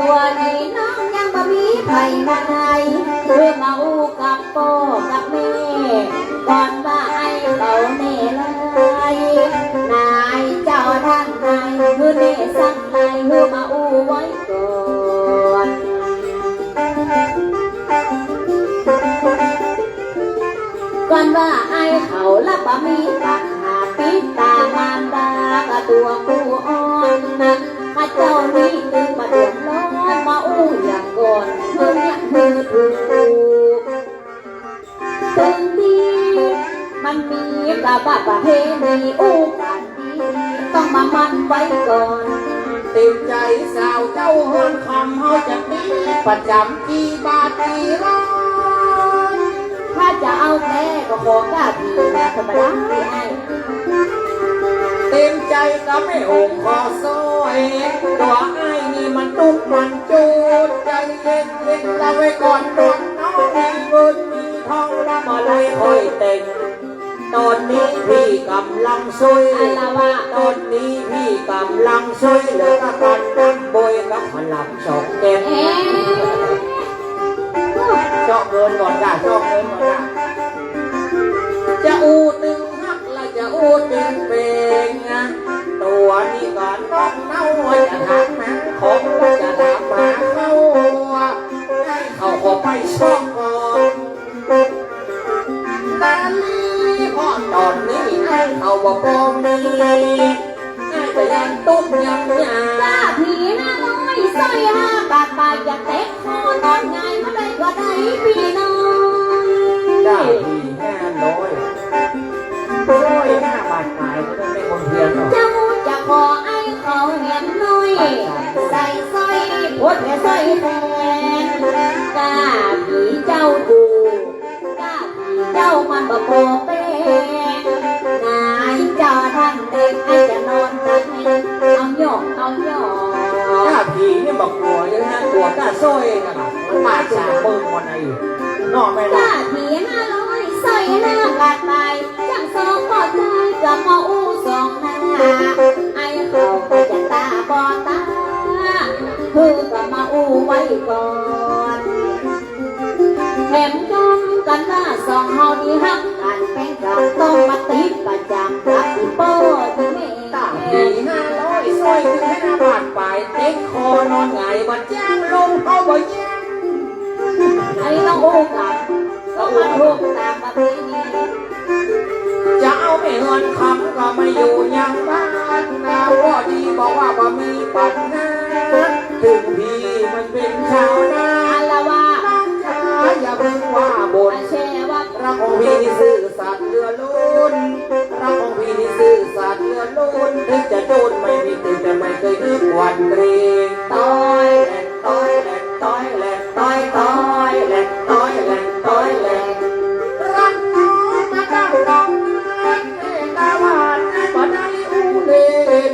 ตั๋วนี้น้องยังบ่มีใผหมาย หื้อมาอู้กับป้อกับแม่ ก่อนว่าไอ้เขาแน่เลย นายเจ้าท่านนาย หื้อแน่สักหน่อย หื้อมาอู้ไว้ก่อน ก่อนว่าไอ้เขาละบ่มีปัญหา ปิดต๋ามารดากับตั๋วกู้อ่อนนา ข้าเจ้านี้ตึงบ่เดือดร้อน มาอู้อย่างก่อน เพื่อเนี่ยคือถูก ตึงนี้มันมีกะว่าประเพณีอู้กั๋นดี ต้องมามั่นไว้ก่อน เต็มใจ๋สาวเจ้า เฮือนคำเฮาจะมีประจำกี่บาทกี่ร้อย ถ้าจะเอาแต๊ก็ขอก้าผีนะ ธรรมดาไอ้ เต็มใจ๋ก็ไม่โอ่งขอซ้อย ตั๋วไอ้นี่มันตุ๊กข์มันจุก ใจ๋เย็นๆ ละไว้ก่อน ต๋อนน้องมีเงินมีทอง ละเมื่อใดค่อยแต่ง ต๋อนนี้พี่ก่ำลังซวย อาละวาด ต๋อนนี้พี่ก่ำลังซวย เหลือแต่ก๋านน้ำบวยกับหมอลำสองแก้ว เอ๊ะ เจาะเงินก่อนจ้ะ เจาะเงินก่อนจ้ะ จะอู้ตึงฮัก ละจะอู้ตึงเป๋ง ตั๋วนี้ก็น้องเนา จะถามหาของ จะถามหาเขา ไอ้เขาขอไปซอกก่อน นาลี เพราะต๋อนนี้ไอ้เขาบ่พอมี ไอ้ก็ยังตุ๊กข์ยังยาก จ้า ผีห้าร้อย สร้อยห้าบาท ไปอย่าเต๊ะคอนอนหงายมาเลยก็ได้พี่น้อง จ้า ผีห้าร้อย สร้อยห้าบาทขายก็ต้องเป็นคนเพียงเนาะ เจ้าจะขอไอ้เขาแหมน้อย ใส่สร้อย โพดแหมสร้อยแทน ก้าผีเจ้าถูก ก้าผีเจ้ามันบ่พอเป๋ง นายเจ้าท่านเด็ก ไอ้จะนอนตักแหง เอาหยอก เอาหยอก ก้าผีนี่บ่กลัวเลยนะ กลัวก้าสร้อยนะ มันบาทสามหมื่นกว่าใน นอกไม่ได้ ก้าผีห้าร้อย สร้อยห้าบาทไป จั้งสองป้อจายก็มาอู้สองหน้า ไอ้เขาก็จะต๋าบ่ต๋า คือก็มาอู้ไว้ก่อน แหมกำกั๋นว่าสองเฮานี้ฮักกั๋นแป๋งกั๋น ต้องมาติดประจำกับอี่ป้ออี่แม่ ก้าผีห้าร้อย สร้อยห้าบาทไป เต๊ะคอนอนหงาย บ่าจ้างลงเฮาบ่แย้ง อันนี้ต้องอู้กั๋น ต้องมาถูกต๋ามประเพณี จะเอาแม่เฮือนคำก็มาอยู่ยังบ้านนา ป้อดีบอกว่าบ่มีปัญหา ถึงพี่มันเป๋นชาวนา อาละ ปันเรง ตอยแหลก ตอยแหลก ตอยแหลก ตอย ตอยแหลก ตอยแหลก ตอยแหลก รักน้องมาตั้งนาน แม่ตาหวาน บ่ได้อู้เล่น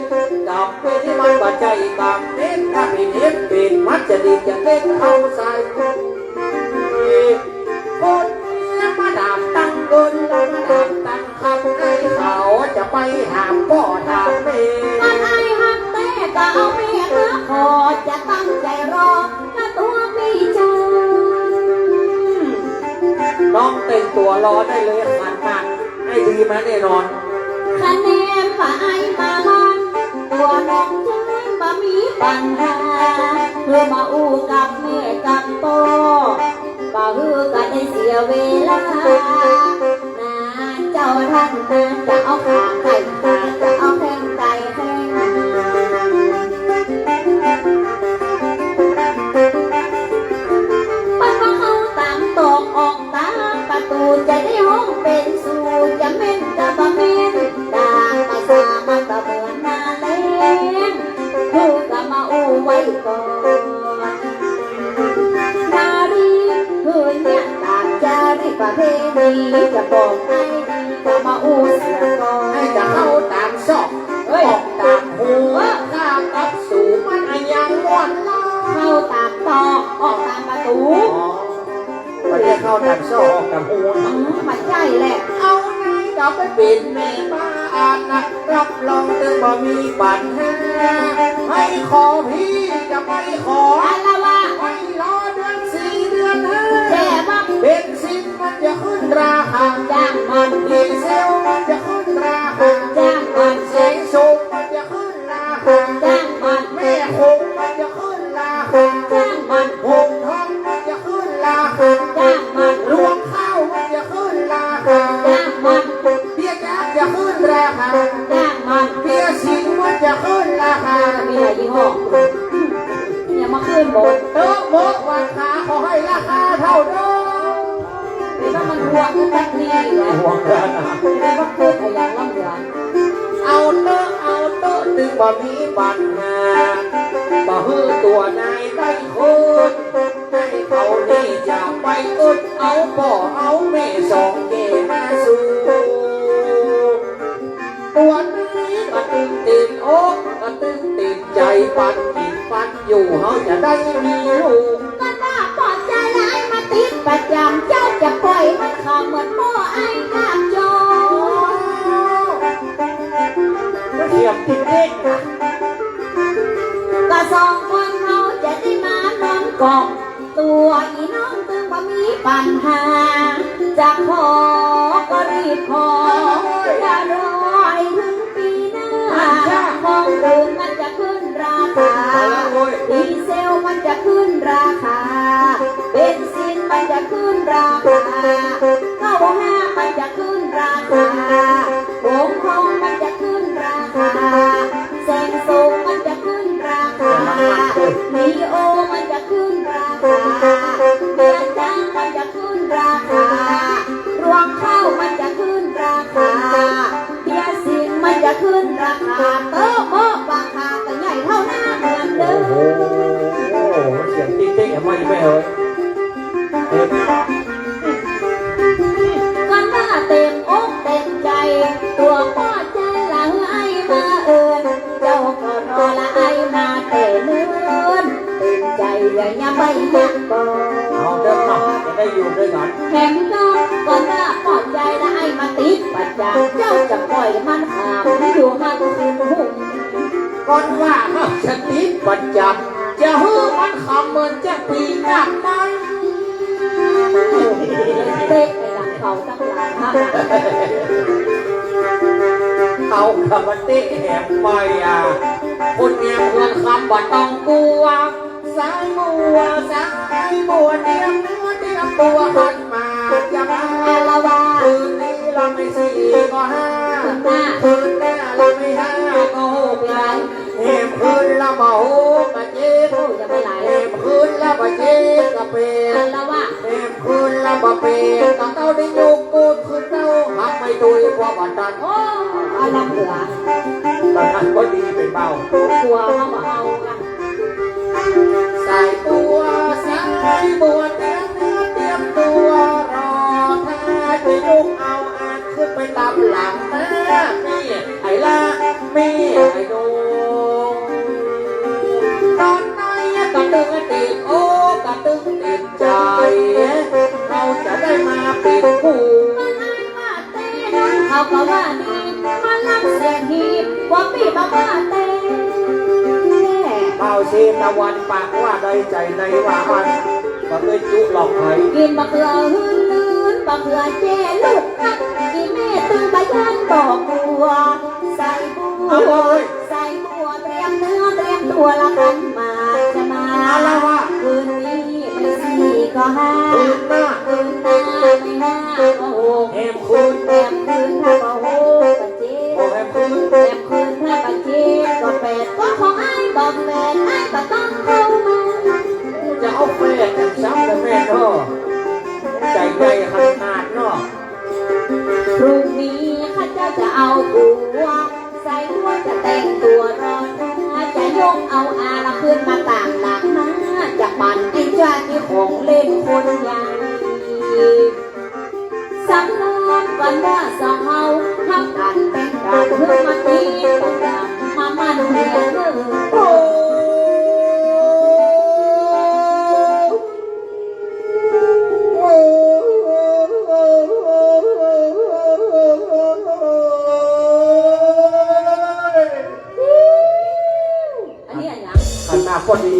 กำเป็นที่มันบ่ใจ้กำเน้น ถ้าผิดเห็นผิด มันจะดีจะเล่นเอาใส่ คนมาถามตังเงิน มาถามตังคำ ไอ้เขาจะไปถามป้อถามแม่ มันไอ้ฮักแม่ก็เอาแม่มาขอ จะตั้งใจ๋รอ ก็ตั๋วปี้เจ้า น้องแต่งตั๋วรอได้เลย ขันหมากไอ้ดีมาแน่นอน คะแนนว่าไอ้มาลอน ตั๋วน้องเจินบ่มีปัญหา หื้อมาอู้กับแม่กับป้อ บ่หื้อกั๋นได้เสียเวลา นาเจ้าตันนา จะเอาขาไก่ขา จะเอาแข้งไก่แข้ง ปันว่าเข้าต๋ามตอกออกต๋ามประตู๋ จะได้ฮ้องเป๋นสู่ จะแม่นก็บ่แม่น ต๋ามภาษามันก็เหมือนหน้าแล้ง หื้อกั๋นมาอู้ไว้ก่อน นารีหื้อเยียะต๋ามจารีตประเพณี จะบอกไอ้ดีก็มาอู้เสียก่อน ไอ้จะเข้าต๋ามซอก เฮ้ย ออกต๋ามฮู เออ ข้ากับสูมันอะหยังม่วนล่ะ เข้าต๋ามตอก ออกต๋ามประตู๋ อ๋อ บ่ได้เข้าต๋ามซอก ออกต๋ามฮู อืม บ่ใจ้แหละ เอาไหนก็ไปเป๋นแม่บ้านนะ รับรองตึงบ่มีปัญหา ไม่ขอพี่จะไม่ขอ อาละวาด ไม่รอเดือนสี่เดือนห้า แจ้บ่ เบนซินมันจะขึ้นราคา จ้างมัน ดีเซลมันจะขึ้นราคา จ้างมัน แสงโสมมันจะขึ้นราคา จ้างมัน แม่คงมันจะขึ้นราคา จ้างมัน หงส์ทองมันจะขึ้นราคา จ้างมัน รวงข้าวมันจะขึ้นราคา จ้างมัน เบียร์แจ๊สจะขึ้นราคา จ้างมัน เบียร์สิงห์มันจะขึ้นราคา มีหลายยี่ห้อ เนี่ยมาขึ้นหมด เต๊อะโมะวันขา ขอหื้อราคาเต้าเดิม นี่ก็มันทวงขึ้นแบบนี้แหละ ทวงกันนะ นี่ก็ขึ้นไปอย่างล้ำเหลือ เอาเต๊อะ เอาเต๊อะ ตึงบ่มีปัญหา บ่หื้อตั๋วนายได้คน ไอ้เขานี่จะไปอึดเอาป้อเอาแม่สองแก่มาสู่ ตั๋วนี้ก็ตึงเต็มอก ก็ตึงเต็มใจ๋ ปันกิ๋นปันอยู่ เฮาจะได้มีลูก ก็น่าปอใจ๋ละ ไอ้มาติดประจ๋ำ เจ้าจะป่อยมันข้ามเหมือนป้อไอ้กาบโจ เสียงติดเด็กนะ ก็สองคนเฮาจะได้มานอนกล่อม ตั๋วอี่น้องตึงบ่มีปัญหา จะขอก็รีบขอ อย่ารอให้ถึงปี๋หน้า ของอื่นมันจะขึ้นราคา ดีเซลมันจะขึ้นราคา เบนซินมันจะขึ้นราคา เก้าห้ามันจะขึ้นราคา หงส์ทองมันจะขึ้นราคา แสงโสมมันจะขึ้นราคา ลีโอมันจะขึ้นราคา เบียร์จางมันจะขึ้นราคา รวงข้าวมันจะขึ้นราคา เบียร์สิงห์มันจะขึ้นราคา เต๊อะโมะราคาก็ใหญ่เต้าหน้าเหมือนเดิม โอ้โห เสียงติ๊กติ๊กอะ ไม่แม่เอ้ย ก็น่าเต็มอกเต็มใจ๋ ตั๋วป้อใจ๋ละหื้อไอ้มาเอิ้น เจ้าก็รอละไอ้มาแต่เนิ่น เต็มใจ๋อย่าอย่าไปยากก่อน เอาเต๊อะ จะได้อยู่ด้วยกั๋น แถมน้องก็น่าปอใจ๋ละไอ้มาติดประจ๋ำ เจ้าจะป่อยมันข้ามอยู่หั้น ก่อนว่าเฮาจะติดประจ๋ำ จะหื้อมันข้ามเหมือนจะปี๋นักไหม เตะไปหลังเขาตั้งหลังฮะ เอากะมาเตะแหมไปอ่ะ คนแหมเฮือนคำบ่ต้องกั๋ว สายบัว สายบัว เตรียมเนื้อเตรียมตั๋ว หันมาจะมาอาละวาด คืนนี้ละไม่สี่ก็ห้า คืนหน้า คืนหน้าละไม่ห้าก็หก หลาย แหมคืนละบ่หกก็เจ็ด โอ้ ยังไม่หลาย แหมคืนละบ่เจ็ดก็แปด อาละวาด แหมคืนละบ่แปดก็เก้า ได้ยกโกดขึ้นเต้า หักไม่ตุยพวกบ่ตัน โอ้ อาละเหลือ ก็ดีเป๋นเบา กั๋วเฮาบ่เอาอะ สายบัว สายบัว เตรียมเนื้อเตรียมตั๋ว รอถ้าจะยกเอาอันขึ้นไปต๋ามหลังนะ นี่ไอ้ละ แม่ไอ้โดง ต๋อนนี้กะตึงติดอกกะตึงติดใจ๋ เฮาจะได้มาเป๋นคู่ เขาก็ว่าดี มาลักเศรษฐี ว่าปี้บ่าว่าแต่ เบาเชตวันปากว่าใดใจ๋ในว่าอั้น บ่เกยจุหลอกใผ กิ๋นบ่าเขือหื้นลื่น บ่าเขือเจ้ลูกฮัก อี่แม่ตึงบ่ย้านบ่กั๋ว สายบัว เอาเลย สายบัว เตรียมเนื้อเตรียมตั๋วละกัน มาจะมา อาละวาด คืนนี้ไม่สี่ก็ห้า คืนหน้า คืนหน้าไม่ห้าก็หก แหมคืน แหมคืนห้าก็หกก็เจ็ด โอ้ แหมคืน แหมคืนห้าก็เจ็ดก็แปด ก็ของอ้ายบ่แปด อ้ายบ่ต้องเข้ามา จะเอาแปดจังซ้ำบ่แม่นเนาะ ใจ๋ใหญ่ขนาดเนาะ พรุ่งนี้ข้าเจ้าจะเอากั๋ว สายบัวจะแต่งตั๋วรอถ้า จะยกเอาอาละขึ้นมาต๋ามหลังมา จะปั่นไอ้จ้าตี้ของเล่นคนใหญ่ สำนวนก่อนว่าสองเฮา ฮักกั๋นแต่งกั๋นเพื่อมาตีกั๋น มามั่นเมียเออ โอ้ อันนี้อะหยัง อันหน้าก็ดี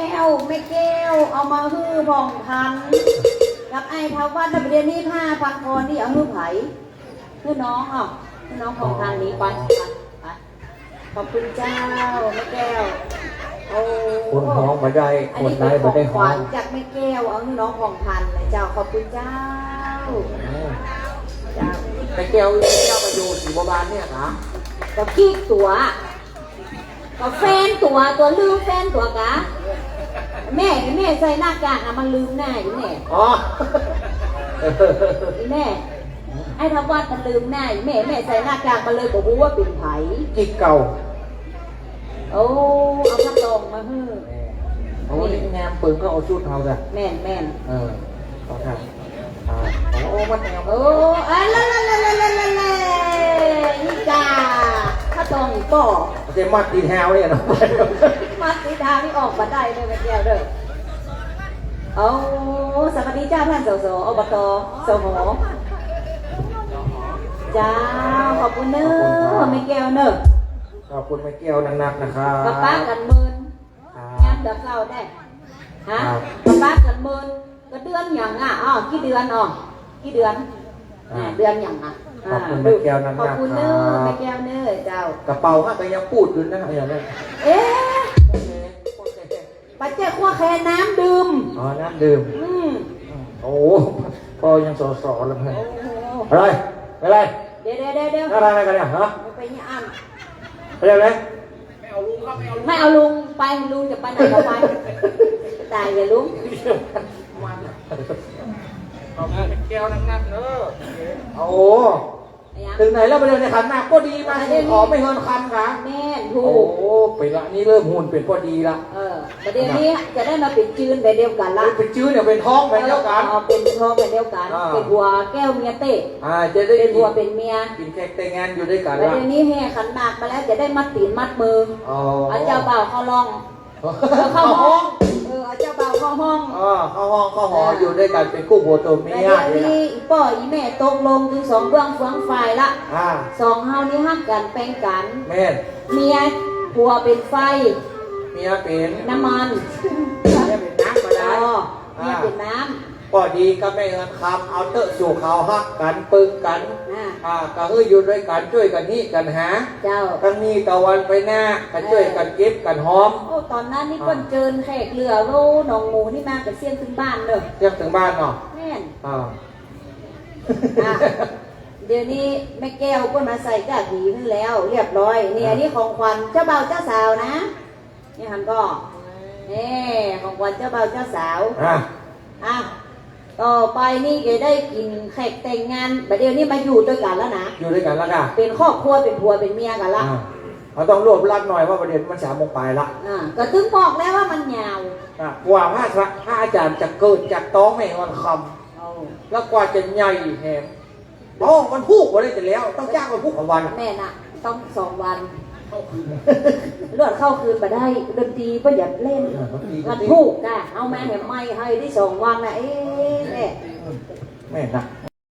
แม่แก้ว แม่แก้ว เอามาหื้อผ่องพัน กับไอ้เฒ่าวัด แล้วบ่าเดี่ยวนี้ผ้าพันคอนี่เอาหื้อใผ หื้อน้อง อ้าว หื้อน้องผ่องพันนี้ ไป ไป ไป ขอบคุณเจ้า แม่แก้ว โอ้ คนฮ้องบ่ได้ อันนี้ คนได้บ่ได้ฮ้อง เป๋นของขวัญจากแม่แก้ว เอาหื้อน้องผ่องพันเลยเจ้า ขอบคุณเจ้า อืม เจ้า แม่แก้ว แม่แก้วมาอยู่ศรีบัวบานเนี่ยเหรอ ก็กี้ตั๋ว ก็แฟนตั๋ว ตั๋วลืมแฟนตั๋วกะ แม่ แม่ใส่หน้ากากอะ มันลืมหน้าอยู่แม่ อ๋อ อีแม่ ไอ้เฒ่าวัดมันลืมหน้าอยู่แม่ แม่ใส่หน้ากาก มันเลยบ่ฮู้ว่าเป๋นใผ กิ๊กเก่า โอ้ เอาผ้าตองมาหื้อ แม่ โอ้ นี่ นี่งามเปิงก็เอาชุดเฮาจ้ะ แม่น แม่น เออ ขอทาน อ่า โอ้ มันแนว โอ้ เอ้ย ละ ละ ละ นี่จ้า ผ้าตองอีกบ่ จะมัดตีนแฮวเนี่ยเนาะ มัดตีนแฮวนี่ออกมาได้เลย แม่แก้วเด้อ โอ้ สวัสดีจ้า ท่าน สส อบต สห เจ้า ขอบคุณเน้อ ขอบคุณครับ แม่แก้วเน้อ ขอบคุณแม่แก้วนักๆ นะครับ ก็ปะกั๋นเมิน ครับ งานเดียวเก่าได้ ฮะ ครับ ก็ปะกั๋นเมิน ก็เดือนหยังอะ อ๋อ กี่เดือน อ๋อ กี่เดือน อ่า อ่า เดือนหยังอะ ขอบคุณ อ่า แม่แก้วนักๆ ขอบคุณเน้อ ครับ แม่แก้วเน้อ เจ้า กระเป๋าฮะก็ยังปูดอยู่นะ เนี่ยนะ เอ๊ะ โอเค โอเค ปะเจ้าครัวแค่น้ำดื่ม อ๋อ น้ำดื่ม อืม โอ้ พ่อยังสอๆ เลย โอ้โห อะไร อะไร เดี๋ยว เดี๋ยว เดี๋ยว อะไรกันเนี่ย ฮะ ไปเนี่ยอ่าน ไปเลย ไม่เอาลุง ไป ลุงจะไปไหนก็ไป ตายเลยลุง เอาเป็นแก้วนักๆ เด้อ โอ้ ถึงไหนแล้ว บ่าเดี่ยวนี้ขันหมากป้อดีมาสู่ขอแม่เฮือนคำกะ แม่น ถูก โอ้ ไปละ นี่เริ่มฮู้เป๋นป้อดีละ เออ บ่าเดี่ยวนี้จะได้มาเป๋นจืนแบบเดียวกั๋นละ เป๋นจืนเนี่ย เป๋นท้องแบบเดียวกั๋น เออ เป๋นท้องแบบเดียวกั๋น อ่า เป๋นผัวแก้วเมียเต๊ะ อ่า จะได้ เป๋นผัวเป๋นเมีย กิ๋นเค้กแต่งงานอยู่ด้วยกั๋นละ บ่าเดี่ยวนี้แห่ขันหมากมาแล้ว จะได้มัดตี๋นมัดมือ อ๋อ เอาเจ้าบ่าวเข้าห้อง เข้าห้อง เออ เอาเจ้าบ่าวเข้าห้อง เออ เข้าห้อง เข้าหอ อ่า อยู่ด้วยกั๋นเป๋นกู้ผัวตั๋วเมีย บ่าเดี่ยวนี้ นี่ อีป้ออีแม่ตกลงกั๋นสองเบื้องสองฝ่ายละ อ่า สองเฮานี่ฮักกั๋นแปงกั๋น แม่น เมีย ผัวเป๋นไฟ เมียเป๋น น้ำมัน เมียเป๋นน้ำบ่าดาล อ๋อ เมียเป๋นน้ำ ป้อดีกับแม่เฮือนคำ เอาเต๊อะ สู่เขาฮักกั๋น ปึงกั๋น อ่า อ่า ก็หื้ออยู่ด้วยกั๋น จ้วยกั๋นฮีกั๋นหา เจ้า กั๋นมีตะวันไปหน้า ก็จ้วยกั๋นเก็บกั๋นหอม โอ้ ต๋อนนั้นนี่ อ่า เปิ้นเจิญแขกเหลือ โอ้ หนองหมูนี่มากั๋นเสี้ยงตึงบ้านเนาะ เสี้ยงตึงบ้านเนาะ แม่น อ่า อ่ะ เดี๋ยวนี้แม่แก้วเปิ้นมาใส่ก้าผีหื้อแล้ว เรียบร้อย นี่ อ่ะ อันนี้ของขวัญเจ้าบ่าวเจ้าสาวนะ นี่หันก่อ นี่ ของขวัญเจ้าบ่าวเจ้าสาว อ่ะ อ่ะ ต่อไปนี่จะได้กิ๋นเค้กแต่งงาน บ่าเดี่ยวนี้มาอยู่ด้วยกั๋นแล้วนะ อยู่ด้วยกั๋นแล้วก่ะ เป๋นครอบครัว เป๋นผัวเป๋นเมียกั๋นละ อ่ะ เฮาต้องรวบรัดหน่อย ว่าบ่าเดี่ยวมันสามโมงปลายละ อ่ะ ก็ตึงบอกแล้วว่ามันยาว อ่ะ กว่าพระ พระอาจ๋ารย์จะเกิดจากต๊องแม่เฮือนคำ โอ้ แล้วกว่าจะใหญ่แหม อ๋อ วันพูกบ่ได้จะแล้ว ต้องจ้างวันพูกสองวัน แม่นอะ ต้องสองวัน ลวดเข้าคืนบ่ได้ ดนตรีเปิ้นอย่าเล่น เออ ดนตรี วันพูกอะ เอามาแหมไมค์ไฮได้สองวันนะ เอ๊ะ แม่นนะ